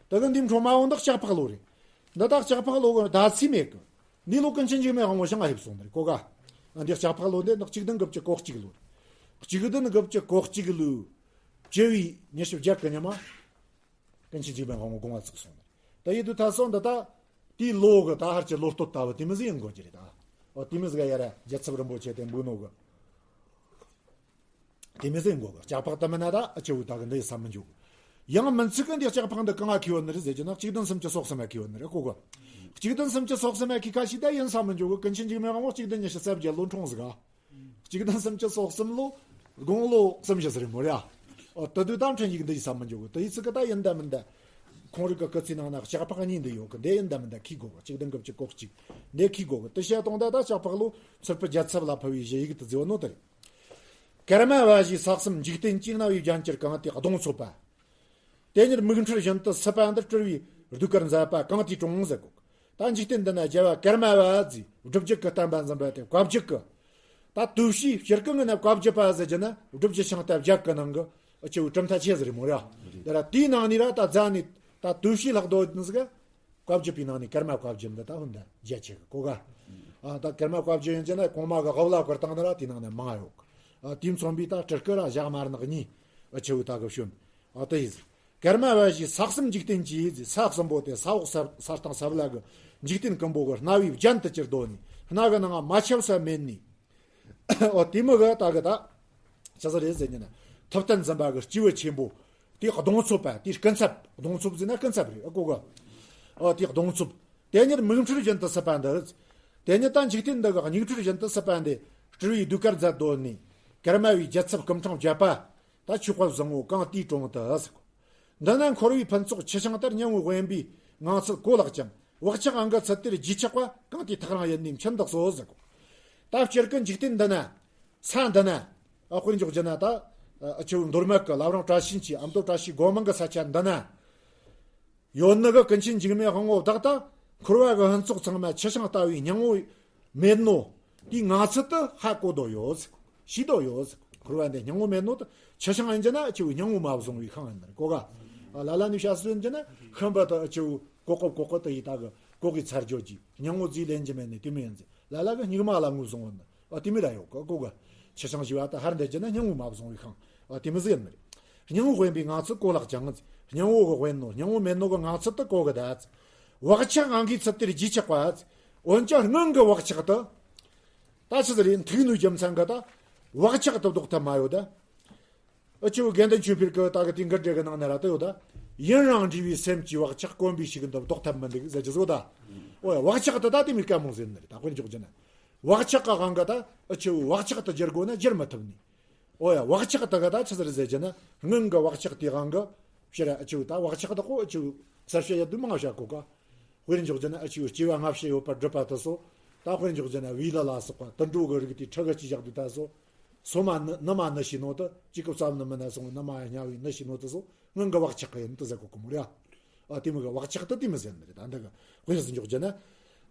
ད་གི་འདི་འཕྲོ་མ་འོང་འདི་ལྕགས་ཕག་ལོ་རེད། འདི་ད་ལྕགས་ཕག་ལོ་གི་ཟླ་ཚེས་མེད་གི། འདི་ལོ་ཀུན་མཁྱེན་འཇིགས་མེད་དབང་པོ་ཞིང་ང་ཕེབས་སོང་ནི་རེད་གོ་ག། ཨ་འདི་ལྕགས་ཕག་ལོ་འདི་ནི་གཅིག་བདུན་དགུ་བཅུ་གོ་གཅིག་ལོ་རེད། གཅིག་བདུན་དགུ་བཅུ་གོ་གཅིག་ལོའི་བཅུ་བའི་ཉི་ཤུ་བརྒྱད་གི་ཉི་མ། ཀུན་མཁྱེན་འཇིགས་མེད་དབང་པོ་དགོངས་པ་ཚིག་སོང་ནི་རེད། ད་ཡིད་དུ་ཐ་སོང་འདི་ད། དེའི་ལོ་གི་ད་ཧར་གྱི་ལོ་སྟོད་ལྟ་བུ་དེ་མི་ཟིག་ཡིན་དགོས་ཀྱི་རེད་ད། ཨོ་དེ་མི་ཟིག་ཡ་ར་རྒྱལ་ཚབ་རིན་པོ་ཆེ་དེ་འབུལ་ནོ་གི། དེ་མི་ཟིག་ཡིན་དགོས་གི། ལྕགས་ཕག་ད་མིན་ན་ད་ཨ་ཅི་བུ་ད་གི་འདི་ཡི་ས་མི་འཇུག་གི། ཡང་མིན་ཚིག་གི་འདི་ལྕགས་ཕག་འདི་གང་ང་ཁེ་བ་ནི་རེད་ཟེར་གྱི་ན་གཅིག་བདུན་སུམ་ཅུ་སོ་གསུམ་ཡ་ཁེ་བ་ནི་རེད་གོ་གི། གཅིག་བདུན་སུམ་ཅུ་སོ་གསུམ་ཡ་ཁེ་ཁ་ཤས་ད་ཡིན་ས་མི་འཇུག་གི། ཀུན་མཁྱེན་འཇིགས་མེད་དབང་པོ་གཅིག་བདུན་ཉི་ཤུ་རྩ་བརྒྱད་ལོ་འཁྲུངས་ཟིག་ག། གཅིག་བདུན་སུམ་ཅུ་སོ་གསུམ་ལོ། དགུང་ལོ་གསུམ་བཞི་ཟེར་མོ་རེད་ཨ། ཨོ་དེ་དུས་ད་འཕྲིན་ཡིག་འདི་ཡི་ས་མི་འཇུག་གི། དེ་ཡི་ཚིག་གི་ད་ཡིན་ད་མིན་ད། ཁོང་རིག་གི་སྐུ་ཚེའི་ནང་ན་ལྕགས་ཕག་གཉིས་འདི་ཡོད་གི། འདི་ཡིན་ད་མིན་ད་ཁི་གོ་གི། གཅིག་དང་གི་གཅིག་གོ་གཅིག་འདི་ཁི་གོ་གི། དེ་བཤད་གཏོང་ད་ད་ལྕགས་ཕག་ལོ་ཚུར་པ་རྒྱལ་ཚབ་ལ་ཕུལ་བའི་གཞི་ཡིག་དུ་བརྫིས་ནོ་དེ་རེད། ཀརྨ་པ་བཞིའི་ས་གསུམ་འཇིག་རྟེན་གྱི། རྣ་བའི་རྒྱན་གྱུར་གང་དེའི་གདོང་འཚོབ་པ། དེ་ཉིད་མིག་འཕྲུལ་བཞིན་དུ་སྲིད་པ་འདིར། སྤྲུལ་བའི་ཟློས་གར་མཛད་པ་གང་དེའི་དྲུང་ཟེར་གོ། ད་འཇིག་རྟེན་འདི་ན་རྒྱལ་བ་ཀརྨ་པ་ཟེར། སྒྲུབ་བརྒྱུད་ཀྱི་བསྟན་པ་འཛིན་པ་དེ་བཀའ་བརྒྱུད་ཀྱི། ད་དུ་ཤི་སྤྱིར་གི་ངི་ན་བཀའ་བརྒྱུད་པ་ཟེར་རྒྱུ་ན་སྒྲུབ་བརྒྱུད་ཤིང་རྟ་བརྒྱད་ཀྱི་ནང་གི་ཨ་ཆེ་བོའི་གྲུབ་མཐའ་ཆེ་ཟེར་རེད་མོ་ར། དེ་ར་དེའི་ནང་ནས་ར་ད་རྫ་ནས་ད་དུ་ཤི་ལྷག་རྡོ་ནི་ཟིག་བཀའ་བརྒྱུད་པའི་ནང་ནས་ཀརྨ་བཀའ་བརྒྱུད་འདི་ད་ཧུན་ད་རྒྱ་ཆེ་གི་གོ་ག། ཨ་ད་ཀརྨ་བཀའ་བརྒྱུད་ཡིན་རྒྱུ་ན་གོང་མ་གི་ཧབ་ལ་བཀར་བཏང་ན་ར་དེའི་ནང་ན་མང་ཡོད་གི། ཨ་དེའི་མཚོན་པའི་ད་སྤྲུལ་སྐུ་ར་ཞག་དམར་ནག་གཉིས་ཨ་ཆེ་བོའི་ད་གི་བྱོན། ཨ་དེ་ཡིན། ཀརྨ་པ་བཞིའི་ས་གསུམ་འཇིག་རྟེན་གྱི་ཟེར། ས་གསུམ་པོ་དེ་ས་འོག་ས་ས་སྟེང་ས་བླ་གི་འཇིག་རྟེན་ཀུན་པོ་གི་རྣ་བའི་རྒྱན་དུ་གྱུར་རྡོ་ནི། རྣ་གི་ནང་མ་ཁྱབ་ས་མེད་ནི། འོ་དེ་མི་གི་ད་གི་ད་ཆི་ཟིག་རེད་ཟེར་ཉིན་ཐུབ་བསྟན་འཛིན་པ་གི་སྐྱེས་བུ་ཆེན་པོ་དེའི་གདོང་འཚོབ་པ། དེའི་སྐུ་ཚབ། གདོང་འཚོབ་ཟེར་ན་སྐུ་ཚབ་རེད་ཨ་གོ་ག། འོ་དེའི་གདོང་འཚོབ། དེ་ཉིད་མིག་འཕྲུལ་བཞིན་དུ་སྲིད་པ་འདི། དེ་ཉིད་ད་འཇིག་རྟེན་འདི་གི་མིག་འཕྲུལ་བཞིན་དུ་སྲིད་པ་འདི་སྤྲུལ་བའི་ཟློས་གར་མཛད་རྡོ་ནི། ཀརྨ་པའི་རྒྱལ་ཚབ་སྐུ་འཕྲེང་བརྒྱད་པ། ད་ཆོས་དཔལ་བཟང་པོ་གང་དེའི་དྲུང་དུ་ཟེར་གོ། འདི་ན་འཁོར་བའི་ཕུན་ཚོགས་ཆུ་ཤིང་ལྟར། སྙིང་པོ་དབེན་པའི་ངང་ཚུལ་གོ་ལག་ཅིང་། བག་ཆགས་ཨང་གི་ཚུལ་དེར་རྒྱུས་ཆགས་པ། གང་དེའི་ཐག་རིང་ཡིན་ནི་མཁྱེན་བདག་སོ་ཟེར་གོ། ད་སྤྱིར་གི་འཇིག་རྟེན་འདི་ན། ས་འདི་ན། ཨ་དཔེར་འཇོག་རྒྱུ་ན་ད། ཨ་ཆེ་བོ་མདོ་སྨད་ཀྱི་བླ་བྲང་བཀྲ་ཤིས་འཁྱིལ། ཨ་མདོ་བཀྲ་ཤིས་སྒོ་མང་གི་ས་ཆ་འདི་ན། ཡོད་ནི་གི་ཀུན་མཁྱེན་འཇིགས་མེད་དབང་པོ་བདག་ད། འཁོར་བ་གི་ཕུན་ཚོགས་ཚང་མ་ཆུ་ཤིང་ལྟ་བུའི་སྙིང་པོ་མེད་ནོ། དེའི་ངང་ཚུལ་དུ་ཧ་གོ་དོ་ཡོད། ཤེས་དོ་ཡོད། འཁོར་བ་འདི་སྙིང་པོ་མེད་ནོ་དུ། ཆུ་ཤིང་ཡིན་རྒྱུ་ན་ཆེ་བོའི་སྙིང་པོ་མ་བཟུང་བའི་ཤིང་ཡིན་ནི་གོ་ག། ལ་ལ་ནི་བྱ་སྲིད་ཡིན་རྒྱུ་ན་ཤིང་པ་དུ་ཆེ་བོ་ཀོ་ཀོ་ཀོ་ཀོ་དུ་ཡི་ད་གི་ཀོ་གི་ཚར་འཇོག་གི་སྙིང་པོ་རྫས་ལེན་རྒྱུ་མེད་ནི་དེ་མོ་ཡིན་ཟེར། ལ་ལ་གི་སྙིགས་མ་ལ་ངོས་བཟུང་བ་ནི། ཨ་དེ་མི་ར་ཡོད་གི་གོ་གི། ཆུ་ཤིང་ཞེས་པ་ད་ཧར་འདི་རྒྱུ་ན་སྙིང་པོ་མ་བཟུང་བའི་ཤིང་། ཨ་དེ་མི་ཟིག་ཡིན་ནི་རེད། སྙིང་པོ་དབེན་པའི་ངང་ཚུལ་གོ་ལག་ཅིང་། སྙིང་པོ་གི་དབེན་ནོ། སྙིང་པོ་མེད་ནོ་གི་ངང་ཚུལ་དུ་གོ་གི་ད། བག་ཆགས་ཨང་གི་ཚུལ་དེར་རྒྱུས་ཆགས་པ། འོན་ཀྱང་སྔོན་གི་བག་ཆགས་དུ། ད་ཆི་ཟིག་རེད། ཐུག་ནོའི་རྒྱུ་མཚན་གི་ད། བག་ཆགས་དུ་ལྡོག་ཐབས་མ་ཡོད་ད། ཨ་ཆེ་བོ་དགེ་འདུན་ཆོས་འཕེལ་གི་ད་གི་དེ་འགུལ་འགྲེལ་གི་ནང་ན་ར་ད་ཡོད་ད། ཡུན་རིང་འབྲི་བའི་སེམས་ཀྱི་བག་ཆགས། དཀོན་པའི་ཤིང་དུ་ལྡོག་ཐབས་མི་འདུག་ཟེར་རྒྱུ་ཟིག་ད། ཨོ་ཡ་བག་ཆགས་དུ་ད་དེ་མི་དཀའ་མོ་ཟེར་ནི་རེད། ད་དཔེར་འཇོག་རྒྱུ་ན། བག་ཆགས་ཀྱི་དབང་གིས་ད་ཨ་ཆེ་བོ་བག་ཆགས་དུ་བསྒྱུར་དགོས་ན་བསྒྱུར་མི་ཐུབ་ནི། ཨོ་ཡ་བག་ཆགས་དུ་གིས་ད་ཆི་ཟིག་རེད་ཟེར་རྒྱུ་ན། སྔོན་གི་བག་ཆགས་དེའི་དབང་གིས། ཕྱིར་ཨ་ཆེ་བོ་ད་བག་ཆགས་དུ་ཁོ་ཨ་ཆེ་བོ་གསལ་བཤད་ཡ་དུ་མང་བྱ་གོ་ག། དཔེར་འཇོག་རྒྱུ་ན་ཨ་ཆེ་བོ་སྐྱེ་བ་སྔ་ཕྱི་ཡོད་པར་སྒྲུབ་པ་དུ་སོ། ད་དཔེར་འཇོག་རྒྱུ་ན་བི་ལ་ལ་སོགས་པ་དུད་འགྲོ་གི་རིགས་དེ་ཁྲི་གི་ཅི་བཞག་དུས་ད་སོ། སོ་མ་ནི་ནི་མ་ནི་ཤི་ནོ་དུ། གཅིག་གི་བསམ་ནི་མི་ན་སོང་ནི་མ་ཡ་ཉ་བའི་ནི་ཤི་ནོ་དུ་སོ། སྔོན་གི་བག་ཆགས་ཀྱིས་ཡིན་དུ་ཟེར་གོ་གི་མོ་རེད། ཨ་དེ་མི་གི་བག་ཆགས་དུ་དེ་མི་ཟེར་ནི་རེད། ད་འདི་གི་དཔེ་ཟིན་འཇོག་རྒྱུ་ན།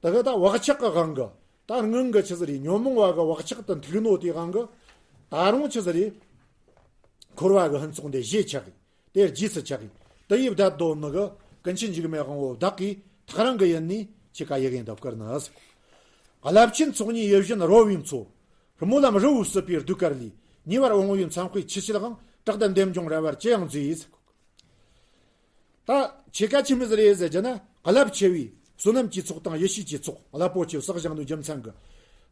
ད་གི་ད་བག་ཆགས་ཀྱི་དབང་གིས། ད་སྔོན་གི་ཆི་ཟིག་རེད། ཉོན་མོངས་པ་གི་བག་ཆགས་དུ་ཐུག་ནོ་དེའི་དབང་གིས། ད་རུང་ཆི་ཟིག་རེད། འཁོར་བ་གི་ཕུན་ཚོགས་འདི་བཞེས་ཆགས་གི། དེ་རྗེས་སུ་ཆགས་གི། དེ་ཡི་བདག་དོ་ནི་གི། ཀུན་མཁྱེན་འཇིགས་མེད་དབང་པོ་བདག་གིས། ཐག་རིང་གི་ཡུལ་ནས་ཁྱེད་ཀ་ཡི་གེ་འདི་བསྐུར་ནི། རླབས་ཆེན་ཚོགས་གཉིས་ཡིད་བཞིན་རོལ་བའི་མཚོ། སྨོན་ལམ་རི་བོའི་སྲིད་པའི་ཟློས་གར་ལས། ཉེ་བར་འོང་བའི་མཚན་དཔེ་ཆུ་བྱད་དབང་། བྲག་ལྡན་བདེ་འབྱུང་ར་བར་ཅི་ཡང་མཛེས། ད་ཁྱེད་ཀ་ཆི་མི་ཟིག་རེད་ཟེར་རྒྱུ་ན། རླབས་ཆེ་བའི་བསོད་ནམས་ཀྱི་ཚོགས་དང་ཡེ་ཤེས་ཀྱི་ཚོགས། རླབས་པོ་ཆེ་བསགས་སྦྱང་ནོའི་རྒྱུ་མཚན་གིས།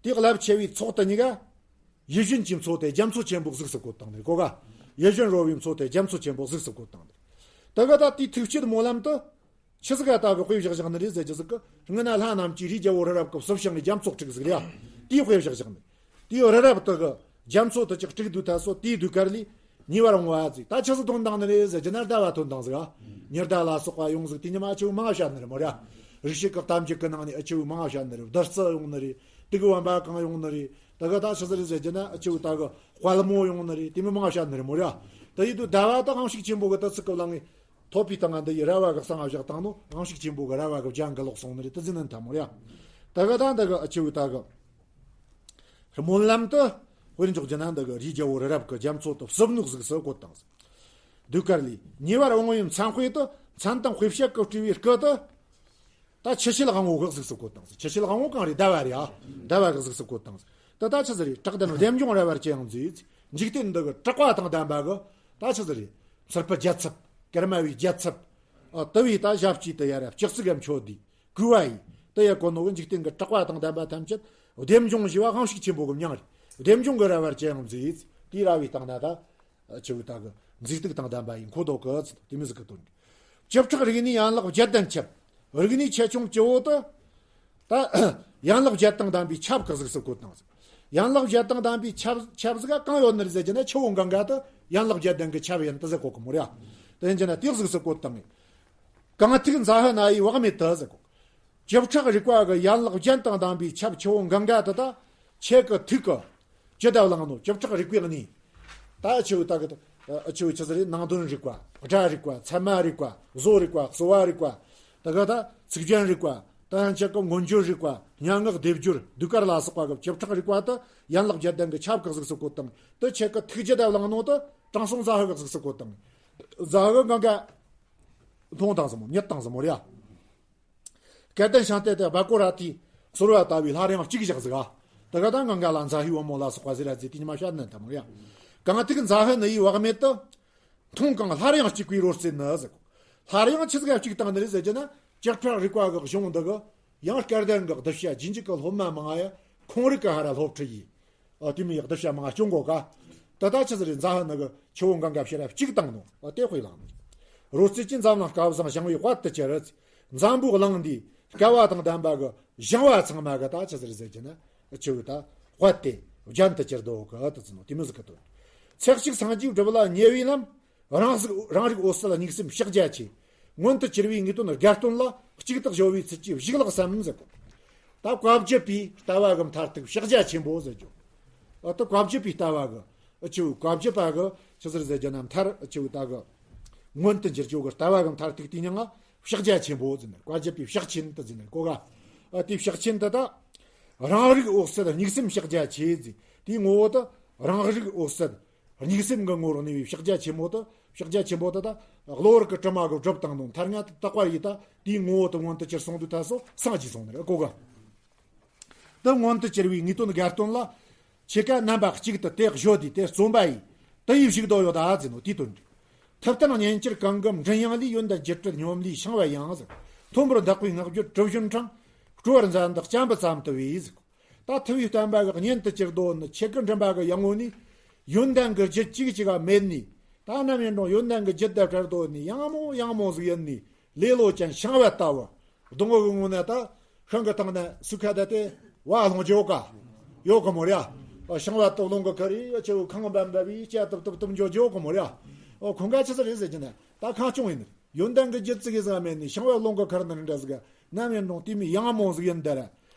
དེ་རླབས་ཆེ་བའི་ཚོགས་དེ་གཉིས་ཀ། ཡིད་བཞིན་གྱི་མཚོ་དེ་རྒྱ་མཚོ་ཆེན་པོ་གཟུགས་སུ་བཀོད་བཏང་ནས་གོ་ག། ཡིད་བཞིན་རོལ་བའི་མཚོ་དེ་རྒྱ་མཚོ་ཆེན་པོ་གཟུགས་སུ་བཀོད་བཏང་ནས། དེ་ག་ད་དེའི་ཐུགས་བསྐྱེད་སྨོན་ལམ་དུ། ཆི་ཟིག་ག་ད་གི་དཔེ་བཞག་བཞག་ནི་རེད་ཟེར་རྒྱུ་ཟིག་གི། སྔོན་ན་ལྷ་རྣམས་ཀྱིས་རིའི་རྒྱལ་པོ་རི་རབ་ཀྱི་སྲིབ་ཤིང་ནས་རྒྱ་མཚོ་དཀྲུགས་ཟིག་རེད་ཡ། དེའི་དཔེ་བཞག་བཞག་ནི། དེའི་རི་རབ་དེ་གི་རྒྱ་མཚོ་དེ་ཅིག་དཀྲུགས་དུས་ད་སོ། དེའི་ཟློས་གར་ལས་ཉེ་བར་འོང་བ་ཟིག། ད་ཆི་ཟིག་ཐོན་བཏང་ནི་རེད་ཟེར་རྒྱུ་ན་ཟླ་བ་ཐོན་བཏང་ཟིག་ཨ། ཉི་ཟླ་ལ་སོགས་པ་ཡོང་ཟིག། དེ་ཉི་མ་ཨ་ཆེ་བོ་མང་བ་བཤད་ནི་རེད་མོ་ར། རིག་བྱེད་ཀྱི་གཏམ་རྒྱུད་ཀྱི་ནང་ནས་ཨ་ཆེ་བོ་མང་བ་བཤད་ནི་རེད། བདུད་རྩི་ཡོང་ནི་རེད། དུག་བམ་པ་གང་ཡོང་ནི་རེད། དེ་ག་ད་ཆི་ཟིག་རེད་ཟེར་རྒྱུ་ན་ཨ་ཆེ་བོ་ད་གི་དཔལ་མོ་ཡོང་ནི་རེད། དེ་མོ་མང་བ་བཤད་ནི་རེད་མོ་ར། དེ་ཡིན་དུས་ཟླ་བ་ད་དབང་ཕྱུག་ཆེན་པོ་གི་དུས་ཚིགས་ཀྱི་ལ་ངས། ཐོབ་པའི་སྟེང་ང་འདི་ཡི་ར་བ་གི་གསང་བ་བཞག་བཏང་ནོ། དབང་ཕྱུག་ཆེན་པོ་གི་ར་བ་གི་རྒྱན་གི་ལོག་སོང་ནི་རེད། དེ་ཟིན་ནི་ཐ་མོ་རེད་ཡ། ད་ག་ད་འདི་གི་ཨ་ཆེ་བོ་ད་གི་སྨོན་ལམ་དུ་དཔེར་འཇོག་རྒྱུ་ན་འདི་གི་རིའི་རྒྱལ་པོ་རི་རབ་ཀྱི་རྒྱ་མཚོ་དུ་བསྲུབས་ནོ་གཟུགས་སུ་བཀོད་བཏང་ཟིག། ཟློས་གར་ལས་ཉེ་བར་འོང་བའི་མཚན་དཔེ་དུ། མཚན་དང་དཔེ་བྱད་ཀྱིས་སྤྲས་པའི་སྐུ་དུ། ད་ཆུ་བྱད་དབང་པོ་གི་གཟུགས་སུ་བཀོད་བཏང་ཟིག། ཆུ་བྱད་དབང་པོ་གང་རེད། ཟླ་བ་རེད་ཡ། ཟླ་བ་གི་གཟུགས་སུ་བཀོད་བཏང་ཟིག། ད་ད་ཆི་ཟིག་རེད། བྲག་ལྡན་བདེ་འབྱུང་ར་བར་ཅི་ཡང་མཛེས། འཇིག་རྟེན་འདི་གི་གྲགས་པ་དང་ལྡན་པ་གི་ད་ཆི་ཟིག་རེད། ཚུར་པ་རྒྱལ་ཚབ། ཀརྨ་པའི་རྒྱལ་ཚབ། ཨ་དུ་བའི་ད་ཞབས་ཀྱིས་དུ་ཡ་ར་ལྕགས་ཚིག་གམ་མཆོད་དེ། གུས་པ་ཡིས་དུ་ཡ་གོ་ནོ་གི། འཇིག་རྟེན་གྱི་གྲགས་པ་དང་ལྡན་པ་ཐམས་ཅད་བདེ་འབྱུང་ཞེས་པ་དབང་ཕྱུག་ཆེན་པོ་གི་མྱིང་རེད། བདེ་འབྱུང་གི་ར་བར་ཅི་ཡང་མཛེས། དེའི་ར་བའི་སྟེང་ན་ད་ཆུ་བོའི་ད་གི་མཛེས་སྡུག་དང་ལྡན་པ་ཡིན་གོ་དོ་གི། དེ་མི་ཟིག་གི་དོན་གི། བཅུ་ཕྲག་རིགས་ནས་ཡན་ལག་བརྒྱད་ལྡན་ཁྱབ། རིགས་ནས་ཆེ་ཆུང་བཅུ་བོ་དུ། ད་ཡན་ལག་བརྒྱད་དང་ལྡན་པའི་ཆབ་གི་གཟུགས་སུ་བཀོད་བཏང་ཟིག། ཡན་ལག་བརྒྱད་དང་ལྡན་པའི་ཆབ། ཆབ་ཟིག་ག་གང་ཡོད་ནི་རེད་ཟེར་རྒྱུ་ན་ཆུ་བོ་གངྒཱ་དུ་ཡན་ལག་བརྒྱད་ལྡན་གི་ཆབ་ཡིན་དུ་ཟེར་གོ་གི་མོ་ར། དེ་ཡིན་རྒྱུ་ན་དེ་གཟུགས་སུ་བཀོད་བཏང་ངེ། གང་ཐུག་འཛའ་ཧུ་ན་ཡི་བག་མེད་དུ་ཟེར་གོ། བཅུ་ཕྲག་རིག་པ་གི་ཡན་ལག་རྒྱན་དང་ལྡན་པའི་ཆབ་ཆུ་བོ་གངྒཱ་དེ་དག་ཁྱེད་ཀྱི་ཐུགས་ཀྱི་ཅི་བསྡད་བླངས་ནོ། བཅུ་ཕྲག་རིག་པའི་གནས། ད་ཆུ་བོ་ད་གི་ཆུ་བོ་ཆི་ཟིག་རེད། ནང་དོན་རིག་པ། སྒྲ་རིག་པ། ཚད་མ་རིག་པ། བཟོ་རིག་པ། གསོ་བ་རིག་པ། ད་གི་ད་ཚིག་རྒྱན་རིག་པ། ད་ཡང་ཁྱེད་ཀྱི་མངོན་བརྗོད་རིག་པ། སྙན་ངག་སྡེབ་སྦྱོར་ཟློས་གར་ལ་སོགས་པ་གི་བཅུ་ཕྲག་རིག་པ་དེ་ཡན་ལག་བརྒྱད་ལྡན་གྱི་ཆབ་ཀྱི་གཟུགས་སུ་བཀོད་དང་། དེ་ཁྱེད་ཀྱི་ཐུགས་ཅི་བསྡད་བླངས་ནོ་དེ་དྲང་སྲོང་འཛའ་ཧུ་གི་གཟུགས་སུ་བཀོད་དང་། འཛའ་ཧུ་གངྒཱ་མཐོང་དང་ཟེར་མོ། མྱོང་དང་ཟེར་མོ་རེད་ཡ། སྐལ་ལྡན་ཤིང་རྟ་དེ་སྦ་ཀོ་ར་ཏི་གསོལ་བ་བཏབ་པའི་སླར་ཡང་གཅིག་བཞག་ཟིག་ཨ། དེ་ག་ད་གངྒཱ་ལ་འཛའ་ཧུའི་བུ་མོ་ལ་སོགས་པ་ཟེར་ར་ཟེར་དེ་ཉི་མ་བཤད་ནི་དམ་རེད་ཡ། གང་ཐུག་འཛའ་ཧུ་ན་ཡི་བག་མེད་དུ། མཐོང་གང་སླར་ཡང་གཅིག་པའི་རོལ་རྩེད་ནི་ཟེར། སླར་ཡང་ཆི་ཟིག་གཅིག་བཏང་ནི་རེད་ཟེར་རྒྱུ་ན། བཅུ་ཕྲག་རིག་པ་གི་གཞུང་འདི་གི་ཡང་སྐལ་ལྡན་གི་གདུལ་བྱ་རྗེས་འཇུག་གི་སློབ་མ་མང་ང་ཡ་ཁོང་རིག་གི་ཧ་ར་སློབ་ཁྲིད་ཡིན། ཨ་དེ་མི་ཡག་གདུལ་བྱ་མང་ང་སྐྱོང་གོ་ག། ད་ད་ཆི་ཟིག་རེད། འཛའ་ཧུ་ན་གི་ཆུ་བོ་གངྒཱ་ཕྱིར་ར་གཅིག་བཏང་ནོ། ཨ་དེ་དཔེ་ལངས་ནི། རོལ་རྩེད་ཀྱི་འཛམ་གླིང་སྐལ་བཟང་ཞིང་བའི་དཔལ་དུ་གྱུར། འཛམ་བུའི་གླིང་འདིའི་སྐལ་བ་དང་ལྡན་པ་གི་ཞིང་བ་ཚང་མ་གི་ད་ཆི་ཟིག་རེད་ཟེར་རྒྱུ་ན། ཆུ་བོ་ད་དཔལ་དེ་རྒྱན་དུ་གྱུར་དོ་གི་དུ་ཟེར་ནོ། དེ་མི་ཟིག་གི་དོན། ཚེ་གཅིག་སངས་རྒྱས་སྒྲུབ་ལ་ཉེ་བའི་ལམ། རང་གཟུགས་རང་རིག་འོད་གསལ་སྙུག་སེམས་ཕྱག་རྒྱ་ཆེ། མངོན་དུ་གྱུར་པའི་ངེས་དོན་དགའ་སྟོན་ལ། གཅིག་ཏུ་སྦྱོར་བའི་ཚུལ་གྱིས་བཞུགས་ལགས་སམ་ཟེར་གོ། ད་བཀའ་བརྒྱུད་པའི་ལྟ་བ་གི་མཐར་ཐུག་ཕྱག་རྒྱ་ཆེན་པོ་ཟེར་རྒྱུ། ཨ་ད་བཀའ་བརྒྱུད་པའི་ལྟ་བ་གི་ཨ་ཆུ་བོ་བཀའ་བརྒྱུད་པ་གི་ཆི་ཟིག་རེད་ཟེར་རྒྱུ་ན། མཐར་ཨ་ཆུ་བོ་ད་གི་མངོན་དུ་འགྱུར་རྒྱུ་གི་ལྟ་བ་གི་མཐར་ཐུག་དེ་མྱིང་ང་ཕྱག་རྒྱ་ཆེན་པོ་ཟེར་ནས། བཀའ་བརྒྱུད་པའི་ཕྱག་ཆེན་དུ་ཟེར་ནས་གོ་ག། ཨ་དེའི་ཕྱག་ཆེན་དུ་ད་རང་རིག་འོད་གསལ་སྙུག་སེམས་ཕྱག་རྒྱ་ཆེ་ཟེར། དེའི་ངོ་བོ་དུ་རང་རིག་འོད་གསལ་སྙུག་སེམས་ཀྱི་ངོ་བོར་གནས་པའི་ཕྱག་རྒྱ་ཆེན་པོ་དེ། ཕྱག་རྒྱ་ཆེན་པོ་དེ་ད་གློ་བུར་གྱི་དྲི་མ་གིས་བསྒྲིབས་བཏང་ནོ། མཐར་ང་དེ་དག་པ་ཡིས་ད་དེའི་ངོ་བོ་དེ་མངོན་དུ་གྱུར་སོང་དུས་ད་སོ་སངས་རྒྱས་སོང་ནི་རེད་གོ་ག། དེ་མངོན་དུ་གྱུར་པའི་ངེས་དོན་དགའ་སྟོན་ལ། ཁྱེད་ཀ་རྣམ་པ་གཅིག་ཏུ་དེ་བཞོ་དུས་དེ་བརྩོན་པ་ཡིས་དེ་ཡི་བཞུགས་དོ་ཡོད་ད་ཟེར་ནོ། དེའི་དོན་འགྲིག། ཐུབ་བསྟན་སྙན་འགྱུར་གང་གི་མགྲིན་དབྱངས་ལས། ཡོན་ཏན་སྒྱུ་འཕྲུལ་སྙོམས་ལས་ཤིང་བལ་ཡང་ཟེར། མཐོན་པོར་འདེགས་པའི་སྔགས་བརྗོད་གྲུ་བཞོན་འཕྲང་། སྤྲོ་བར་མཛད་འདི་སྤྱན་པ་ཙམ་དུ་བས་ཟེར། ད་ཐུབ་པའི་བསྟན་པ་གི་སྙན་དུ་གྱུར་དོ་ནི། ཁྱེད་ཀྱི་མགྲིན་པ་གི་ཡང་ངོ་ནས་ཡོན་ཏན་གྱི་རྒྱུད་གཅིག་གཅིག་ག་མེད་ནི། ད་ནམ་ཡིན་རུང་ཡོན་ཏན་གྱི་རྒྱུད་དེ་བྲལ་དོ་ནི་ཡང་མོ་ཡང་མོ་ཟིག་ཡིན་ནི། ལེ་ལོ་ཅན་ཤིང་བལ་ལྟ་བུ། སྡོང་བོ་གི་ངོ་ནས་ད་ཤིང་གི་སྟེང་ནས་སུ་ཁ་བསྡད་དེ་བ་ལྷུང་རྒྱུ་ཡོད་ག། ཡོད་གི་མོ་རེད་ཡ། ཤིང་བལ་དུ་རླུང་གིས་ཁུར་རེ་ཆུ་བོ་ཁང་བབ་བབ་བི་ཅ་ཏུབ་ཏུབ་ཏུབ་འགྱོ་རྒྱུ་ཡོད་གི་མོ་རེད་ཡ། ཁོང་ག་ཆི་ཟིག་རེད་ཟེར་རྒྱུ་ན་ད་ཁང་སྐྱོང་ཡིན་ནི། ཡོན་ཏན་གྱི་རྒྱུད་ཙིག་གེ་ཟིག་མེད་ནི། ཤིང་བལ་རླུང་གིས་ཁུར་ནི་འདྲ་ཟིག་ག། ནམ་ཡིན་རུང་དེ་མོ་ཡང་མོ་ཟིག་ཡིན་དེ་ར།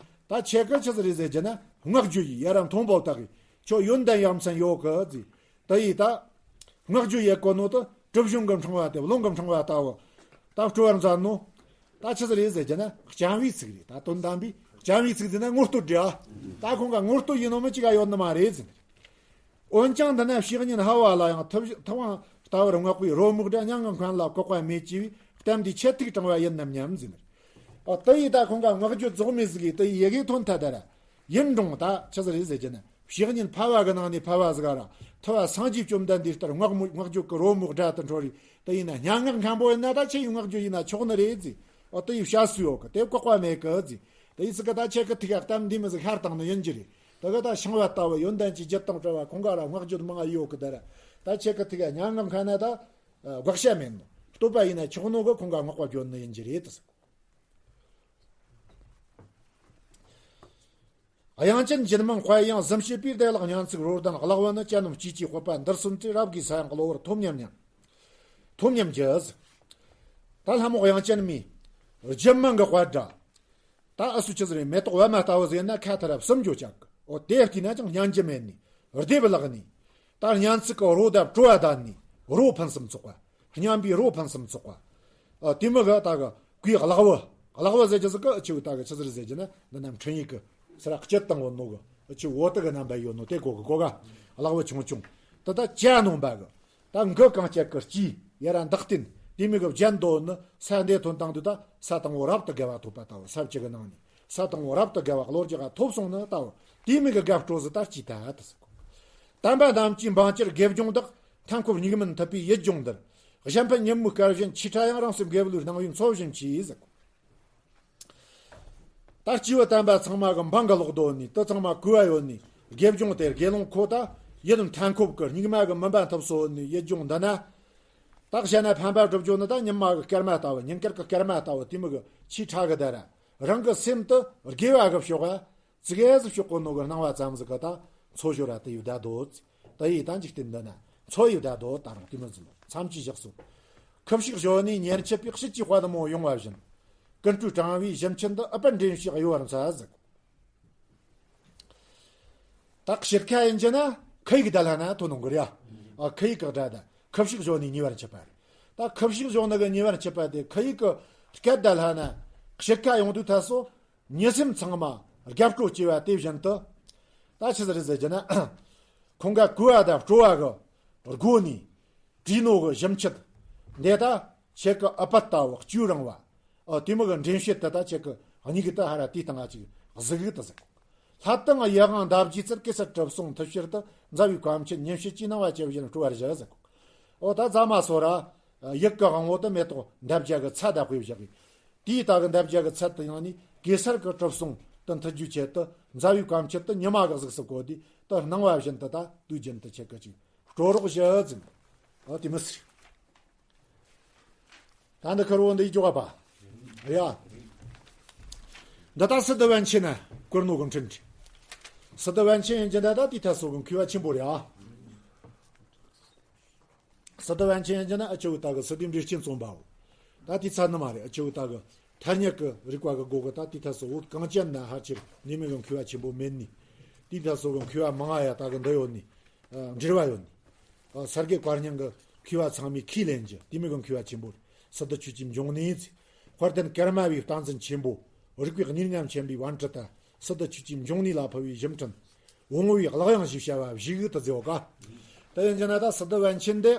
ད་ཁྱེད་ཀྱི་ཆི་ཟིག་རེད་ཟེར་རྒྱུ་ན། སྔགས་བརྗོད་ཡིས་ཡ་ར་མཐོན་པོ་བཏགས་གི། ཁྱོད་ཡོན་ཏན་ཡ་མཚན་ཡོད་གི་ཟེར། དེ་ཡིས་ད་སྔགས་བརྗོད་ཡེ་གོ་ནོ་དེ་གྲུ་བཞོན་གྱི་འཕྲང་བ་དེ་རླུང་གི་འཕྲང་བ་ལྟ་བུ། ད་སྤྲོ་བར་མཛད་ནོ། ད་ཆི་ཟིག་རེད་ཟེར་རྒྱུ་ན་སྤྱན་བའི་ཚིག་རེད། ད་དོན་དམ་པའི་སྤྱན་བའི་ཚིག་ཟེར་ན་ངོ་བསྟོད་རེད་ཨ། ད་ཁོང་ག་ངོ་བསྟོད་ཡིན་ནོ་མི་གཅིག་ག་ཡོད་ནི་མ་རེད་ཟེར། འོན་ཀྱང་འདི་ན་བཤེས་གཉེན་ཧ་བ་ལ་ཡང་ཐུབ་ཐུབ་དབང་ལྟ་བུར་བསྔགས་པའི་རོལ་མོ་སྒྲ་སྙན་ངག་མཁན་ལ་བཀག་པ་མེད་ཅེས་པའི་གཏམ་འདི་ཆེ་ཐུག་དྲང་བ་ཡིན་ནམ་སྙམ་ཟེར། ཨ་དེ་ཡིས་ད་ཁོང་ག་སྔགས་བརྗོད་རྫོགས་མེད་ཟིག་གིས་དེ་ཡི་ཡི་གེ་ཐོན་ཐལ་དེ་ར། ཡིན་རུང་ད་ཆི་ཟིག་རེད་ཟེར་རྒྱུ་ན། བཤེས་གཉེན་ཕ་བ་གི་ནང་ནས་ཕ་བ་ཟིག་ག་ར། ཐུབ་པ་སངས་རྒྱས་བཅོམ་ལྡན་འདས་ལྟར་སྔགས་མོ་སྔགས་བརྗོད་ཀྱི་རོལ་མོ་སྒྲ་དུ་འཕྲོ་རེ། དེ་ཡིན་ན་སྙན་ངག་མཁན་པོ་ཡིན་ན་ད་ཁྱེད་ཡི་སྔགས་བརྗོད་ཡིན་ན་ཆོག་ནི་རེད་ཟེར། ཨོ་དེ་ཡི་བཤད་སྲོལ་ཡོད་གི། དེ་བཀག་པ་མེད་གི་ཟེར། དེ་ཡི་ཚིག་གི་ད་ཁྱེད་ཀྱི་ཐུག་ག་གཏམ་འདི་མོ་ཟིག་ཤར་བཏང་ནི་ཡིན་རྒྱུ་རེད། དེ་གི་ད་ཤིང་བལ་ལྟ་བུ་ཡོན་ཏན་གྱི་རྒྱུད་དང་བྲལ་བ་ཁོང་ག་ར་སྔགས་བརྗོད་མང་ང་ཡོད་གི་དེ་ར། ད་ཁྱེད་ཀྱི་ཐུག་ག་སྙན་ངག་མཁན་ན་ད་དགག་བྱ་མེད་ནོ། བསྟོད་པ་ཡིན་ན་ཆོག་ནོ་གི། ཁོང་ག་བསྔགས་པ་བརྗོད་ནི་ཡིན་རྒྱུ་རེད་དེ་ཟེར། དབྱངས་ཅན་རྒྱུད་མང་དཔལ་དབྱངས་གཟིམ་བྱེད་པའི་བདེ་བླག་སྙན་ཚིག་རོལ་གདན་གླེགས་བུ་ནི། གྱ་ནོམ་སྐྱེས་ཀྱི་སྤོབས་པ་འདིར་སོན་ཏེ། རབ་དགའི་ས་ཡང་གློ་བུར་ཐོབ་སྙམ་ཡང་། ཐོབ་སྙམ་གྱི་ཟེར། ད་ལྷ་མོ་དབྱངས་ཅན་མའི་རྒྱུད་མང་གི་དཔལ་སྒྲ། ད་ཨ་སུ་ཆི་ཟིག་རེད། མེ་ཏོག་པད་མ་ལྟ་བུ་ཟེར་ན་ཁ་ཐ་ར་གསུམ་འགྱོ་ཅག་གི། འོ་དེ་བལྟས་ན་ཅང་སྙན་རྒྱུ་མེད་ནི། སྡེབ་བརླག་ནི། ད་སྙན་ཚིག་གི་རོ་བརྡབ་སྤྲོ་བ་ལྡན་ནི། རོ་ཕུན་སུམ་ཚོགས་པ། སྙན་པའི་རོ་ཕུན་སུམ་ཚོགས་པ། ཨ་དེ་མོ་གི་ད་གི་གོས་གླེགས་བུ། གླེགས་བུ་ཟེར་རྒྱུ་ཟིག་གི་ཨ་ཆུ་ད་གི་ཆི་ཟིག་རེད་ཟེར་རྒྱུ་ན། འདི་ན་འཕྲིན་ཡིག་གི་སི་ར་སྐྱིད་དང་བོ་ནོ་གི་ཨ་ཆུ་འོ་དེ་གི་རྣམ་པ་ཡོད་ནོ། དེ་གོ་གི་གོ་ག། གླེགས་བུ་ཆུང་ཆུང་། ད་ད་གྱ་ནོམ་པ་གི། ད་མགུ་གང་སྐྱེད་ཀྱི་སྐྱེས་ཡ་ར་འདག་སྟེ་དེ་མོ་གི་བརྒྱན་དོ་ནི། ས་འདི་ཐོན་བཏང་དུས་ད་ས་དང་བོ་རབ་ཏུ་དགའ་བ་ཐོབ་པ་ལྟ་བུ། ས་བཅུ་གི་ནང་ནས་ས་དང་བོ་རབ་ཏུ་དགའ་བ་གློ་བུར་ག་ཐོབ་སོང་ནི་ལྟ་བུ། དེ་མོ་གི་དགའ་སྤྲོ་ཟིག་ད་སྐྱེས་ཐལ་དེ་ཟེར་གོ། དམ་པ་རྣམས་ཀྱི་འབངས་གྱུར་དགེ་སྦྱོང་དག་མཐའ་འཁོབ་སྙིགས་མིན་ཐུབ་པའི་ཡིད་འབྱུང་འདིར། གཞན་ཕན་ཉིན་མོའི་སྐལ་བཞིན་ཆེས་ཕྲ་ཡང་། རང་སེམས་དགེ་བའི་ལུས་སྣང་བའི་མཚོ་བཞིན་མཆིས་ཟེར་གོ། ད་སྐྱེས་བུ་དམ་པ་ཚང་མ་གི་འབངས་གི་ལོག་རྡོ་ནི། དེ་ཚང་མ་གོ་བ་ཡོད་ནི། དགེ་སྦྱོང་དེ་དགེ་སློང་ཁོ་ད་ཡིད་མཐའ་འཁོབ་ཀྱི་སྙིགས་མ་གི་མུན་པ་འཐུབ་སོ་ནི་ཡིད་འབྱུང་འདི་ན། ད་གཞན་ན་ཕན་པ་སྒྲུབ་རྒྱུ་ནི་ད་ཉི་མ་གི་སྐར་མ་ལྟ་བུ། ཉིན་དཀར་གི་སྐར་མ་ལྟ་བུ་དེ་མོ་གི་ཆེས་ཕྲ་གི་ད་ར། རང་གི་སེམས་དེ་དགེ་བ་གི་ཕྱོགས་ལ་ཙི་གེ་ཟིག་ཕྱོགས་གོ་ནོ་གི་སྣང་བ་ཙམ་ཟིག་གི་ད་མཚོ་ཞོ་ར་དེ་ཡི་བདག་རྡོ། དེ་ཡི་ད་འཇིག་རྟེན་འདི་ན་མཚོ་ཡི་བདག་རྡོ་ད་རུང་དེ་མོ་ཟིག་མཚམས་ཀྱིས་བཞག་སོ། ཁུ་བྱུག་བཞོ་ནས་ཉེར་མཆེད་པའི་དཔྱིད་ཀྱི་དཔལ་མོ་ཡོང་བ་བཞིན། ཀུན་འཁྲུལ་དྲང་བའི་གཞི་མཆེད་འདི་ཨུཏྤལ་འདྲེན་བྱེད་གཡོ་བར་འཚལ་ཟེར། ད་དཔྱིད་ཁ་ཡིན་རྒྱུ་ན་ཁུ་ཡིག་བསྡད་ལྷ་ན་ཐོན་ནོ་གི་རེད་ཡ། ཨ། ཁུ་ཡིག་གི་སྒྲ་ད་ཁུ་བྱུག་བཞོ་ནས་ཉེ་བར་མཆེད་པ་རེད། ད་ཁུ་བྱུག་བཞོ་ནི་གི་ཉེ་བར་མཆེད་པ་དེ་ཁུ་ཡིག་གི་སྐད་བསྡད་ལྷ་ན་དཔྱིད་ཁ་ཡོང་དུས་ད་སོ་ཉི་སེམས་ཚང་མ་རྒྱབ་སྤྲོ་སྐྱེ་བ་དེ་བཞིན་དུ། ད་ཆི་ཟིག་རེད་ཟེར་རྒྱུ་ན། ཁོང་ག་གོས་པ་དང་སྤྲོ་བ་གི་སྒོ་ནས་བྲིས་ནོ་གི་གཞི་མཆེད་འདི་ད་ཁྱེད་ཀྱི་ཨུཏྤལ་ལྟ་བུ་སྐྱུག་རིང་བ། ཨ། དེ་མོ་གི་འདྲེན་བྱེད་དེ་ད་ཁྱེད་ཀྱི་སྙིང་གི་ད་ཧ་ར་དེའི་སྟེང་ང་ཅིག་གཟིགས་གི་ད་ཟེར། ལྷ་དང་ཡི་དབང་འདབ་བརྒྱའི་ཚལ། གེ་སར་གྲིབ་སོང་མཐིལ་བཤེར་དུ། མཛའ་བོའི་བཀའ་མཆིད་ཉིན་བྱེད་ཀྱིས་གནང་བ་ཇི་བཞིན་སྤྲོ་བར་བཞེས་ཟེར། འོ་ད་རྫ་མ་སོ་ར་ཡིད་ཀྱི་དབང་པོ་དུ་མེ་ཏོག་འདབ་བརྒྱ་གི་ཚད་བདག་པོས་བཞག་གི། དེའི་ད་གི་འདབ་བརྒྱ་གི་ཚད་དུ་ཡང་ནི་གེ་སར་གྱི་གྲིབ་སོང་དུ་མཐུད་རྒྱུའི་ཆེད་དུ། མཛའ་བོའི་བཀའ་མཆིད་དུ་ཉི་མ་གི་གཟུགས་སུ་བཀོད་དེ་དུ་སྣང་བ་བཞིན་དུ་ད་དུས་རྒྱུན་དུ་ཁྱེད་ཀྱི་ཅིག་སྤྲོ་རོགས་བྱེད་ཟེར། འོ་དེ་མི་སྲིད། ད་འདི་ཁར་བོ་འདི་ཡི་ཅོག་པ། ཡ། འདི་ད་སི་ཏུ་པཎ་ཆེན་ན་བསྐུར་ནོ་གི་འཕྲིན་རེད། སི་ཏུ་པཎ་ཆེན་ཡིན་གྱི་འདི་ད་དེའི་ཐད་སོ་གི་མཁས་པ་ཆེན་པོ་རེད་ཨ། སི་ཏུ་པཎ་ཆེན་ཡིན་གྱི་ན་ཨ་ཆུ་བོ་ད་གི་སི་ཏུའི་འགྲེལ་ཆེན་རྩོམ་པའོ། ད་དེའི་ཚད་ནི་མ་རེད། ཨ་ཆུ་བོ་ད་གི་ཐ་སྙད་ཀྱི་རིག་པ་གི་སྒོ་གི་ད་དེའི་ཐད་སོ་བོད་གངས་ཅན་ན་ཕལ་ཆེར་འདི་མོ་གི་མཁས་པ་ཆེན་པོ་མེད་ནི། དེའི་ཐད་སོ་གི་མཁས་པ་མང་ང་ཡ་ད་གི་འདི་ཡོད་ནི། ཨ། འབྲེལ་བ་ཡོད་ནི། ཨ། ས་དགེ་བཀའ་རྙིང་གི་མཁས་པ་ཚང་མས་ཁས་ལེན་རྒྱུ་དེ་མོ་གི་མཁས་པ་ཆེན་པོ་རེད། སི་ཏུ་ཆོས་ཀྱི་འབྱུང་གནས་ཟེར། དཔལ་ལྡན་ཀརྨ་པའི་བསྟན་འཛིན་ཆེན་པོ། རིག་པའི་གཉེར་ཉམས་ཆེན་པོའི་པཎ་ཌི་ཏ། སི་ཏུ་ཆོས་ཀྱི་འབྱུང་གནས་ལ་ཕུལ་བའི་གཞི་འཕྲིན། བུང་བའི་གླུ་དབྱངས་ཞེས་བྱ་བ་བཞུགས་དུ་མཛད་ག། དེ་ཡིན་གྱི་ན་ད་སི་ཏུ་པཎ་ཆེན་འདི་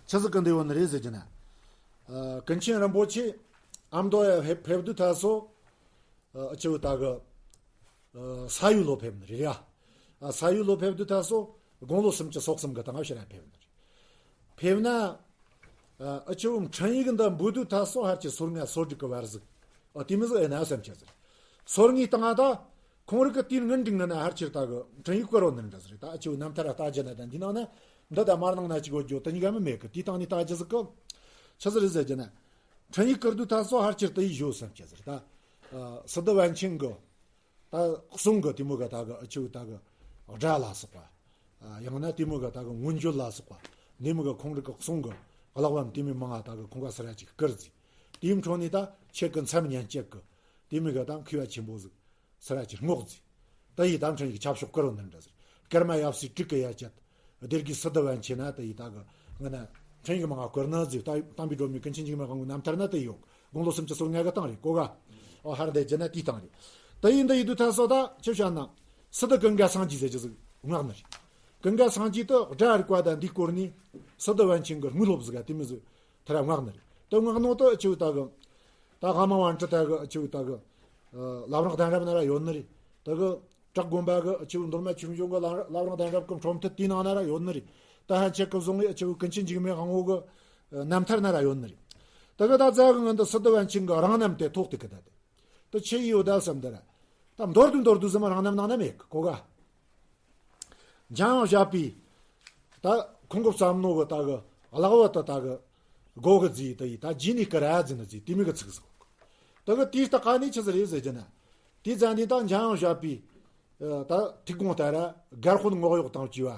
ཆི་ཟིག་གི་འདི་ཡོད་ནི་རེད་ཟེར་གྱི་ན། ཨ། ཀུན་མཁྱེན་རིན་པོ་ཆེ་ཨ་མདོ་ཡ་ཕེབས་ཕེབས་དུས་ད་སོ། ཨ། ཨ་ཆུ་བོ་ད་གི། ཨ། ས་ཡོས་ལོ་ཕེབས་ནི་རེད་ཡ། ཨ། ས་ཡོས་ལོ་ཕེབས་དུས་ད་སོ་དགུང་ལོ་སུམ་ཅུ་སོ་གསུམ་གི་སྟེང་ཕྱིར་ར་ཕེབས་ནི་རེད། ཕེབས་ན། ཨ། ཨ་ཆུ་བོ་འཕྲིན་ཡིག་འདི་འབུལ་དུས་ད་སོ་ཕལ་ཆེར་སོ་ལྔ་སོ་དྲུག་གི་བར་ཟིག། ཨ། དེ་མོ་ཟིག་ཨེ་ན་བསམ་ཆ་ཟིག། སོ་ལྔའི་སྟེང་ད་ཁོང་རིགས་ཀྱི་དུས་ངན་འགྲིག་ནི་ན་ཕལ་ཆེར་ད་གི་འཕྲིན་ཡིག་བསྐུར་རོ་ནི་འདྲ་ཟིག་རེད། ད་ཨ་ཆུ་བོ་རྣམ་ཐར་ལྟ་རྒྱུ་ན་ད་འདི་ནང་ན་འདི་ད་མར་ནང་ན་ཅིག་གོ་རྒྱུ་དེ་གཉིས་ཀ་མི་མེད་གི། དེའི་སྟེང་ནས་ལྟ་རྒྱུ་ཟིག་གི། ཆི་ཟིག་རེད་ཟེར་རྒྱུ་ན། འཕྲིན་ཡིག་བསྐུར་དུས་ད་སོ་ཕལ་ཆེར་དེ་ཡི་བཞོ་བསམ་ཆ་ཟིག་རེད་ད། ཨ། སི་ཏུ་པཎ་ཆེན་གི་ད་གསུང་གི་དེ་མོ་གི་ད་གི་ཨ་ཆུ་ད་གི་སྒྲ་ལ་སོགས་པ། ཨ། ཡང་ན་དེ་མོ་གི་ད་གི་མངོན་བརྗོད་ལ་སོགས་པ། འདི་མོ་གི་ཁོང་རིགས་གི་གསུང་གི་གླེགས་བམ་དེ་མོ་མང་ང་ད་གི་ཁོང་ག་སི་ར་ཅིག་བསྐུར་ཟིག། དེའི་འཕྲོ་ནས་ད་ཁྱེད་ཀྱི་མཚམས་ཉན་སྤྱད་གི་དེ་མོ་གི་ད་མཁས་པ་ཆེན་པོ་ཟིག་སི་ར་ཅིག་བསྔོགས་ཟིག། ད་ཡི་ད་འཕྲིན་ཡིག་ཆ་བཞག་བསྐུར་རོ་ནི་འདྲ་ཟིག། ཀརྨ་ཡབ་སྲས་དྲུག་གི་ཡ་གྱལ། སྡེ་དགེ་སི་ཏུ་པཎ་ཆེན་ན་དེ་ཡི་ད་གི་ང་ན་འཕྲིན་ཡིག་མང་ང་བསྐུར་ནི་ཟིག། ད་དམ་པའི་སྒྲོན་མེ་ཀུན་མཁྱེན་འཇིགས་མེད་དབང་པོའི་རྣམ་ཐར་ན་དེ་ཡོད། དགུང་ལོ་སུམ་ཅུ་སོ་ལྔ་གི་སྟེང་རེད་གོ་ག། ཨོ་ཧར་དེ་རྒྱུ་ན་དེའི་སྟེང་རེད། དེ་ཡིན་དེ་ཡིན་དུས་ད་སོ་ད་ཆི་བྱ་ན། སི་ཏུ་ཀུན་དགའ་སངས་རྒྱས་ཟེར་རྒྱུ་ཟིག་མངགས་ནི་རེད། ཀུན་དགའ་སངས་རྒྱས་དུ་སྒྲ་རིག་པ་དང་འདི་བསྐོར་ནས་སི་ཏུ་པཎ་ཆེན་གི་དངོས་སློབ་ཟིག་ག་དེ་མོ་ཟིག་ཐར་མངགས་ནི་རེད། དེ་མངགས་ནོ་དུ་ཨ་ཆུ་ད་གི། ད་ཧ་མ་པཎ་ཌི་ཏ་གི་ཨ་ཆུ་ད་གི། ཨ། བླ་བྲང་གདན་རབས་ན་ར་ཡོད་ནི་རེད། ད་གི། བྲག་དགོན་པ་གི་ཨ་ཆུ་མདོ་སྨད་ཆོས་འབྱུང་གི་བླ་བྲང་གདན་རབས་ཀྱི་འཕྲོ་མཐུད་དེའི་ནང་ན་ར་ཡོད་ནི་རེད། ད་ཧན་ཆད་ཀྱི་བཟུང་ངི་ཨ་ཆུ་ཀུན་མཁྱེན་འཇིགས་མེད་དབང་པོ་གི་རྣམ་ཐར་ན་ར་ཡོད་ནི་རེད། ད་གི་ད་རྫ་གི་ངན་དུ་སི་ཏུ་པཎ་ཆེན་གི་རང་རྣམ་དེ་ཐོག་ཏུ་གི་ད་དེ། ད་ཆི་ཡོད་ད་བསམ་ད་ར། ད་མདོར་བསྡུས་མདོར་བསྡུས་ཟིག་མ་རང་རྣམ་ནང་ན་མེད་གི་གོ་ག། འཇམ་དབྱངས་བཞད་པའི། ད་ཁོང་གི་བསམ་མནོ་གི་ད་གི་གླེགས་བུ་དུ་ད་གི་སྒོ་གི་རྫིས་དུ་ཡི་ད་རྗེས་ནས་སྐུ་ར་རྫི་ནི་རྫིས་དེ་མོ་གི་ཚིག་ཟིག། ད་གི་དེའི་ལྟག་ཀ་ནས་ཆི་ཟིག་རེད་ཟེར་རྒྱུ་ན། དེའི་རྫ་འདི་ད་འཇམ་དབྱངས་བཞད་པའི། ད་ཐུགས་དགོངས་ལྟར་སྒར་དཔོན་ངོ་གཡོག་དང་བཅས་པ་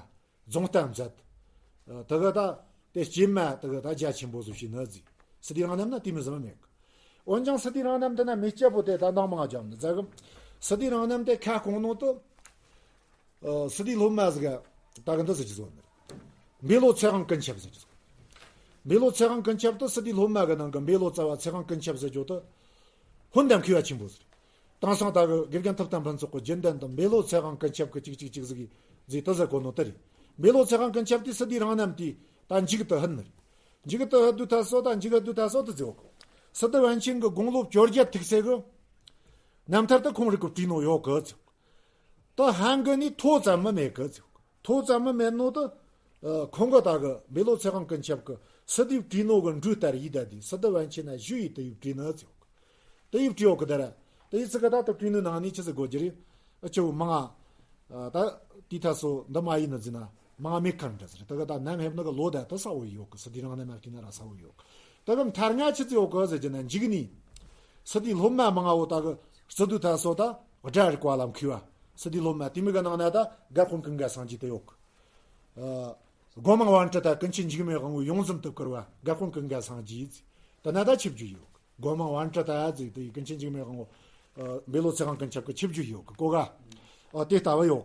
རྫོང་གཏམ་མཛད། ད་གི་ད་དེ་སྐྱེས་མ་ད་གི་ད་རྒྱ་ཆེན་པོ་བཟོ་བྱས་ནི་རྫིས། སི་ཏུའི་རང་རྣམ་ན་དེ་མོ་ཟིག་མ་མེད་གི། འོན་ཀྱང་སི་ཏུའི་རང་རྣམ་དེ་ན་མེ་སྐྱེས་པོ་དེ་ད་འདང་མང་རྒྱབ་ནི་རྫ་གི། སི་ཏུའི་རང་རྣམ་དེ་ཁ་སྐོང་ནོ་དུ། ཨ། སི་ཏུའི་སློབ་མ་ཟིག་ག་ད་གི་འདི་ཟེར་རྒྱུ་ཟིག་ཡོད་ནི་རེད། འབེ་ལོ་ཚེ་དབང་ཀུན་ཁྱབ་ཟེར་རྒྱུ་ཟིག། འབེ་ལོ་ཚེ་དབང་ཀུན་ཁྱབ་དུ་སི་ཏུའི་སློབ་མ་གི་ནང་གི་འབེ་ལོ་ཙཱ་བ་ཚེ་དབང་ཀུན་ཁྱབ་ཟེར་རྒྱུ་དུ། ཧོན་དང་མཁས་པ་ཆེན་པོ་ཟིག། དེང་སང་ད་གི་དགེ་རྒན་ཐུབ་བསྟན་ཕུན་ཚོགས་ཀྱི་རྒྱུན་ལྡན་དུ་འབེ་ལོ་ཚེ་དབང་ཀུན་ཁྱབ་ཀྱི་ཅིག་ཅིག་ཅིག་ཟིག་ཟིག་དུ་ཟེར་གོ་ནོ་དེ་རེད། འབེ་ལོ་ཚེ་དབང་ཀུན་ཁྱབ་དེ་སི་ཏུའི་རང་རྣམ་དེ་ད་མཇུག་ཏུ་ཧུད་ནི་རེད། མཇུག་ཏུ་ཧུད་དུས་ད་སོ་ད་མཇུག་ཧུད་དུས་ད་སོ་དུ་ཟེར་གོ། སི་ཏུ་པཎ་ཆེན་གི་དགུང་ལོ་བཅོ་བརྒྱད་ཐུག་ཚེ་གི་རྣམ་ཐར་དུ་ཁོང་རིགས་ཀྱིས་བྲིས་ནོ་ཡོད་གི་ཟེར། ད་ཧན་གི་ནི་ཐོ་ཙམ་མི་མེད་གི་ཟེར། ཐོ་ཙམ་མི་མེད་ནོ་དུ། ཨ། ཁོང་གི་ད་གི་འབེ་ལོ་ཚེ་དབང་ཀུན་ཁྱབ་ཀྱི་སི་ཏུས་བྲིས་ནོ་གི་འབྲུ་ལྟར་ཡིད་ད་དེ་སི་ཏུ་པཎ་ཆེན་ན་ཞུ་ཡིས་དུ་ཡིས་བྲིས་ནི་ཟེར། དུ་ཡིས་བྲིས་ཡོད་གི་ད་ར། དུ་ཡིས་ཚིག་གི་ད་དུ་བྲིས་ནི་ནང་ནས་ཆི་ཟིག་གོ་རྒྱུ་རེད། ཨ་ཆུ་མང་ང་། ཨ། ད་དེའི་ཐད་སོ་འདི་མ་ཡིན་ནི་ཟེར་ན་མང་ང་མེད་ཁར་འདྲ་ཟེར། ད་གི་ད་ནམ་ཕེབས་ནི་གི་ལོ་ད་དུ་ས་བོ་ཡོད་གི། སི་ཏུའི་རང་རྣམ་མ་བྲིས་ན་ར་ས་བོ་ཡོད་གི། ད་གི་མཐར་ང་ཆི་ཟིག་ཡོད་གི་ཟེར་རྒྱུ་ན་མཇུག་ནས་སི་ཏུའི་སློབ་མ་མང་ང་བོ་ད་གི་སི་ཏུ་ད་སོ་ད་སྒྲ་རིག་པ་ལ་མཁས་པ། སི་ཏུའི་སློབ་མ་དེ་མོ་གི་ནང་ན་ད་སྒར་དཔོན་ཀུན་དགའ་སངས་རྒྱས་དུ་ཡོད་གི། ཨ། སྒོ་མང་པཎ་ཌི་ཏ་ཀུན་མཁྱེན་འཇིགས་མེད་དབང་པོ་ཡོངས་འཛོམས་དུ་བཀུར་བ་དགའ་དཔོན་ཀུན་དགའ་སངས་རྒྱས་ཟེར། ད་ན་ད་ཆིབས་བསྒྱུར་ཡོད་གི། སྒོ་མང་པཎ་ཌི་ཏ་ཟེར་དེ་ཀུན་མཁྱེན་འཇིགས་མེད་དབང་པོ་ཨ་འབེ་ལོ་ཚེ་དབང་ཀུན་ཁྱབ་ཀྱི་ཆིབས་བསྒྱུར་ཡོད་གི་གོ་ག། ཨ་དེ་ལྟ་བུ་ཡོད་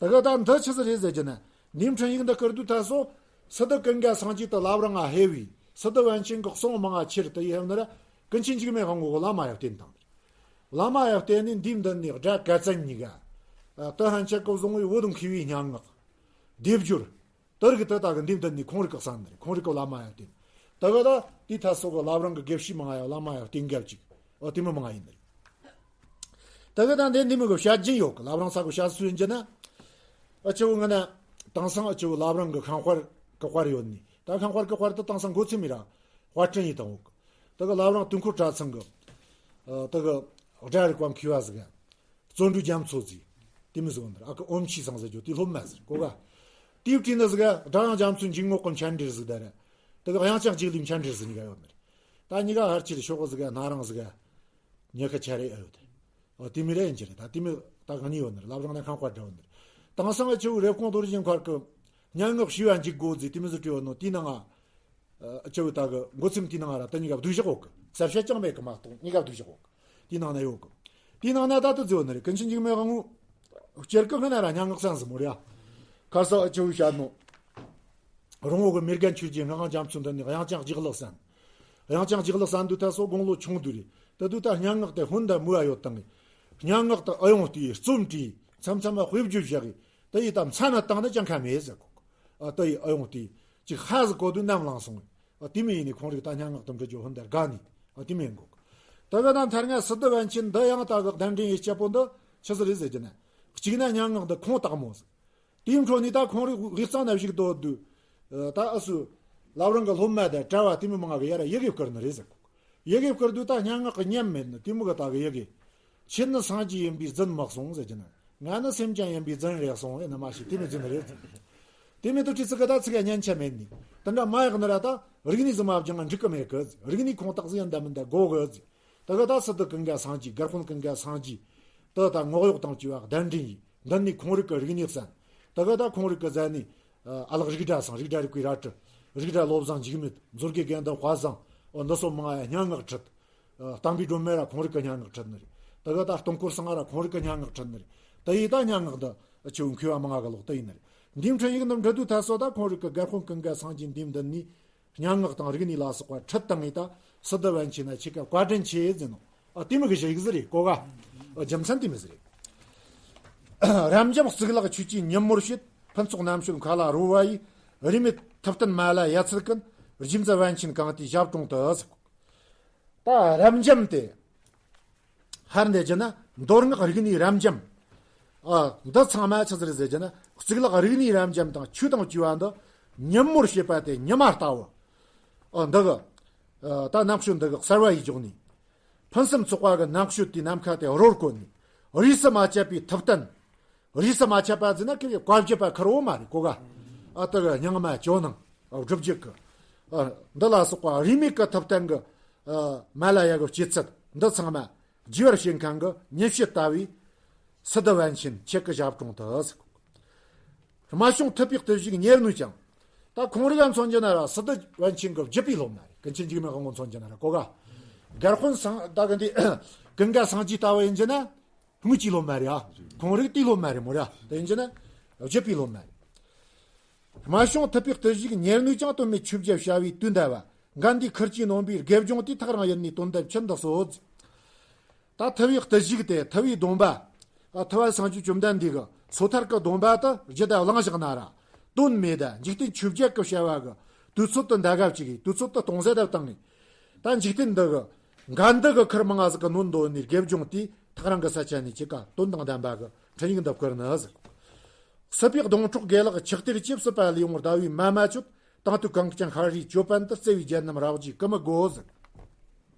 གི། ད་ག་ད་འདི་ཆི་ཟིག་རེད་ཟེར་རྒྱུ་ན། འདིའི་འཕྲིན་ཡིག་འདི་བསྐུར་དུས་ད་སོ། སི་ཏུ་ཀུན་དགའ་སངས་རྒྱས་དེ་བླ་བྲང་ང་ཕེབས་བས། སི་ཏུ་པཎ་ཆེན་གྱི་གསུང་མང་ང་ཁྱེར་དེ་ཡི་ཕེབས་ན་ར། ཀུན་མཁྱེན་འཇིགས་མེད་དབང་པོ་གི་བླ་མ་ཡ་བསྟེན་བཏང་། བླ་མ་ཡ་བསྟེན་ནས་འདིའི་མདུན་ནས་སྒྲ་ག་ཙན་གཉིས་ཀ། ཨ་དེ་ཧན་ཆད་ཀོ་བཟུང་བའི་བོད་མཁས་པའི་སྙན་ངག་སྡེབ་སྦྱོར། དེ་རིགས་དེ་ད་གི་འདིའི་མདུན་ནས་ཁོང་རིག་གི་གསན་ནི་རེད། ཁོང་རིག་གི་བླ་མ་ཡ་བསྟེན། ད་གི་ད་དེའི་ཐད་སོ་གི་བླ་བྲང་གི་དགེ་བཤེས་མང་ང་ཡ་བླ་མ་ཡ་བསྟེན་གལ་ཅིག་ཨོ་དེ་མི་མང་ང་ཡིན་ནི་རེད། ད་གི་ད་འདི་འདི་མི་གི་བཤད་རྒྱུན་ཡོད་གི། བླ་བྲང་ས་གི་བཤད་སྲོལ་ཡིན་རྒྱུ་ན། ཨ་ཆེ་བོ་ང་ན་དེང་སང་ཨ་ཆེ་བོ་བླ་བྲང་གི་ཤིང་དཔར་གི་དཔར་ཡོད་ནི། ད་ཤིང་དཔར་གི་དཔར་དེ་དེང་སང་འགོ་ཚུགས་མི་ར་དཔར་སྐྲུན་ཡིན་དང་འོག་གི། ད་གི་བླ་བྲང་དུས་འཁོར་གྲྭ་ཚང་གི་ཨ་ད་གི་སྒྲ་རིག་པ་མཁས་པ་ཟིག་ག་བརྩོན་འགྲུས་རྒྱ་མཚོ་ཟེར། དེ་མི་ཟིག་ཡོད་ནི་རེད། ཨ་ཁུ་ཨོམ་ཆི་ཚང་ཟེར་རྒྱུ་དེ་སློབ་མ་ཟེར་གོ་ག། དེའི་བྲིས་ནི་ཟིག་ག་སྒྲ་དབྱངས་རྒྱ་མཚོའི་འཇུག་ངོགས་ཀྱི་མཆན་འགྲེལ་ཟིག་ད་ར། དེ་ག་དབྱངས་ཅན་གཅིག་ལུས་མཆན་འགྲེལ་ཟིག་གཉིས་ཀ་ཡོད་ནི་རེད། ད་གཉིས་ཀ་ཧར་ཆི་རེད། ཤོག་གུ་ཟིག་ག་སྣ་རིང་ཟིག་ག་ཉི་ཤུ་ཆ་རེ་ཨེ་ཡོད་དེ། ཨོ་དེ་མི་རེད་ཡིན་གྱི་རེད། ད་དེ་མི་ད་ག་ནི་ཡོད་ནི་རེད། བླ་བྲང་ན་ཤིང་དཔར་འདྲ་ཡོད་ནི་རེད། དེང་སང་ཨ་ཆེ་བོ་རེབ་གོང་རྡོ་རྗེ་མཁར་གི་སྙན་ངག་ཞེས་པ་འཇུག་སྒོ་ཟེར་དེ་མི་ཟིག་བྲིས་ཡོད་ནོ་དེའི་ནང་ང་། ཨ་ཆེ་བོ་ད་གི་འགོ་ཚུགས་དེའི་ནང་ར་ད་གཉིས་ཀ་བསྡུས་བཞག་ཡོད་གི། གསལ་བཤད་ཅང་མེད་གི་མ་གཏོགས་གཉིས་ཀ་བསྡུས་བཞག་ཡོད་གི། དེའི་ནང་ན་ཡོད་གི། དེའི་ནང་ན་ད་དུ་བརྩིས་ཡོད་ནི་རེད། ཀུན་མཁྱེན་འཇིགས་མེད་དབང་པོ་སྤྱིར་གི་ཧི་ན་ར་སྙན་ངག་གསན་ཟིན་མོ་རེད་ཡ། ཁ་སང་ཨ་ཆེ་བོས་བཤད་ནོ། རོང་བོ་གི་མི་རྒན་ཆོས་ཀྱི་སྔགས་དབང་རྒྱ་མཚོའི་མདུན་ནས་དབྱངས་ཅན་སྒྱིད་ལུག་གསན། དབྱངས་ཅན་སྒྱིད་ལུག་གསན་དུས་ད་སོ་དགུང་ལོ་ཆུང་དུས་རེད། ད་དུས་ད་སྙན་ངག་དེ་ཧུན་ད་མོས་ཡ་ཡོད་དང་། སྙན་ངག་དེ་ཨེ་ཡོང་དུས་རྩོམ་བྲིས། མཚམས་མཚམས་ལ་དཔེ་བརྗོད་བཞག་གི། ད་ཡི་ད་མཚན་ན་བཏང་ན་ཅང་ཁ་མེད་ཟེར་གོ། ཨ་ད་ཡི་ཨེ་ཡོང་དུས་ཅིག་ཧ་ཟིག་གོ་དུས་ནམ་ལངས་སོང་། ཨ་དེ་མི་ཡིན་ནི་ཁོང་རིག་ད་སྙན་ངག་དེ་འབྲི་རྒྱུ་ཧུན་ད་དགའ་ནི། ཨ་དེ་མི་ཡིན་གོ། ད་ག་ད་མཐར་ང་སི་ཏུ་པཎ་ཆེན་འདི་ཡང་ད་གི་གདན་འདྲེན་ཡེ་སྐྱབས་པོ་འདི་ཆི་ཟིག་རེད་ཟེར་རྒྱུ་ན། གཅིག་ན་སྙན་ངག་འདི་ཁུངས་དག་མོ་ཟིག་དེའི་འཕྲོ་ནས་ད་ཁོང་རིག་དབུས་གཙང་ན་བཞུགས་དོ་དུས། ད་ཨ་སུ། བླ་བྲང་གི་སློབ་མ་དང་གྲྭ་བ་དེ་མི་མང་གི་ཡ་ར་ཡི་གེ་བསྐུར་ནི་རེད་ཟེར། ཡི་གེ་བསྐུར་དུས་ད་སྙན་ངག་གི་ཉམས་མེད་ནི་དེ་མོ་གི་ད་གི་ཡི་གེ། ཁྱེད་ནི་སངས་རྒྱས་ཡིན་པས་རྫུན་མ་གསུངས་ཟེར་གྱི་ན། ང་ནི་སེམས་ཅན་ཡིན་པས་རྫུན་རེ་གསུངས་ཨེ་ནི་མ་ཤེས་དེ་མི་རྫུན་རེད་ཟེར། དེ་མི་དུ་ཁྲི་ཚིག་གི་ད་ཚིག་ཡ་སྙན་ཆ་མེད་ནི། དེ་འདྲ་མ་ཡག་ནི་ར་ད་རིག་གནས་ཟིག་མ་སྦྱངས་འགྲིག་གི་མེད་གི། རིག་གནས་ཁུངས་དག་ཟིག་ཡིན་ད་མིན་ད་དགོ་གི་ཟེར། ད་གི་ད་སི་ཏུ་ཀུན་དགའ་སངས་རྒྱས་སྒར་དཔོན་ཀུན་དགའ་སངས་རྒྱས། ད་ད་ངོ་གཡོག་དང་བཅས་པ་གདན་འདྲེན་ཡིན། མདུན་ནས་ཁོང་རིག་གི་རིག་གནས་གསན། ད་ག་ད་ཁོང་རིག་གི་ཟ་ནས། ཨ་ལགས་རིགས་གྲྭ་ཚང་། རིགས་གྲྭ་རིག་པའི་རལ་གྲི། རིགས་གྲྭ་བློ་བཟང་འཇིགས་མེད། མཛོད་དགེ་དགེ་འདུན་དཔལ་བཟང་། འོ་འདི་སོགས་མང་ང་ཡ་སྙན་ངག་ཁྲིད། ཨ་བསྟན་པའི་སྒྲོན་མེ་ར་ཁོང་རིག་གི་སྙན་ངག་ཁྲིད་ནི་རེད། ད་ག་ད་སྟོང་སྐོར་སང་ར་ཁོང་རིག་གི་སྙན་ངག་ཁྲིད་ནི་རེད། ད་ཡི་ད་སྙན་ངག་འདི་ཆེ་བོ་མཁས་པ་མང་ང་གི་ལོག་ད་ཡིན་ནི་རེད། འདིའི་འཕྲིན་ཡིག་འདི་འབྲི་དུས་ད་སོ་ད་ཁོང་རིག་གི་སྒར་དཔོན་ཀུན་དགའ་སངས་རྒྱས་འདིའི་མདུན་ནས། སྙན་ངག་དང་རིག་གནས་ལ་སོགས་པ་ཁྲིད་བཏང་ངེ་ད་སི་ཏུ་པཎ་ཆེན་ན་ཆེ་ཀ་བཀའ་དྲིན་ཆེ་ཟེར་ནོ། ཨ་དེ་མི་གི་ཞིག་ཟིག་རེད་གོ་ག། ཨ་རྒྱུ་མཚན་དེ་མི་ཟིག་རེད། རབ་འབྱམས་གཙུག་ལག་ཆོས་ཀྱི་ཉིན་མོར་བྱེད། ཕུན་ཚོགས་རྣམ་དཔྱོད་མཁའ་ལ་རོལ་བ་ཡི། རིས་མེད་ཐུབ་བསྟན་མ་ལ་ཡ་མཚན་ཀུན། རྗེ་བཙུན་པཎ་ཆེན་གང་དེའི་ཞབས་དྲུང་དུ་ཟེར། ད་རབ་འབྱམས་ཏེ། ཧར་འདི་རྒྱུ་ན་མདོ་སྔགས་རིག་གནས་རབ་འབྱམས། ཨ་འདི་ཚང་མ་ཆི་ཟིག་རེད་ཟེར་རྒྱུ་ན་གཙུག་ལག་རིག་གནས་རབ་འབྱམས་དང་ཆོས་དང་བཅས་པ་འདི་ཉིན་མོར་བྱེད་པ་དེ་ཉི་མ་ལྟ་བུ། ཨ་འདི་གི་ཨ་ད་རྣམ་དཔྱོད་འདི་གི་གསལ་བ་ཡིས་འཇོག་ནས། ཕུན་སུམ་ཚོགས་པ་གི་རྣམ་དཔྱོད་དེ་ནམ་མཁའ་དེ་རོལ་བཀོད་ནས། རིས་སུ་མ་ཆད་པའི་ཐུབ་བསྟན། རིས་སུ་མ་ཆད་པ་ཟེར་ན་ཁྱེད་ཀྱི་བཀའ་བརྒྱུད་པ་ཁེར་བོ་མ་རེད་གོ་ག། ཨ་ད་གི་རྙིང་མ་ཇོ་ནང་སྒྲུབ་བརྒྱུད་ཀྱི། ཨ་འདི་ལ་སོགས་པ་རིས་མེད་ཀྱི་ཐུབ་བསྟན་གྱི། ཨ་མ་ལ་ཡ་གི་སྤྱོད་ཚུལ་འདི་ཚང་མ་རྒྱས་པར་བཤད་མཁན་གྱི་ཉིན་བྱེད་ལྟ་བུའི་སི་ཏུ་པཎ་ཆེན་ཁྱེད་ཀྱི་ཞབས་དྲུང་དུ་ཟེར། རྨད་བྱུང་ཐུབ་པའི་བརྟུལ་ཞུགས་ཉེར་ནུས་ཀྱང་། ད་ཁོང་རིག་ལ་མཚོན་རྒྱུ་ན་ར་སི་ཏུ་པཎ་ཆེན་གྱི་བརྒྱུད་པའི་སློབ་མ་རེད། ཀུན་མཁྱེན་འཇིགས་མེད་དབང་པོ་མཚོན་རྒྱུ་ན་ར་གོ་ག། སྒར་དཔོན་སངས་ད་གི་འདི་ཀུན་དགའ་སངས་རྒྱས་ལྟ་བུ་ཡིན་རྒྱུ་ན། དངོས་ཀྱི་སློབ་མ་རེད་ཨ། ཁོང་རིག་དེའི་སློབ་མ་རེད་མོ་ར། དེ་ཡིན་རྒྱུ་ན། བརྒྱུད་པའི་སློབ་མ་རེད། རྨད་བྱུང་ཐུབ་པའི་བརྟུལ་ཞུགས་ཉེར་ནུས་ཀྱང་། དོན་མེད་ཆོས་བརྒྱད་བྱ་བའི་དུས་འདའ་བ། འགལ་འདུའི་ཁུར་གྱིས་ནོན་པའི་དགེ་སྦྱོང་དེས། ཐག་རིང་ཡུལ་ནས་དོན་དམ་ཕྱིར་འདུ་གསོལ། ད་ཐུབ་པའི་བརྟུལ་ཞུགས་དེ་ཐུབ་པའི་སྡོམ་པ། ཨ་ཐུབ་པ་སངས་རྒྱས་བཅོམ་ལྡན་འདས་ཀྱི་སོ་ཐར་གྱི་སྡོམ་པ་དེ་རྒྱུད་དུ་བླངས་བཞག་ན་ར། དོན་མེད་ད་འཇིག་རྟེན་ཆོས་བརྒྱད་ཀྱི་བྱ་བ་གི་དུས་ཚོད་དེ་འདའ་ག་བཅུག་གི་དུས་ཚོད་དེ་སྟོང་ཟད་དུ་བཏང་ནས། ད་འཇིག་རྟེན་འདི་གི་འགལ་འདུ་གི་ཁུར་མང་ང་ཟིག་གི་ནོན་འདོད་ནས་དགེ་སྦྱོང་དེས་ཐག་རིང་གི་ས་ཆ་ནས་ཅིག་ག་དོན་དང་ལྡན་པ་གི་འཕྲིན་ཡིག་འདི་བསྐུར་ནི་ཟིག། སྲིད་པའི་སྡོང་གྲོགས་དགེ་ལེགས་ཆགས་གཏེར་གྱིས། སྲིད་པ་ལས་འོངས་ཟླ་བའི་མ་མ་ཆོད། དང་དུ་གངས་ཅན་ཤར་རིའི་ཅོད་པན་དུ། བརྩེ་བའི་རྒྱལ་རྣམས་རབ་རྒྱས་གུས་མི་དགོས་ཟེར།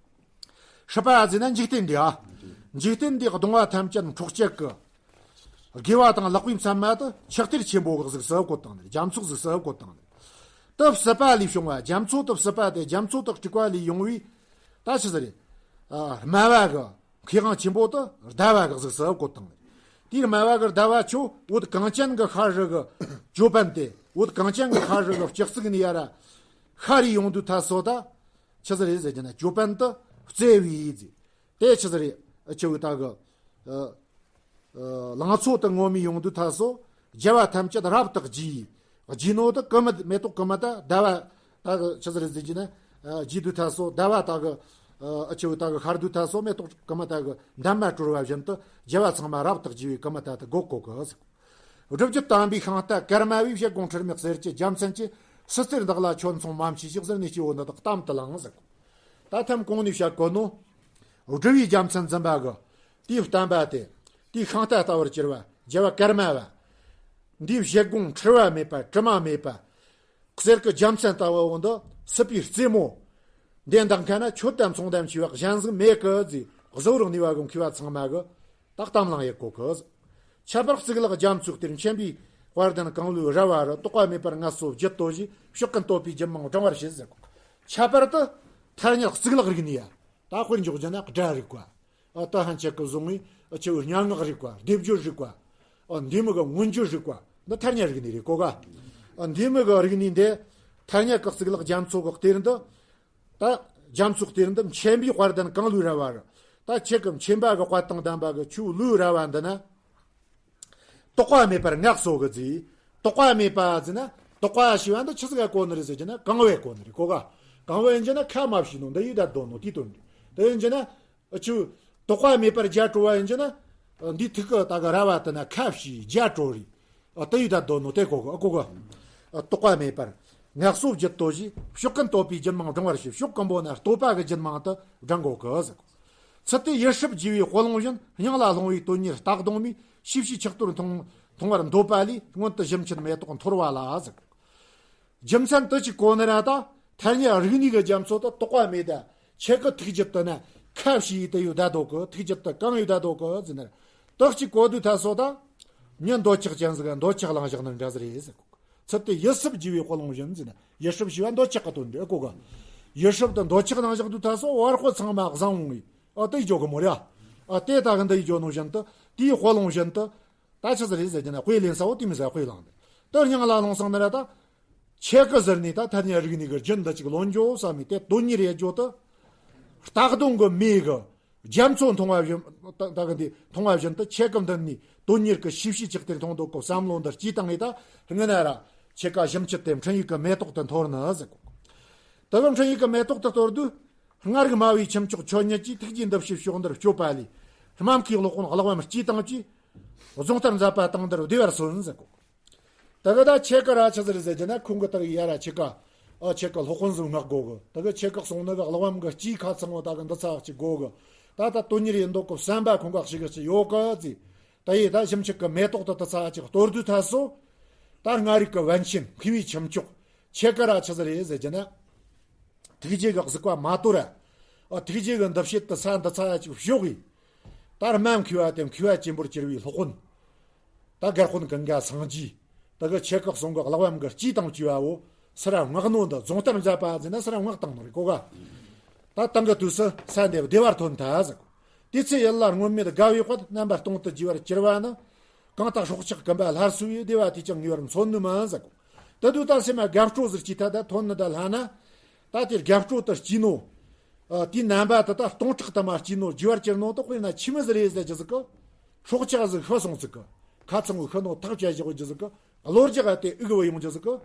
སྲིད་པ་ཟེར་ན་འཇིག་རྟེན་འདི་ཨ། འཇིག་རྟེན་འདིའི་སྡོང་བོ་ཐམས་ཅད་འཕྲོག་བྱེད་ཀྱི། དགེ་བ་དང་ལེགས་པའི་མཚན་མ་དེ་ཆགས་གཏེར་ཆེན་པོ་གི་གཟུགས་སུ་བཀོད་བཏང་ནས། རྒྱ་མཚོ་གཟུགས་སུ་བཀོད་བཏང་ནས། དེ་སྲིད་པ་ལས་བྱུང་བ། རྒྱ་མཚོ་དེ་སྲིད་པ་དེ་རྒྱ་མཚོ་དེ་དཀྲུགས་པ་ལས་ཡོང་བའི། ད་ཆི་ཟིག་རེད། ཨ་སྨྲ་བ་གི་མཁས་དབང་ཆེན་པོ་དེ་ཟླ་བ་གི་གཟུགས་སུ་བཀོད་བཏང་ནས། དེའི་སྨྲ་བ་གི་ཟླ་བ་ཆོ་བོད་གངས་ཅན་གི་ཤར་རི་གི་ཅོད་པན་དེ། བོད་གངས་ཅན་གྱི་ཁ་རུ་ལ་སྤྱི་གཙུག་ནས་ཡར་ཤར་ཡོང་དུས་ཐ་སོ་ད། ཆི་ཟིག་རེད་ཟེར་གྱི་ན་ཅོ་པན་དུ་བརྩེ་བའི་ཟེར། དེ་ཆི་ཟིག་རེད། ཨ་ཆི་བོ་ད་གི། ཨ། ཨ། ལང་ཚོ་དུ་ངོམས་ཡོང་དུས་ཐ་སོ། རྒྱལ་བ་ཐམས་ཅད་རབ་ཏུ་བརྗིད། བརྗིད་ནོ་དུ་ཀུ་མུད་མེ་ཏོག་ཀུ་མུད་ད་ཟླ་བ། ད་གི་ཆི་ཟིག་རེད་ཟེར་གྱི་ན། ཨ། བརྗིད་དུས་ཐ་སོ་ཟླ་བ་ད་གི། ཨ་ཆི་བོ་ད་གི་ཤར་དུས་ཐ་སོ་མེ་ཏོག་ཀུ་མུད་ད་གི་འདབ་མ་དཀྲོལ་བ་བཞིན་དུ་རྒྱལ་བ་ཚང་མ་རབ་ཏུ་བརྗིད་པའི་ཀུ་མུད་ད་དུ་སྒོ་བཀོད་གི་ཟེར། སྒྲུབ་བརྒྱུད་དམ་པའི་ཤིང་རྟ་ཀརྨ་བའི་བཞེད་དགོངས་ཁྲིད་མེད་གསེར་གྱི་རྒྱལ་མཚན་གྱི། སྲིད་རྩེར་བདག་ལ་ཁྱོད་མཚུངས་མ་མཆིས་ཤིག་ཟེར་ནས་སྐྱེ་བོ་འདི་དག་གཏམ་དུ་བླངས་ཟེར། ད་ཐམ་གོང་ནས་བཤད་གོ་ནོ། སྒྲུབ་པའི་རྒྱལ་མཚན་འཛིན་པ་གི། དེའི་བསྟན་པ་དེ། དེའི་ཤིང་རྟ་ལྟ་བུར་གྱུར་པ་རྒྱལ་བ་ཀརྨ་བ། འདིའི་བཞེད་དགོངས་འཁྲུལ་བ་མེད་པ་དྲི་མ་མེད་པ། གསེར་གྱི་རྒྱལ་མཚན་ལྟ་བུ་འོ་འདི་སྲིད་པའི་རྩེ་མོ། འདི་འདག་མཁན་ན་ཁྱོད་དང་མཚུངས་ལྡན་ཆེ་བ་གཞན་ཟིག་མེད་གི་ཟེར། གཟུ་བོར་གནས་པ་གི་མཁས་པ་ཚང་མ་གི། ད་གཏམ་བླངས་ཡེ་གོ་གི། ཁྱད་པར་གཙུག་ལག་རྒྱ་མཚོའི་གཏེར་མཁྱེན་པའི་དཔལ་ལྡན་གང་ལུས་ར་བ་རུ། རྟོག་པ་མེད་པར་ངལ་གསོ་བརྒྱུད་དོ་ཞེས། ཕྱོགས་ཀུན་བསྟོད་པའི་རྒྱུད་མང་བགྲང་བར་བྱེད་ཟེར་གོ། ཁྱད་པར་དུ་ཐ་སྙད་གཙུག་ལག་རིག་གནས་ཡ། ད་དཔེར་འཇོག་རྒྱུ་ན་སྒྲ་རིག་པ། ཨ་ད་ཧན་ཆེ་གི་བཟུང་བའི་ཨ་ཆེ་བའི་སྙན་ངག་རིག་པ། སྡེབ་སྦྱོར་རིག་པ། ཨ་འདི་མོ་གི་མངོན་བརྗོད་རིག་པ། འདི་ཐ་སྙད་རིག་གནས་རེད་གོ་ག། ཨ་འདི་མོ་གི་རིག་གནས་འདི་ཐ་སྙད་ཀྱི་གཙུག་ལག་རྒྱ་མཚོ་གི་གཏེར་འདི། ད་རྒྱ་མཚོའི་གཏེར་འདི་མཁྱེན་པའི་དཔལ་ལྡན་གང་ལུས་ར་བ་རུ། ད་ཁྱེད་ཀྱི་མཁྱེན་པ་གི་དཔལ་དང་ལྡན་པ་གི་ཁྱོད་ལུས་ར་བ་འདི་ན། རྟོག་པ་མེད་པར་ངལ་གསོ་གི་ཟེར། རྟོག་པ་མེད་པ་ཟེར་ན། རྟོག་པ་ཞེས་པ་འདི་ཆི་ཟིག་ག་གོ་ནི་རེད་ཟེར་གྱི་ན་གང་བས་གོ་ནི་རེད་གོ་ག། གང་བས་ཡིན་གྱི་ན་ཁ་མ་ཕྱེ་ནོ་འདི་ཡིས་ད་དོན་ནོ་དེའི་དོན་རེད། དེ་ཡིན་གྱི་ན། ཨ་ཆུ། རྟོག་པ་མེད་པར་རྒྱ་གྲོལ་བ་ཡིན་གྱི་ན། འདིའི་ཐུག་གི་ད་གི་ར་བ་དེ་ན་ཁ་ཕྱེ་རྒྱ་གྲོལ་རེད། ཨ་དེ་ཡིས་ད་དོན་ནོ་དེ་གོ་གི་ཨ་གོ་གི། རྟོག་པ་མེད་པར་ངལ་གསོ་བརྒྱུད་དོ་ཞེས། ཕྱོགས་ཀུན་བསྟོད་པའི་རྒྱུད་མང་བགྲང་བར་བྱེད། ཕྱོགས་ཀུན་པོ་ན་བསྟོད་པ་གི་རྒྱུད་མང་དུ་བགྲང་དགོས་གི་ཟེར། ཚུལ་དེ་ཡིད་སྲིབ་རྒྱས་པའི་དཔུང་ལོང་བཞིན། སྙིང་ལ་ལྷུང་བའི་དོན་གཉེར་རྟ་གདོང་མས། ཤེས་བྱའི་ཆགས་གཏོར་མཐོང་མཐོང་བར་འདོད་པ་ལས། སྔོན་དུ་ཞིམ་མཆུ་མེ་ཏོག་འཐོར་བ་ལ་ཟེར། རྒྱུ་མཚན་དུ་ཅིག་གོ་ནི་ར་ད། ཐ་སྙད་རིག་གནས་ཀྱི་རྒྱ་མཚོ་དུ་རྟོག་པ་མེད་ད། ཁྱེད་ཀྱི་ཐུགས་རྒྱུད་དུ་ན་ཁ་ཕྱེ་ཡི་དུ་ཡོད་ད་དོ་གི། ཐུགས་རྒྱུད་དུ་གང་ཡོད་ད་དོ་གི་ཟེར་ན། དག་ཅིག་གོ་དུས་ཐ་སོ་ད། མྱི་འདོད་ཆགས་ཅན་ཟིག་འདོད་ཆགས་བླངས་བཞག་ནི་འདྲ་ཟིག་རེད་ཟེར་གོ། ཚུལ་དེ་ཡིད་སྲིབ་རྒྱས་པའི་དཔུང་ལོང་བཞིན་ཟེར་ན། ཡིད་སྲིབ་ཞེས་པ་འདོད་ཆགས་ཀྱི་དོན་འདྲ་གོ་གི། ཡིད་སྲིབ་དུ་འདོད་ཆགས་བླངས་བཞག་དུས་ཐ་སོ་བར་དཔེ་ཚང་མ་བཟང་འོང་ངི། ཨ་དེ་འཇོག་གི་མོ་ར། ཨ་དེ་ད་གི་འདི་ཡི་འཇོག་ནོ་བཞིན་དུ་དེའི་དཔུང་ལོང་བཞིན་དུ། ད་ཆི་ཟིག་རེད་ཟེར་གྱི་ན་དཔེ་ལེན་ས་བོ་དེ་མི་ཟ་དཔེ་བླངས་ཏེ། དེ་སྙིང་ལ་ལྷུང་སོང་ནི་ར་ད། ཁྱེད་ཀྱི་ཟུར་ནས་ད་ཐ་སྙད་རིག་གནས་ཀྱི་རྒྱུན་འདི་ཅིག་ལོན་འགྱོ་བསམ་མི་དེ་དོན་གཉེར་ཡེ་འགྱོ་དུ། རྟ་གདོང་གི་མེ་གི་རྒྱ་མཚོ་མཐོང་བ་བཞིན་ད་ད་གི་འདི་མཐོང་བ་བཞིན་དུ་ཁྱེད་ཀྱི་མདུན་ནས་དོན་གཉེར་གྱི་ཤེས་བྱའི་ཆགས་གཏེར་མཐོང་འདོད་ཀྱི་བསམ་བློ་འདི་སྐྱེས་བཏང་ངེ་ད་སྔོན་ན་ར་ཁྱེད་ཀ་ཞིམ་མཆུ་དེ་འཕྲིན་ཡིག་གི་མེ་ཏོག་དེ་འཐོར་ནི་ཟེར་གོ། དེ་གི་འཕྲིན་ཡིག་གི་མེ་ཏོག་དེ་གཏོར་དུས། སྔར་གི་སྨྲ་བའི་ཁྱུ་མཆོག་ཁྱོད་ཉིད་ཀྱིས། ཐུགས་རྗེའི་འདུ་ཤེས་ཕྱོགས་འདིར་བསྐྱོད་པ་ལས། སྨྲ་མཁའི་གློག་འོད་གླེགས་བམ་སྐྱེས་དང་བཅས། རྫོང་ལྟར་མཛད་པ་དེང་འདིར་བདེ་བར་གསོན་ཟེར་གོ། དེ་གི་ད་ཁྱེད་ཀ་ར་ཆི་ཟིག་རེད་ཟེར་གྱི་ན་ཁོང་གི་ད་གི་ཡ་ར་ཁྱེད་ཀ། ཨ་ཁྱེད་ཀ་སློབ་དཔོན་ཟིག་མངགས་དགོ་གི། དེ་གི་ཁྱེད་ཀ་གསུང་ནི་གི་གླེགས་བམ་གི་སྐྱེས་ཁ་ཚང་བོ་ད་གི་འདི་ཚ་ཅིག་དགོ་གི། ད་ད་དོན་གཉེར་ཡེ་འདོད་གི་བསམ་པ་ཁོང་ག་ཞིག་གི་ཅིག་ཡོད་གི་ཟེར། ད་ཡེ་ད་ཞིམ་མཆུ་གི་མེ་ཏོག་དེ་དེ་ཚ་ཅིག་གཏོར་དུས་ཐ་སོ། ད་སྔར་ཡོད་གི་པཎ་ཆེན་མཁས་པའི་ཁྱུ་མཆོག་ཁྱེད་ཀ་ར་ཆི་ཟིག་རེད་ཟེར་གྱི་ན། ཐུགས་རྗེ་གི་གཟིགས་པ་མ་དོར་ར། ཨ་ཐུགས་རྗེ་གི་འདུ་ཤེས་དེ་ས་འདི་ཚ་ཡ་ཅིག་ཕྱོགས་གི། ད་སྨྲ་མཁས་པ་དེ་མཁས་པ་ཆེན་པོར་གྱུར་པའི་སློབ་དཔོན། ད་དགེ་དཔོན་ཀུན་དགའ་སངས་རྒྱས། ད་གི་ཁྱེད་ཀྱི་གསུང་གི་གླེགས་བམ་གི་སྐྱེས་དང་བཅས་པ་བོ། སུ་ར་མངགས་ནོ་འདི་རྫོང་ལྟར་མཛད་པ་ཟེར་ན་སུ་ར་མངགས་བཏང་ནོ་རེད་གོ་ག། ད་དེང་གི་དུས་སུ་ས་འདི་བདེ་བར་ཐོན་ཐལ་ཟེར་གོ། དེ་ཚེ་ཡུལ་ལ་སྔོན་མེད་དགའ་བའི་དཔལ། རྣམ་པར་སྟོང་དུ་རྒྱས་པར་གྱུར་པ་ནི། གང་དག་སྲོག་ཆགས་ཀུན་པ་སླར་གསོ་བའི། བདེ་བ་དེས་ཀྱང་ངེས་པར་མཚོན་ནུས་མིན་ཟེར་གོ། དེ་དུས་ད་སེམས་མ་དགའ་སྤྲོ་ཟིག་སྐྱེས་ཐལ། ད་ཐོན་ནི་ད་ལྷ་ན། ད་དེ་དགའ་སྤྲོ་དེ་སྐྱེས་ནོ། ཨ་དེའི་རྣམ་པ་དེ་ད་སྟོང་ཕྲག་དུ་མ་སྐྱེས་ནོ། རྒྱས་པར་གྱུར་ནོ་དེ་དཔེར་ན་ཆི་མོ་ཟིག་རེད་ཟེར་རྒྱུ་ཟིག་གི། སྲོག་ཆགས་ཟིག་ཤི་སོང་ཟིག་གི། ཁ་ཚང་བོ་ཤི་ནོ་ཐག་བཅད་བཞག་རྒྱུ་ཟིག་གི། གློ་རྒྱག་དེ་དབུགས་བུད་ཡོང་རྒྱུ་ཟིག་གི།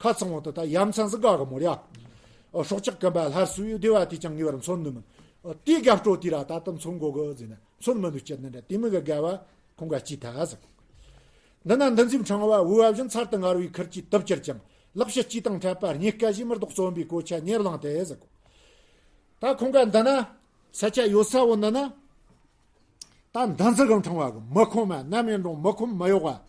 ཁ་ཚང་བོ་དེ་ད་ཡ་མཚན་ཟིག་དགའ་གི་མོ་ར། ཨ་སྲོག་ཆགས་ཀུན་པ་སླར་གསོ་བའི། བདེ་བ་དེས་ཀྱང་ངེས་པར་མཚོན་ནུས་མིན། ཨ་དེའི་དགའ་སྤྲོ་དེ་ར་ད་ལྟ་མཚོན་དགོ་གི་ཟེར་ན་མཚོན་མི་ནུས་སྐྱེ་ནི་འདྲ། དེ་མོ་གི་དགའ་བ་ཁོང་ག་སྐྱེས་ཐལ་ཟེར་གོ། འདི་ན་འདུ་འཛིའི་ཕྲེང་བ་དབུ་བ་བཞིན། ཚར་དུ་དངར་བའི་ཁུར་གྱིས་དུབ་གྱུར་ཀྱང་། ལག་ཕྱིས་སྐྱེས་དང་འཕྲད་པ་རྙེད་དཀའ་ཞེས། མི་ལྡོག་བརྩོན་པའི་གོ་ཆ་ཉེར་བླངས་ཏེ་ཟེར་གོ། ད་ཁོང་ག་འདི་ན་ས་ཆ་ཡོད་ས་བོ་འདི་ན། ད་འདུ་འཛི་གི་ཕྲེང་བ་གི་མི་ཁོམ་མ་ནམ་ཡིན་རུང་མི་ཁོམ་མི་གཡོག་ག།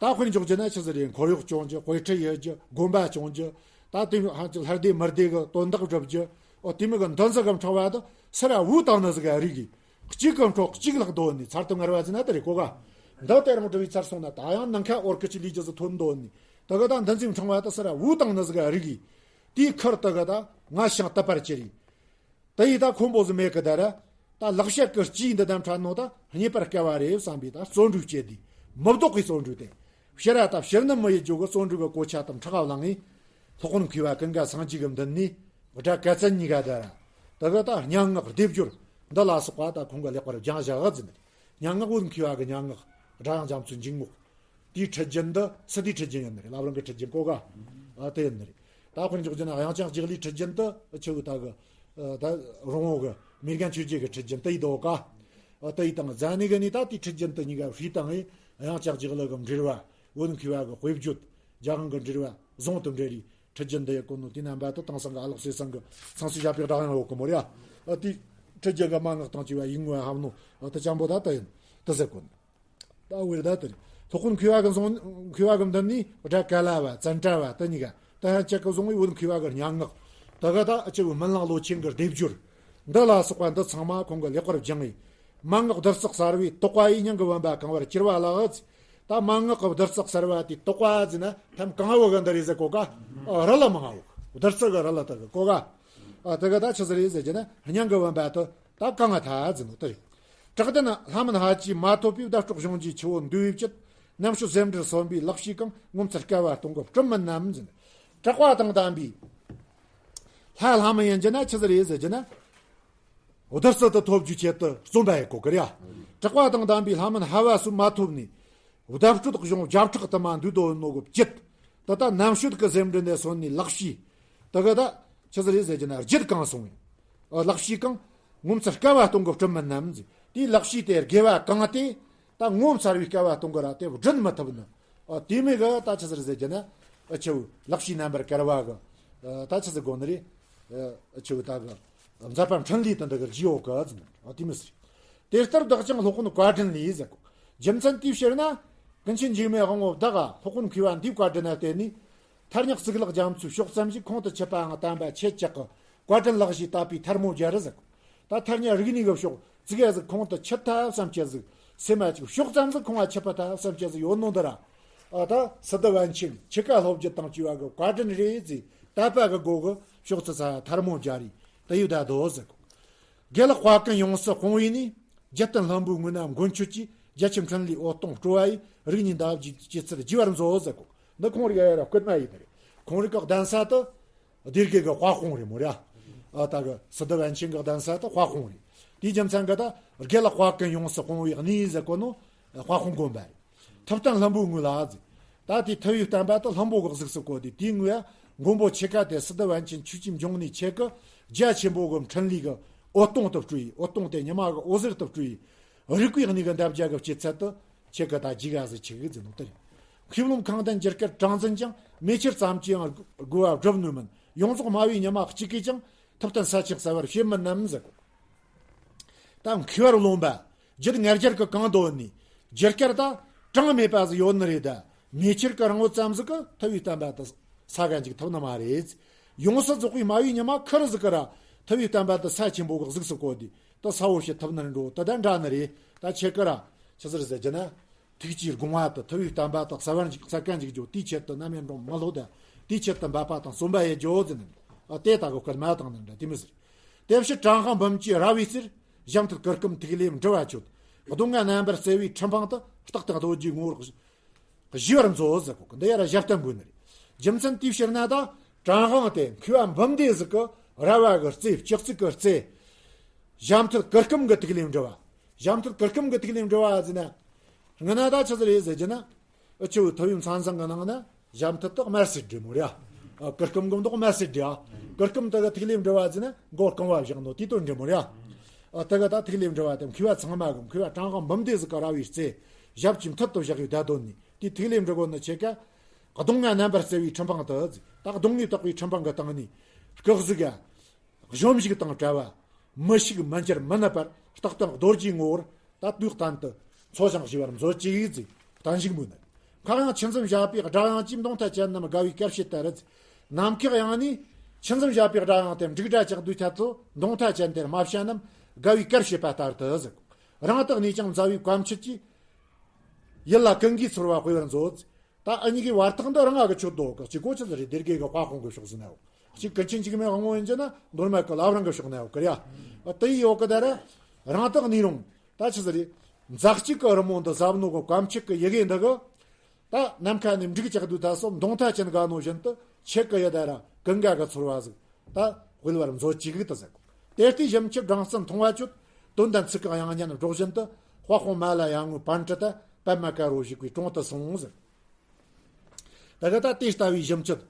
ད་དཔེར་འཇོག་རྒྱུ་ན་ཆི་ཟིག་རེད། འཁོར་གཡོག་སྐྱོང་རྒྱུ། དཔེ་ཁྲིད་ཡེད་རྒྱུ། དགོན་པ་སྐྱོང་རྒྱུ། ད་དེ་ཧ་ཅང་ལྷ་སྡེ་མི་སྡེ་གི་དོན་དག་སྒྲུབ་རྒྱུ། ཨོ་དེ་མོ་གི་འདུ་འཛི་གི་ཕྲེང་བ་དེ་སུ་ར་བུད་བཏང་ནི་ཟིག་ག་རིག་གི། གཅིག་གི་འཕྲོ་གཅིག་ལྷག་འདོད་ནི། ཚར་དུ་དངར་བ་ཟེར་ན་དེ་རེད་གོ་ག། འདི་དེ་རང་འགྲུབ་པའི་ཚར་སོང་ན་ད་ཡང་ནམ་མཁའ་འོར་སྐུ་ཅིག་ལུས་རྒྱུ་ཟིག་ཐོན་འདོད་ནི། དེ་གི་ད་འདུ་འཛིའི་ཕྲེང་བ་དེ་སུ་ར་བུད་བཏང་ནི་ཟིག་ག་རིག་གི། དེའི་ཁུར་དེ་གི་ད་ང་ཤིང་དུབ་པར་གྱུར་རེད། དེ་ཡིས་ད་ཁོམ་པོ་ཟིག་མེད་གི། ད་ར་ད་ལག་ཕྱིས་ཀྱི་སྐྱེས་འདི་དང་འཕྲད་ནོ་ད་རྙེད་པར་དཀའ་བ་རེད་བསམ་པའི་ད་བརྩོན་འགྲུས་བསྐྱེད་དེ། མི་ལྡོག་གི་བརྩོན་འགྲུས་དེ། ཕྱིར་ར་ད་ཕྱིར་ནི་མི་ཡི་རྒྱུ་གི་བརྩོན་འགྲུས་ཀྱི་གོ་ཆ་དང་ཕྲག་བླངས་ངེས། སློབ་དཔོན་མཁས་པ་ཀུན་དགའ་སངས་རྒྱས་ཀྱི་མདུན་ནས་སྒྲ་ཀ་ཙན་གཉིས་ཀ་དར། དེ་གི་ད་སྙན་ངག་སྡེབ་སྦྱོར་འདི་ལ་སོགས་པ་ད་ཁོང་གི་ལེགས་པར་སྦྱངས་བཞག་ཟིན། སྙན་ངག་བོད་མཁས་པ་གི་སྙན་ངག་སྒྲ་དབྱངས་རྒྱ་མཚོའི་འཇུག་ངོགས། དེའི་ཁྲིད་རྒྱུན་འདི་སི་ཏུའི་ཁྲིད་རྒྱུན་ཡིན་ནི་རེད། བླ་བྲང་གི་ཁྲིད་རྒྱུན་གོ་ག་ཨ་དེ་ཡིན་ནི་རེད། ད་དཔེར་འཇོག་རྒྱུ་ན་དབྱངས་ཅན་ལྕགས་ལུའི་ཁྲིད་རྒྱུན་དུ་ཨ་ཆུ་བོ་ད་གི་ཨ་ད་རོང་བོ་གི་མེ་རྒན་ཆོས་རྒྱལ་གི་ཁྲིད་རྒྱུན་དུ་ཡི་དོ་ག་ཨ་དེ་ཡི་དང་ཛ་ནི་གི་ནི་ད་དེའི་ཁྲིད་རྒྱུན་དུ་གཉིས་ཀ་བྲིས་དང་ཡི་དབྱངས་ཅན་ལྕགས་ལུ་གི་འགྲེལ་བ། བོད་མཁས་པ་གི་དཔེ་བརྗོད། རྒྱ་གང་གི་འགྲེལ་བ་ཟུང་དུ་འབྲེལ་བའི་ཁྲིད་རྒྱུན་དུ་ཡི་གོ་ནོ། དེ་རྣམ་པ་དུ་དེང་སང་གི་ཨ་ལགས་སྲས་ཚང་གི་ཚངས་སྲས་ཞབས་པའི་སྒྲ་དབྱངས་ཡོད་གི་མོ་རེད་ཨ། དེའི་ཁྲིད་རྒྱུན་གི་མན་ངག་དང་བཅས་པ་ཡིག་ངོ་ཧམ་ནོ་ཨ་དེ་ཅན་པོ་ད་དེ་ཡིན་དེ་ཟེར་གོ་ནོ། ད་འོ་རེད་ད་དེ་རེད། སློབ་དཔོན་མཁས་པ་གི་གསུང་མཁས་པ་གི་མདུན་ནས་སྒྲ་ཀ་ལ་བ་ཙན་དྲ་བ་དེ་གཉིས་ཀ་ད་ཡང་གཅིག་གི་གསུང་བའི་བོད་མཁས་པ་གི་སྙན་ངག་དེ་ག་ད་ཨ་ཆུ་བོ་སྨིན་གླིང་ལོ་ཆེན་གི་སྡེབ་སྦྱོར་འདི་ལ་སོགས་པ་འདི་ཚང་མ་ཁོང་གི་ལེགས་པར་སྦྱངས་ཡི། མན་ངག་བདུད་རྩི་གསར་བའི་དོགས་པ་ཡིས། སྙིང་གི་བུམ་པ་གང་བར་གྱུར་པ་ལགས། ད་མན་ངག་གི་བདུད་རྩི་གསར་བ་དེ་དོགས་པ་ཟེར་ན་ཐམ་གང་བོ་གི་འདི་རེད་ཟེར་གོ་ག་ཨ་རི་ལ་མང་བོ་བདུད་རྩི་གི་རི་ལ་དེ་གི་གོ་ག་ཨ་དེ་ག་ད་ཆི་ཟེར་རེད་ཟེར་གྱི་ན་སྙིང་གི་བུམ་པ་དེ་ད་གང་ང་ཐ་ཟེར་ནོ་དེ་རེད། བྲག་ལྡན་ལྷ་མིན་ཧ་ཅི་མ་ཐོབ་པའི། བརྡ་སྤྲོད་གཞུང་གི་ཆུ་བོ་འདུས་པའི་བཅུད། རྣམ་དཔྱོད་སེམས་འགྲེལ་སོན་པའི་ལག་ཕྱིས་གང་། ངོ་མཚར་སྐལ་བ་སྟོང་གི་སྤྲིན་མིན་ནམ་ཟེར། བྲག་པ་དང་ལྡན་པའི་ལྷ་ལྷ་མིན་ཡིན་གྱི་ན་ཆི་ཟེར་ཡིན་ཟེར་གྱི་ན། བདུད་རྩི་དེ་ཐོབ་རྒྱུའི་ཆེད་དུ་བརྩོན་པ་ཡི་གོ་གི་རེད་ཡ། བྲག་པ་དང་ལྡན་པའི་ལྷ་མིན་ཧ་བ་སུ་མ་ཐོབ་ནས། བརྡ་སྤྲོད་གཞུང་བརྒྱ་ཕྲག་དུ་མ་འདུས་དོ་ནོ་གི་བཅུད། དེ་ད་རྣམ་དཔྱོད་ཀྱི་སེམས་འགྲེལ་ནས་སོན་ནས་ལག་ཕྱིས། དེ་གི་ད་ཆི་ཟེར་ཟེར་གྱི་ན་རྒྱུད་གང་སོང་བས། ལག་ཕྱིས་གང་། ངོ་མཚར་སྐལ་བ་སྟོང་གི་སྤྲིན་མིན་ནམ་ཟེར། དེའི་ལག་ཕྱིས་དེ་དགེ་བ་གང་སྟེ། ད་ངོ་མཚར་བའི་སྐལ་བ་སྟོང་གི་ར་དེ་བསྒྲུན་མི་ཐུབ་ནི། ཨ་དེ་མིན་གི་ད་ཆི་ཟེར་ཟེར་གྱི་ན། ཨ་ཆུ་ལག་ཕྱིས་རྣམ་པར་དཀར་བ་གི། ཨ་ད་ཆི་ཟེར་དགོས་ནི་རེད། ཨ་ཆུ་ད་གི། མཛད་པ་འཕྲིན་ལས་དེ་འདི་གི་རྒྱུ་ཡོད་གི་ཟེར་ནི། ཨ་དེ་མི་ཟེར། དེ་ལྟར་བདག་ཀྱང་སློབ་དཔོན་བཀའ་དྲིན་ལས་ཟེར་གོ། རྒྱུ་མཚན་དེའི་ཕྱིར་ན། ཀུན་མཁྱེན་འཇིགས་མེད་དབང་པོ་བདག་ག་སློབ་དཔོན་མཁས་པ་འདིའི་བཀའ་དྲིན་ན་བརྟེན་ནས། ཐར་ཉག་གཙུག་ལག་རྒྱ་མཚོའི་ཕྱོགས་ཙམ་ཞིག་ཁོང་དུ་ཆུད་པའང་བསྟན་པ་ཆེད་བཅག་གི། བཀའ་དྲིན་ལགས་ཞེས་དད་པའི་ཐལ་མོ་སྦྱར་ཟེར། ད་ཐར་ཉག་རིག་གནས་ཀྱི་ཕྱོགས་ཙི་གེ་ཟིག་ཁོང་དུ་ཆུད་ཐབས་བསམ་ཅེས་ཟིག་སེམས་མ་ཅིག་ཕྱོགས་ཙམ་ཟིག་ཁོང་ང་ཆུད་པ་ཐབས་བསམ་ཅེས་ཟིག་ཡོད་ནོ་འདི་ར། ཨ་ད་སི་ཏུ་པཎ་ཆེན་ཆེ་ཀ་སློབ་རྒྱུད་དང་བཅས་པ་གི་བཀའ་དྲིན་རེད་ཟེར་དད་པ་གི་སྒོ་གི་ཕྱོགས་ཙི་ཚ་ཐལ་མོ་སྦྱར་རེད་ད་ཡོད་ད་དོ་ཟེར་གོ། དགེ་ལེགས་དཔལ་ཀུན་ཡོངས་སུ་སྤོང་བས་ནི། རྒྱལ་བསྟན་ལྷུན་པོའི་ངོས་ན་མགོན་ཁྱོད་ཀྱིས། རྒྱ་ཆེན་འཕྲིན་ལས་འོད་སྟོང་སྤྲོ་བ་ཡིས། རིགས་གཉིས་འདབ་བརྒྱའི་སྐྱེད་ཚལ་བགྱི་བར་མཛོད་ཟེར་གོ། འདི་ཁོང་རིགས་ཡ་ཡ་ར་བསྐུལ་མ་ཡིན་པ་རེད། ཁོང་རིགས་ཀྱི་གདན་ས་དུ་སྡེ་དགེ་གི་དཔལ་དཔུང་རེད་མོ་ར། ཨ་ད་གི་སི་ཏུ་པཎ་ཆེན་གྱི་གདན་ས་དུ་དཔལ་དཔུང་རེད། དེའི་རྒྱུ་མཚན་གྱི་ད་དགེ་ལེགས་དཔལ་ཀུན་ཡོངས་སུ་སྤོང་བའི་གནས་ཟེར་གོ་ནོ། དཔལ་དཔུང་དགོན་པ་རེད། ཐུབ་བསྟན་ལྷུན་པོའི་ངོས་ལ་ཟེར། ད་དེ་ཐུབ་པའི་བསྟན་པ་དེ་ལྷུན་པོ་གི་གཟུགས་སུ་བཀོད་དེ་དེའི་ངོས་མགོན་པོ་ཆེ་ཀ་དེ་སི་ཏུ་པཎ་ཆེན་ཆོས་ཀྱི་འབྱུང་གནས་ཆེ་ཀ་རྒྱ་ཆེན་པོ་གི་འཕྲིན་ལས་ཀྱི་འོད་སྟོང་དུ་སྤྲོས་ཡི། འོད་སྟོང་དེ་ཉི་མ་གི་འོད་ཟེར་དུ་སྤྲོས་ཡི། རིག་པའི་གནས་ཀྱི་འདབ་བརྒྱ་གི་སྐྱེད་ཚལ་དུ་ཆེ་ཀ་ད་རྒྱུག་ག་ཟེར་ཆེ་གི་ཟེར་ནོ་དེ་རེད། མཁས་རློམ་ཁང་ལྡན་འཇིགས་སྐར་གྲངས་འཛིན་ཀྱང་། མེ་ཆར་ཙམ་གྱིས་ཡང་དགོས་པ་བསྒྲུབ་ནུས་མིན། ཡོངས་རྫོགས་སྨྲ་བའི་ཉི་མ་གཅིག་གིས་ཀྱང་། ཐུབ་བསྟན་ས་ཆེན་གསལ་བར་བྱེད་མིན་ནམ་ཟེར་གོ། ད་མཁས་པར་རློམ་པ། རྒྱུད་ངར་སྦྱར་གྱི་གང་འདོད་ནས། རྒྱུ་སྐར་ད་གྲངས་མེད་པ་ཟིག་ཡོད་ནི་རེད་ད། མེ་ཆར་གྱི་རིང་བོ་ཙམ་ཟིག་གི་ཐུབ་པའི་བསྟན་པ་དེ་ས་ག་འཇུག་ཐུབ་ནི་མ་རེད། ཡོངས་སུ་རྫོགས་པའི་སྨྲ་བའི་ཉི་མ་ཁེར་ཟིག་གི་ར་ཐུབ་པའི་བསྟན་པ་དེ་ས་ཆེན་པོ་གི་གཟུགས་སུ་བཀོད་དེ་དེ་ས་བོ་ཞིག་ཐུབ་ནི་རེད་འགྲོ་དེ་ད་འདྲ་ནི་རེད། ད་ཆེ་ཀ་ར་ཆི་ཟེར་ཟེར་རྒྱུ་ན། ཐུགས་ཀྱི་དགོངས་པ་དེ་ཐུབ་པའི་བསྟན་པ་དེ་གསལ་བར་འཇུག་ས་ག་འཇུག་རྒྱུ་དེའི་ཆེད་དུ་ནམ་ཡང་འགྲོ་མི་ལྷོད་ད། དེའི་ཆེད་དུ་འབད་པ་དང་བརྩོན་པ་ཡེ་རྒྱུ་ཟེར་ནི། ཨ་དེ་ད་གི་སྐུལ་མ་དང་ནི་འདྲ་དེ་མི་ཟེར། དེ་ཕྱིར་བྲང་ཁང་འབུམ་གྱི་ར་བའི་རྩེར། ཞྭ་མཐིལ་གུར་གུམ་ཐིག་ལེའི་འགྲེལ་བ་ཆོད། གདོང་ལྔ་རྣམ་པར་བརྩེ་བའི་ཁྲི་འཕང་དུ། རྟག་ཏུ་རྡོ་རྗེའི་ངོ་བོར་བཞུགས་པར་མཛོད་ཟེར་གོ། འདི་ཡ་ར་ཞབས་བརྟན་འབུལ་ནི་རེད། རྒྱུ་མཚན་དེའི་ཕྱིར་ན་ད་བྲང་ཁང་དེ་མཁས་པ་འབུམ་སྡེ་ཟིག་གི་ར་བ་གི་རྩེ་ལྕགས་རྩེ་གི་རྩེ། ཞྭ་མཐིལ་གུར་གུམ་གི་ཐིག་ལེའི་འགྲེལ་བ། ཞྭ་མཐིལ་གུར་གུམ་གི་ཐིག་ལེའི་འགྲེལ་བ་ཟེར་ན། སྔ་ན་ད་ཆི་ཟིག་རེད་ཟེར་རྒྱུ་ན། ཨ་ཆུ་བོ་ཐུ་བོའི་མཚན་བཟང་གི་ནང་ན། ཞྭ་མཐིལ་དག་དམར་སེར་འདྲེ་མོ་རེད། ཨ་གུར་གུམ་གི་མདོག་དམར་སེར་འདྲེ། ཨ་གུར་གུམ་དེ་གི་ཐིག་ལེའི་འགྲེལ་བ་ཟེར་ན་མགོ་རྐང་བ་བཞག་ནོ་དེའི་དོན་འདྲེ་མོ་རེད། ཨ་དེ་གི་ད་ཐིག་ལེའི་འགྲེལ་བ་དེ་མཁས་པ་ཚང་མ་གི་མཁས་པ་བྲང་ཁང་འབུམ་སྡེ་ཟིག་གི་ར་བའི་རྩེ། ཞབས་ཀྱི་མཐིལ་དུ་བཞག་ཡོད་ད་དོན་ནི་དེའི་ཐིག་ལེའི་འགྲེལ་སྒོ་ནི་ཆེ་ཀ་གདོང་ལྔ་རྣམ་པར་བརྩེ་བའི་ཁྲི་འཕང་དུ་ཟེར། ད་གདོང་ལྔས་བཏགས་པའི་ཁྲི་འཕང་གི་སྟེང་ནས་སྐུ་གཟུགས་ག་གཞོམ་གཞིག་དང་བྲལ་བ། མི་ཤིགས་མི་འགྱུར་མི་ནུབ་པར་རྟག་ཏུ་རྡོ་རྗེའི་ངོ་བོར་ད་དུས་གཏན་དུ་འཚོ་ཞིང་གཞེས་པར་མཛོད་ཅིག་ཟེར་བརྟན་བཞུགས་འབུལ་ནི། ཁ་ཡང་ཆུ་འཛིན་བཞད་པའི་སྒྲ་དབྱངས་ཀྱིས་མདུང་ཐད་ཅན་རྣམས་དགའ་བའི་གར་བྱེད་ལྟར་ཟེར། ནམ་མཁའི་དབྱངས་ནི་ཆུ་འཛིན་བཞད་པའི་སྒྲ་དབྱངས་དེ་འབྲུག་སྒྲ་ལྕགས་མདུད་ཐད་དུ་མདུང་ཐད་ཅན་དེར་སྨྲ་བྱ་རྣམས་དགའ་བའི་གར་བྱེད་པ་ལྟར་དུ་ཟེར། རང་དུ་གནས་ཀྱང་མཛའ་བའི་བཀའ་མཆིད་ཀྱིས། ཡིད་ལ་ཀུན་གྱིས་ཚོར་བ་དཔེ་བར་མཛོད། ད་ཨ་གཉིས་ཀའི་བར་ཐག་འདི་རང་ང་གི་ཆོད་དོ་གི་གཅིག་གོ་ཆི་ཟིག་རེད། སྡེ་དགེ་གི་དཔལ་དཔུང་གི་ཕྱོགས་ཟིན་ནའོ། གཅིག་ཀུན་མཁྱེན་འཇིགས་མེད་དབང་པོ་ཡིན་རྒྱུ་ན་མདོ་སྨད་གི་བླ་བྲང་གི་ཕྱོགས་ནའོ་གི་རེད། ཨ་དེ་ཡི་ཡོད་གི་ད་ར་རང་དག་གནས་རུང་ད་ཆི་ཟིག་རེད། མཛའ་གཅིག་གི་རི་མོ་འདི་ཟབ་ནོ་གི་བཀའ་མཆིད་གི་ཡི་གེ་འདི་གི། ད་ནམ་མཁའ་ནས་འབྲུག་ལྕགས་རྡོ་ད་སོགས་མདུང་ཐ་ཅན་དགའ་ནོ་བཞིན་དུ། ཆེ་གི་ཡི་ད་ར་ཀུན་དགའ་གི་ཚོར་བ་ཟིག་ད་དཔེལ་བར་མཛོད་ཅིག་ཏུ་ཟེར་གོ། དེ་ལྟའི་ཞིབ་འཆད་སྦྲང་རྩི་འཐུང་བ་སྤྱོད། དོན་དམ་ཚིག་གི་དབྱངས་སྙན་སྒྲོག་བཞིན་དུ། དཔའ་དཔུང་མ་ལ་ཡ་ངུའི་པཎྜི་ཏ། པདྨ་དཀར་པོ་བཞུགས་པའི་དྲུང་དུ་སོང་ཟེར། ད་ག་ད་དེ་ལྟ་བུའི་ཞིབ་འཆད་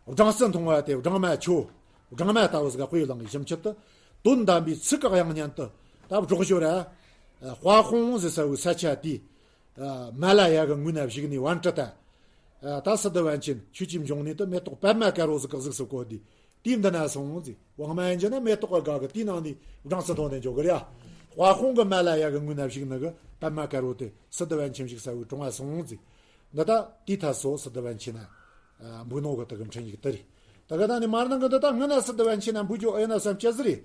སྦྲང་རྩི་འཐུང་བ་དེ་སྦྲང་མ་ཆོ། སྦྲང་མ་ལྟ་བུ་ཟིག་དཔེ་བླངས་ཞིབ་འཆད་དུ། དོན་དམ་པའི་ཚིག་གི་དབྱངས་སྙན་དུ་ད་སྒྲོག་ཞོར་ར། དཔའ་དཔུང་ཟེར་ས་བོའི་ས་ཆ་དེ། མ་ལ་ཡ་གི་ངོས་ན་བཞུགས་ནས་པཎྜི་ཏ། ད་སི་ཏུ་པཎ་ཆེན་ཆོས་ཀྱི་འབྱུང་གནས་དུ་མེ་ཏོག་པདྨ་དཀར་པོ་ཟིག་གི་གཟུགས་སུ་བཀོད་དེ། དེའི་མདུན་ན་སོང་ཟིག། དབང་མ་ཡིན་གྱི་ན་མེ་ཏོག་གི་སྒང་གི་དེའི་ནང་ནས་སྦྲང་རྩི་འཐུང་ནས་འཇོག་གི་རེད་ཡ། དཔའ་དཔུང་གི་མ་ལ་ཡ་གི་ངོས་ན་བཞུགས་ནི་གི་པདྨ་དཀར་པོ་དེ་སི་ཏུ་པཎ་ཆེན་བཞུགས་ས་བོའི་དྲུང་ང་སོང་ཟིག། འདི་ད་དེའི་ཐད་སོ་སི་ཏུ་པཎ་ཆེན་ན་འབུལ་ནོ་གི་དེ་གི་འཕྲིན་ཡིག་དེ་རེད། ད་ག་ད་ནི་མར་ནང་གི་འདི་ད་སྔ་ན་སི་ཏུ་པཎ་ཆེན་ན་འབུལ་རྒྱུ་ཨེ་ན་བསམ་སྐྱེ་ཟི་རེད།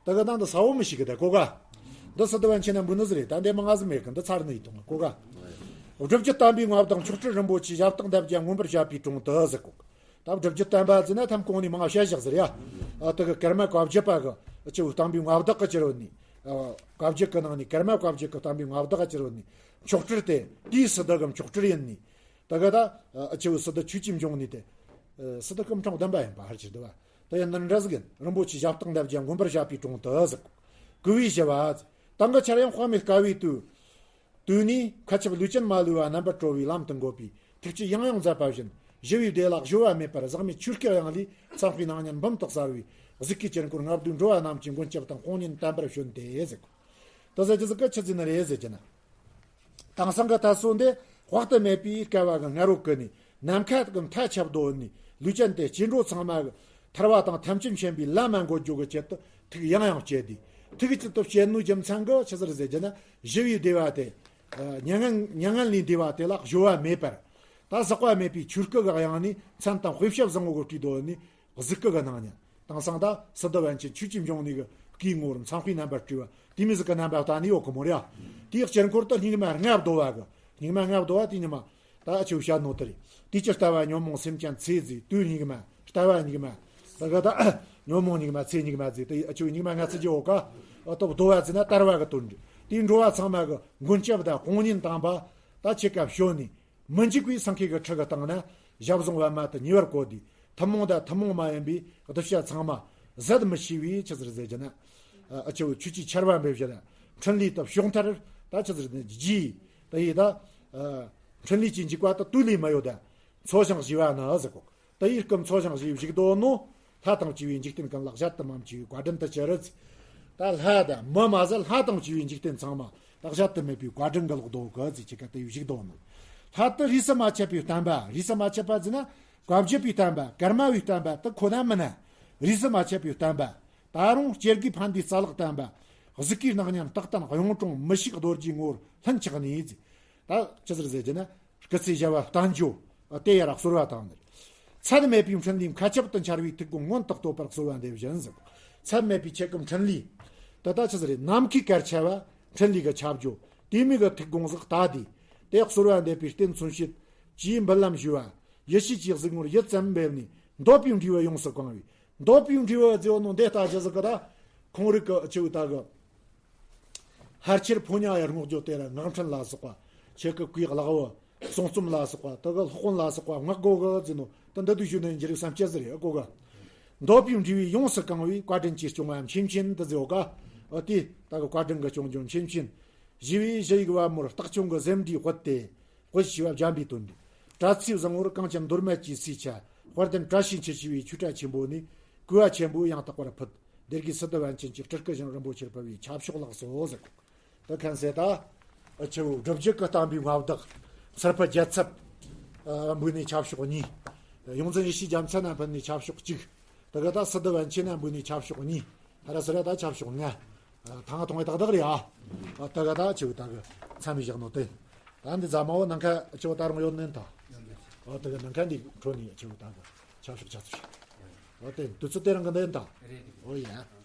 ད་ག་ད་འདི་ས་བོ་མི་ཤེས་གི་ད་གོ་ག། འདི་སི་ཏུ་པཎ་ཆེན་ན་འབུལ་ནི་ཟི་རེད། ད་འདི་མ་ང་ཟི་མེད་གི། འདི་ཚར་ནི་ཡིད་དུང་གོ་ག། བསྒྲུབ་བརྒྱུད་དམ་པའི་མངའ་བདག་མཆོག་སྤྲུལ་རིན་པོ་ཆེ་ཞབས་སྟེགས་འདབ་བརྒྱ་མངོན་པར་བྱ་བའི་དྲུང་དུ་ཟེར་གོ། ད་བསྒྲུབ་བརྒྱུད་དམ་པ་ཟེར་ན་ཐམ་གོང་ནས་མང་བཤད་བཞག་ཟེར་ཡ། ཨ་དེ་གི་ཀརྨ་བཀའ་བརྒྱུད་པ་གི་སྤྱི་བོའི་དམ་པའི་མངའ་བདག་གི་ཅི་རོ་ནི། བཀའ་བརྒྱུད་གི་ནང་ནས་ཀརྨ་བཀའ་བརྒྱུད་གི་དམ་པའི་མངའ་བདག་གི་ཅི་རོ་ནི། མཆོག་སྤྲུལ་དེ་དེའི་སི་ཏུ་གི་མཆོག་སྤྲུལ་ཡིན་ནི། ད་ག་ད་ཨ་སྤྱི་བོའི་སི་ཏུ་ཆོས་ཀྱི་འབྱུང་གནས་དེ། སི་ཏུ་སྐུ་ཕྲེང་བདུན་པ་ཡིན་པ་ཧར་གྱི་འདུག་བ། དེ་ཡང་འདི་འདྲ་ཟིག་ཡིན། རིན་པོ་ཆེ་ཞབས་སྟེགས་འདབ་བརྒྱ་མངོན་པར་བྱ་བའི་དྲུང་དུ་ཟེར། བསྐུལ་བའི་ཞུ་བ། དང་གི་ཆར་ཡང་དཔག་མེད་དཀའ་བའི་དུས། དུས་ནས་མཁའ་ཁྱབ་ལུས་ཅན་མ་ལུས་པ་རྣམ་པར་གྲོལ་བའི་ལམ་དུ་འགོད་པའི་ཐུགས་བསྐྱེད་ཡང་ཡང་མཛད་པ་བཞིན། ཞི་བའི་བདེ་བླག་གཞོལ་བ་མེད་པར་ཟག་མེད་ཆོས་སྐུའི་དབྱིངས་ལས་མཚན་དཔེའི་སྣང་བརྙན་འབུམ་དུ་གསལ་བའི་གཟིགས་སྐུའི་དཀྱིལ་འཁོར་མངའ་བདག་འགྲོ་བ་རྣམས་ཀྱི་མགོན་སྐྱབས་དང་དཔུང་གཉེན་དམ་པར་བྱོན་ཏེ་ཟེར། དེ་ཟེར་གྱི་ཟིག་གི་ཆི་ཟིག་ནི་རེད་ཟེར་གྱི་ན། དེང་སང་གི་ད་སོ་འདི་དཔག་ཏུ་མེད་པའི་དཀའ་བ་གི་ང་རོ་ཀུན་ནས་ནམ་མཁའ་གི་མཐའ་ཁྱབ་རྡོ་ནས་ལུས་ཅན་དེ་སྐྱེ་འགྲོ་ཚང་མ་གི་ཐར་བ་དང་ཐམས་ཅད་མཁྱེན་པའི་ལམ་མ་འགོད་རྒྱུ་གི་ཆེད་དུ་ཐུགས་ཡང་ཡང་བསྐྱེད་དེ། ཐུགས་ཆེད་དུ་བསྐྱེད་ནོ་རྒྱུ་མཚན་གི་ཆི་ཟིག་ཟེར་གྱི་ན་ཞི་བའི་བདེ་བ་དེ། མྱ་ངན་མྱ་ངན་ལས་འདས་པ་དེ་ལ་གཞོལ་བ་མེད་པར། ད་ཟག་པ་མེད་པའི་ཆོས་སྐུ་གི་དབྱིངས་ནས་མཚན་དང་དཔེ་བྱད་བཟང་པོ་གི་སྤྲས་དོ་ནི། གཟིགས་སྐུ་གི་སྣང་བརྙན། དེང་སང་ད་སི་ཏུ་པཎ་ཆེན་ཆོས་ཀྱི་འབྱུང་གནས་ཀྱི་སྐུའི་ངོ་བོར་མཚན་དཔེའི་རྣམ་པར་སྤྲས་པ་དེ་མོ་ཟིག་གི་རྣམ་པ་ལྟ་ནི་ཡོད་གི་མོ་རེད་ཡ། དེའི་དཀྱིལ་འཁོར་དུ་སྙིགས་མ་ལྔ་བདོ་བ་གི། སྙིགས་མ་ལྔ་བདོ་བ་དེ་ཉི་མ། ད་ཨ་ཆེ་བོ་བཤད་ནོ་དེ་རེད། དེ་ཅི་ལྟ་བ་ཉོན་མོངས་སེམས་ཅན་ཚེ་ཟད་དུས་སྙིགས་མ། ལྟ་བ་སྙིགས་མ། ད་ག་ད་ཉོན་མོངས་སྙིགས་མ་ཚེ་སྙིགས་མ་ཟད་དེ་ཨ་ཆེ་བོ་སྙིགས་མ་ལྔ་ཚིག་ཅི་ཡོད་ཀ། ཨ་ཏོ་བདོ་བ་ཟེར་ན་དར་བ་གི་དོན་རེད། དེའི་འགྲོ་བ་ཚང་མ་གི་མགོན་སྐྱབས་དང་དཔུང་གཉེན་དམ་པ། ད་ཆེ་ཀ་བྱོན་ནས། མི་འཇིགས་པའི་སེང་གེ་གི་ཁྲི་གི་སྟེང་ན་ཞབས་བཟུང་བ་མ་དེ་ཉེ་བར་བཀོད་དེ། ཐུན་མོང་དང་ཐུན་མོང་མ་ཡིན་པའི་གདུལ་བྱ་ཚང་མ་ཟད་མི་ཤེས་པའི་ཆི་ཟེར་ཟེར་གྱི་ན། ཨ་ཆེ་བོ་ཆོས་ཀྱི་ཆར་པ་འབེབས་བཞིན་འཕྲིན་ལས་དུ་ཕྱོགས་མཐར་ད་ཆི་ཟེར་ནས་རྒྱས། ད་ཡིས་ད་འཕྲིན་ལས་ཀྱི་འཇིགས་པ་དུ་དུས་ལས་མི་ཡོད་ད། འཚོ་ཞིང་གཞེས་པ་ནི་ཟེར་གོ། དེ་ཡི་སྐུ་འཚོ་ཞིང་གཞེས་བཞུགས་དོ་ནོ། ལྷ་དང་བཅས་པའི་འཇིག་རྟེན་ཀུན་ལ་གཞལ་དུ་མི་མཆིས་པའི་བཀའ་དྲིན་དུ་གྱུར་ཅིག། ད་ལྷ་དང་མི་མ་ཟད་ལྷ་དང་བཅས་པའི་འཇིག་རྟེན་ཚང་མ་ད་གཞལ་དུ་མེད་པའི་བཀའ་དྲིན་གི་ལོག་རྡོ་གི་ཟེར་ཅིག་ག་དེ་ཡི་བཞུགས་དོ་ནོ། ལྷ་དུ་རིས་སུ་མ་ཆད་པའི་བསྟན་པ། རིས་སུ་མ་ཆད་པ་ཟེར་ན་བཀའ་བརྒྱུད་པའི་བསྟན་པ། ཀརྨ་པའི་བསྟན་པ་དུ་ཁོ་ན་མིན་ན། རིས་སུ་མ་ཆད་པའི་བསྟན་པ། ད་རུང་སྐྱེ་དགུའི་ཕན་བདེའི་རྩ་ལག་བསྟན་པ། གཟིགས་སྐུའི་སྣང་བརྙན་རྟག་བརྟན་གཡུང་དྲུང་མི་ཤིགས་རྡོ་རྗེའི་ངོ་བོར་ལྷུན་ཆགས་ནས་ཟེར། ད་ཅི་ཟེར་ཟེར་གྱི་ན། སྐུ་ཚེ་ཞབས་པད་བརྟན་འགྱུར། དེ་ཡར་གསོལ་བ་བཏང་ནས། ཚད་མེད་པའི་འཕྲིན་ལས་མཁའ་ཁྱབ་ཏུ་འཆར་བའི་ཐུགས་དགོངས་མངོན་དུ་བསྟོད་པར་གསོལ་བ་འདེབས་བཞིན་ཟེར། ཚད་མེད་པའི་ཁྱེད་ཀྱི་འཕྲིན་ལས། དེ་ད་ཅི་ཟེར་རེད། ནམ་མཁའི་གར་ཆ་བ་འཕྲིན་ལས་ཀྱི་ཁྱབ་འཇུག་དེ་མིག་གི་ཐུགས་དགོངས་ཟིག་ལྟ་དེ། དེ་གསོལ་བ་འདེབས་པའི་རྟེན་མཚོན་བྱེད་ཀྱི་འབུལ་ལམ་ཞུ་བ། ཡེ་ཤེས་ཀྱི་གཟིགས་ངོར་ཡིད་ཙམ་འབེབས་ནས་འདོད་པའི་འབྲས་བུ་ཡོངས་སུ་གང་བའི། འདོད་པའི་འབྲས་བུ་ཟེར་བ་ནོ་འདི་ལྟ་ཅི་ཟིག་གི་ད། ཁོང་རིག་གི་ཆེ་བོ་ད་གི། ཕལ་ཆེར་ཕོ་ཉ་ཡར་སྔོག་རྒྱུ་དེ་ར་ངག་འཕྲིན་ལ་སོགས་པ། ཆེ་གི་གུས་ལག་བུ། གསུང་རྩོམ་ལ་སོགས་པ་དེ་གི་སློབ་དཔོན་ལ་སོགས་པ་ངག་གོ་གི་ཟེར་ནོ་དེ་འདི་དུས་ཞུ་ནས་འགྱུར་བསམ་སྐྱེ་ཟེར་ཡོད་གོ་གི། འདོད་པའི་འབྲས་བུ་ཡོངས་སུ་གང་བའི་བཀའ་དྲིན་གྱིས་སྐྱོང་བ་མཁྱེན་མཁྱེན་དུ་ཟེར་ཡོད་ག། ཨ་དེ་ད་གི་བཀའ་དྲིན་གྱིས་སྐྱོང་རྒྱུ་མཁྱེན་མཁྱེན། ཞི་བའི་ཞི་ཡི་བ་མོར་རྟགས་ཆུང་གི་ཟེམ་འདྲིས་དཔལ་ཏེ། དཔལ་ཞི་བ་འཇམ་པའི་དོན་འདི། དྲ་ཚིགས་བཟང་བོར་གངས་ཅན་འདོར་མེད་ཀྱི་སའི་ཆ། དཔལ་ལྡན་བཀྲ་ཤིས་འཁྱིལ་ཞི་བའི་ཆོས་སྒྲ་ཆེན་པོ་ནི། གུས་པ་ཆེན་པོས་ཡང་དག་པར་ཕུལ། འདིར་གི་སི་ཏུ་པཎ་ཆེན་གྱི་སྤྲུལ་སྐུ་བཞིན་རིན་པོ་ཆེར་ཕུལ་བའི་ཆབ་ཤོག་ལགས་སོ་ཟེར། དེ་ཁན་ཟེར་ད། ཨ་ཆེ་བོ་སྒྲུབ་བརྒྱུད་ཀྱི་བསྟན་པའི་མངའ་བདག་སེར་པོ་རྒྱལ་ཚབ། ཨ་འབུལ་ནས་ཆབ་ཤོག་གཉིས། ཡོངས་འཛིན་ཡེ་ཤེས་རྒྱལ་མཚན་ན་ཕུལ་ནས་ཆབ་ཤོག་གཅིག། དེ་ག་ད་སི་ཏུ་པཎ་ཆེན་ན་འབུལ་ནས་ཆབ་ཤོག་གཉིས། ཧ་ར་སི་ར་ད་ཆབ་ཤོག་ལྔ། ཨ་ཐང་ཐོང་ཡ་ཏག་ཏག་རེད་ཨ། ཨ་དེ་ག་ད་ཆེ་བོ་ད་གི་མཚམས་མི་བཞག་ནོ་དེ། ད་འདི་ཛ་མ་བོ་ནང་ཁ་ཆེ་བོ་ད་རུང་ཡོད་ནན་ད། ཨ་དེ་ག་ནང་ཁ་འདི་འཕྲོ་ནས་ཆེ་བོ་ད་གི་ཆབ་ཤོག་ཆ་ཚུ་ཤ། ཨ་དེ་དུས་ཚོད་དེ་རང་གི་འདི་ཡིན་ད། ཨོ་ཡ།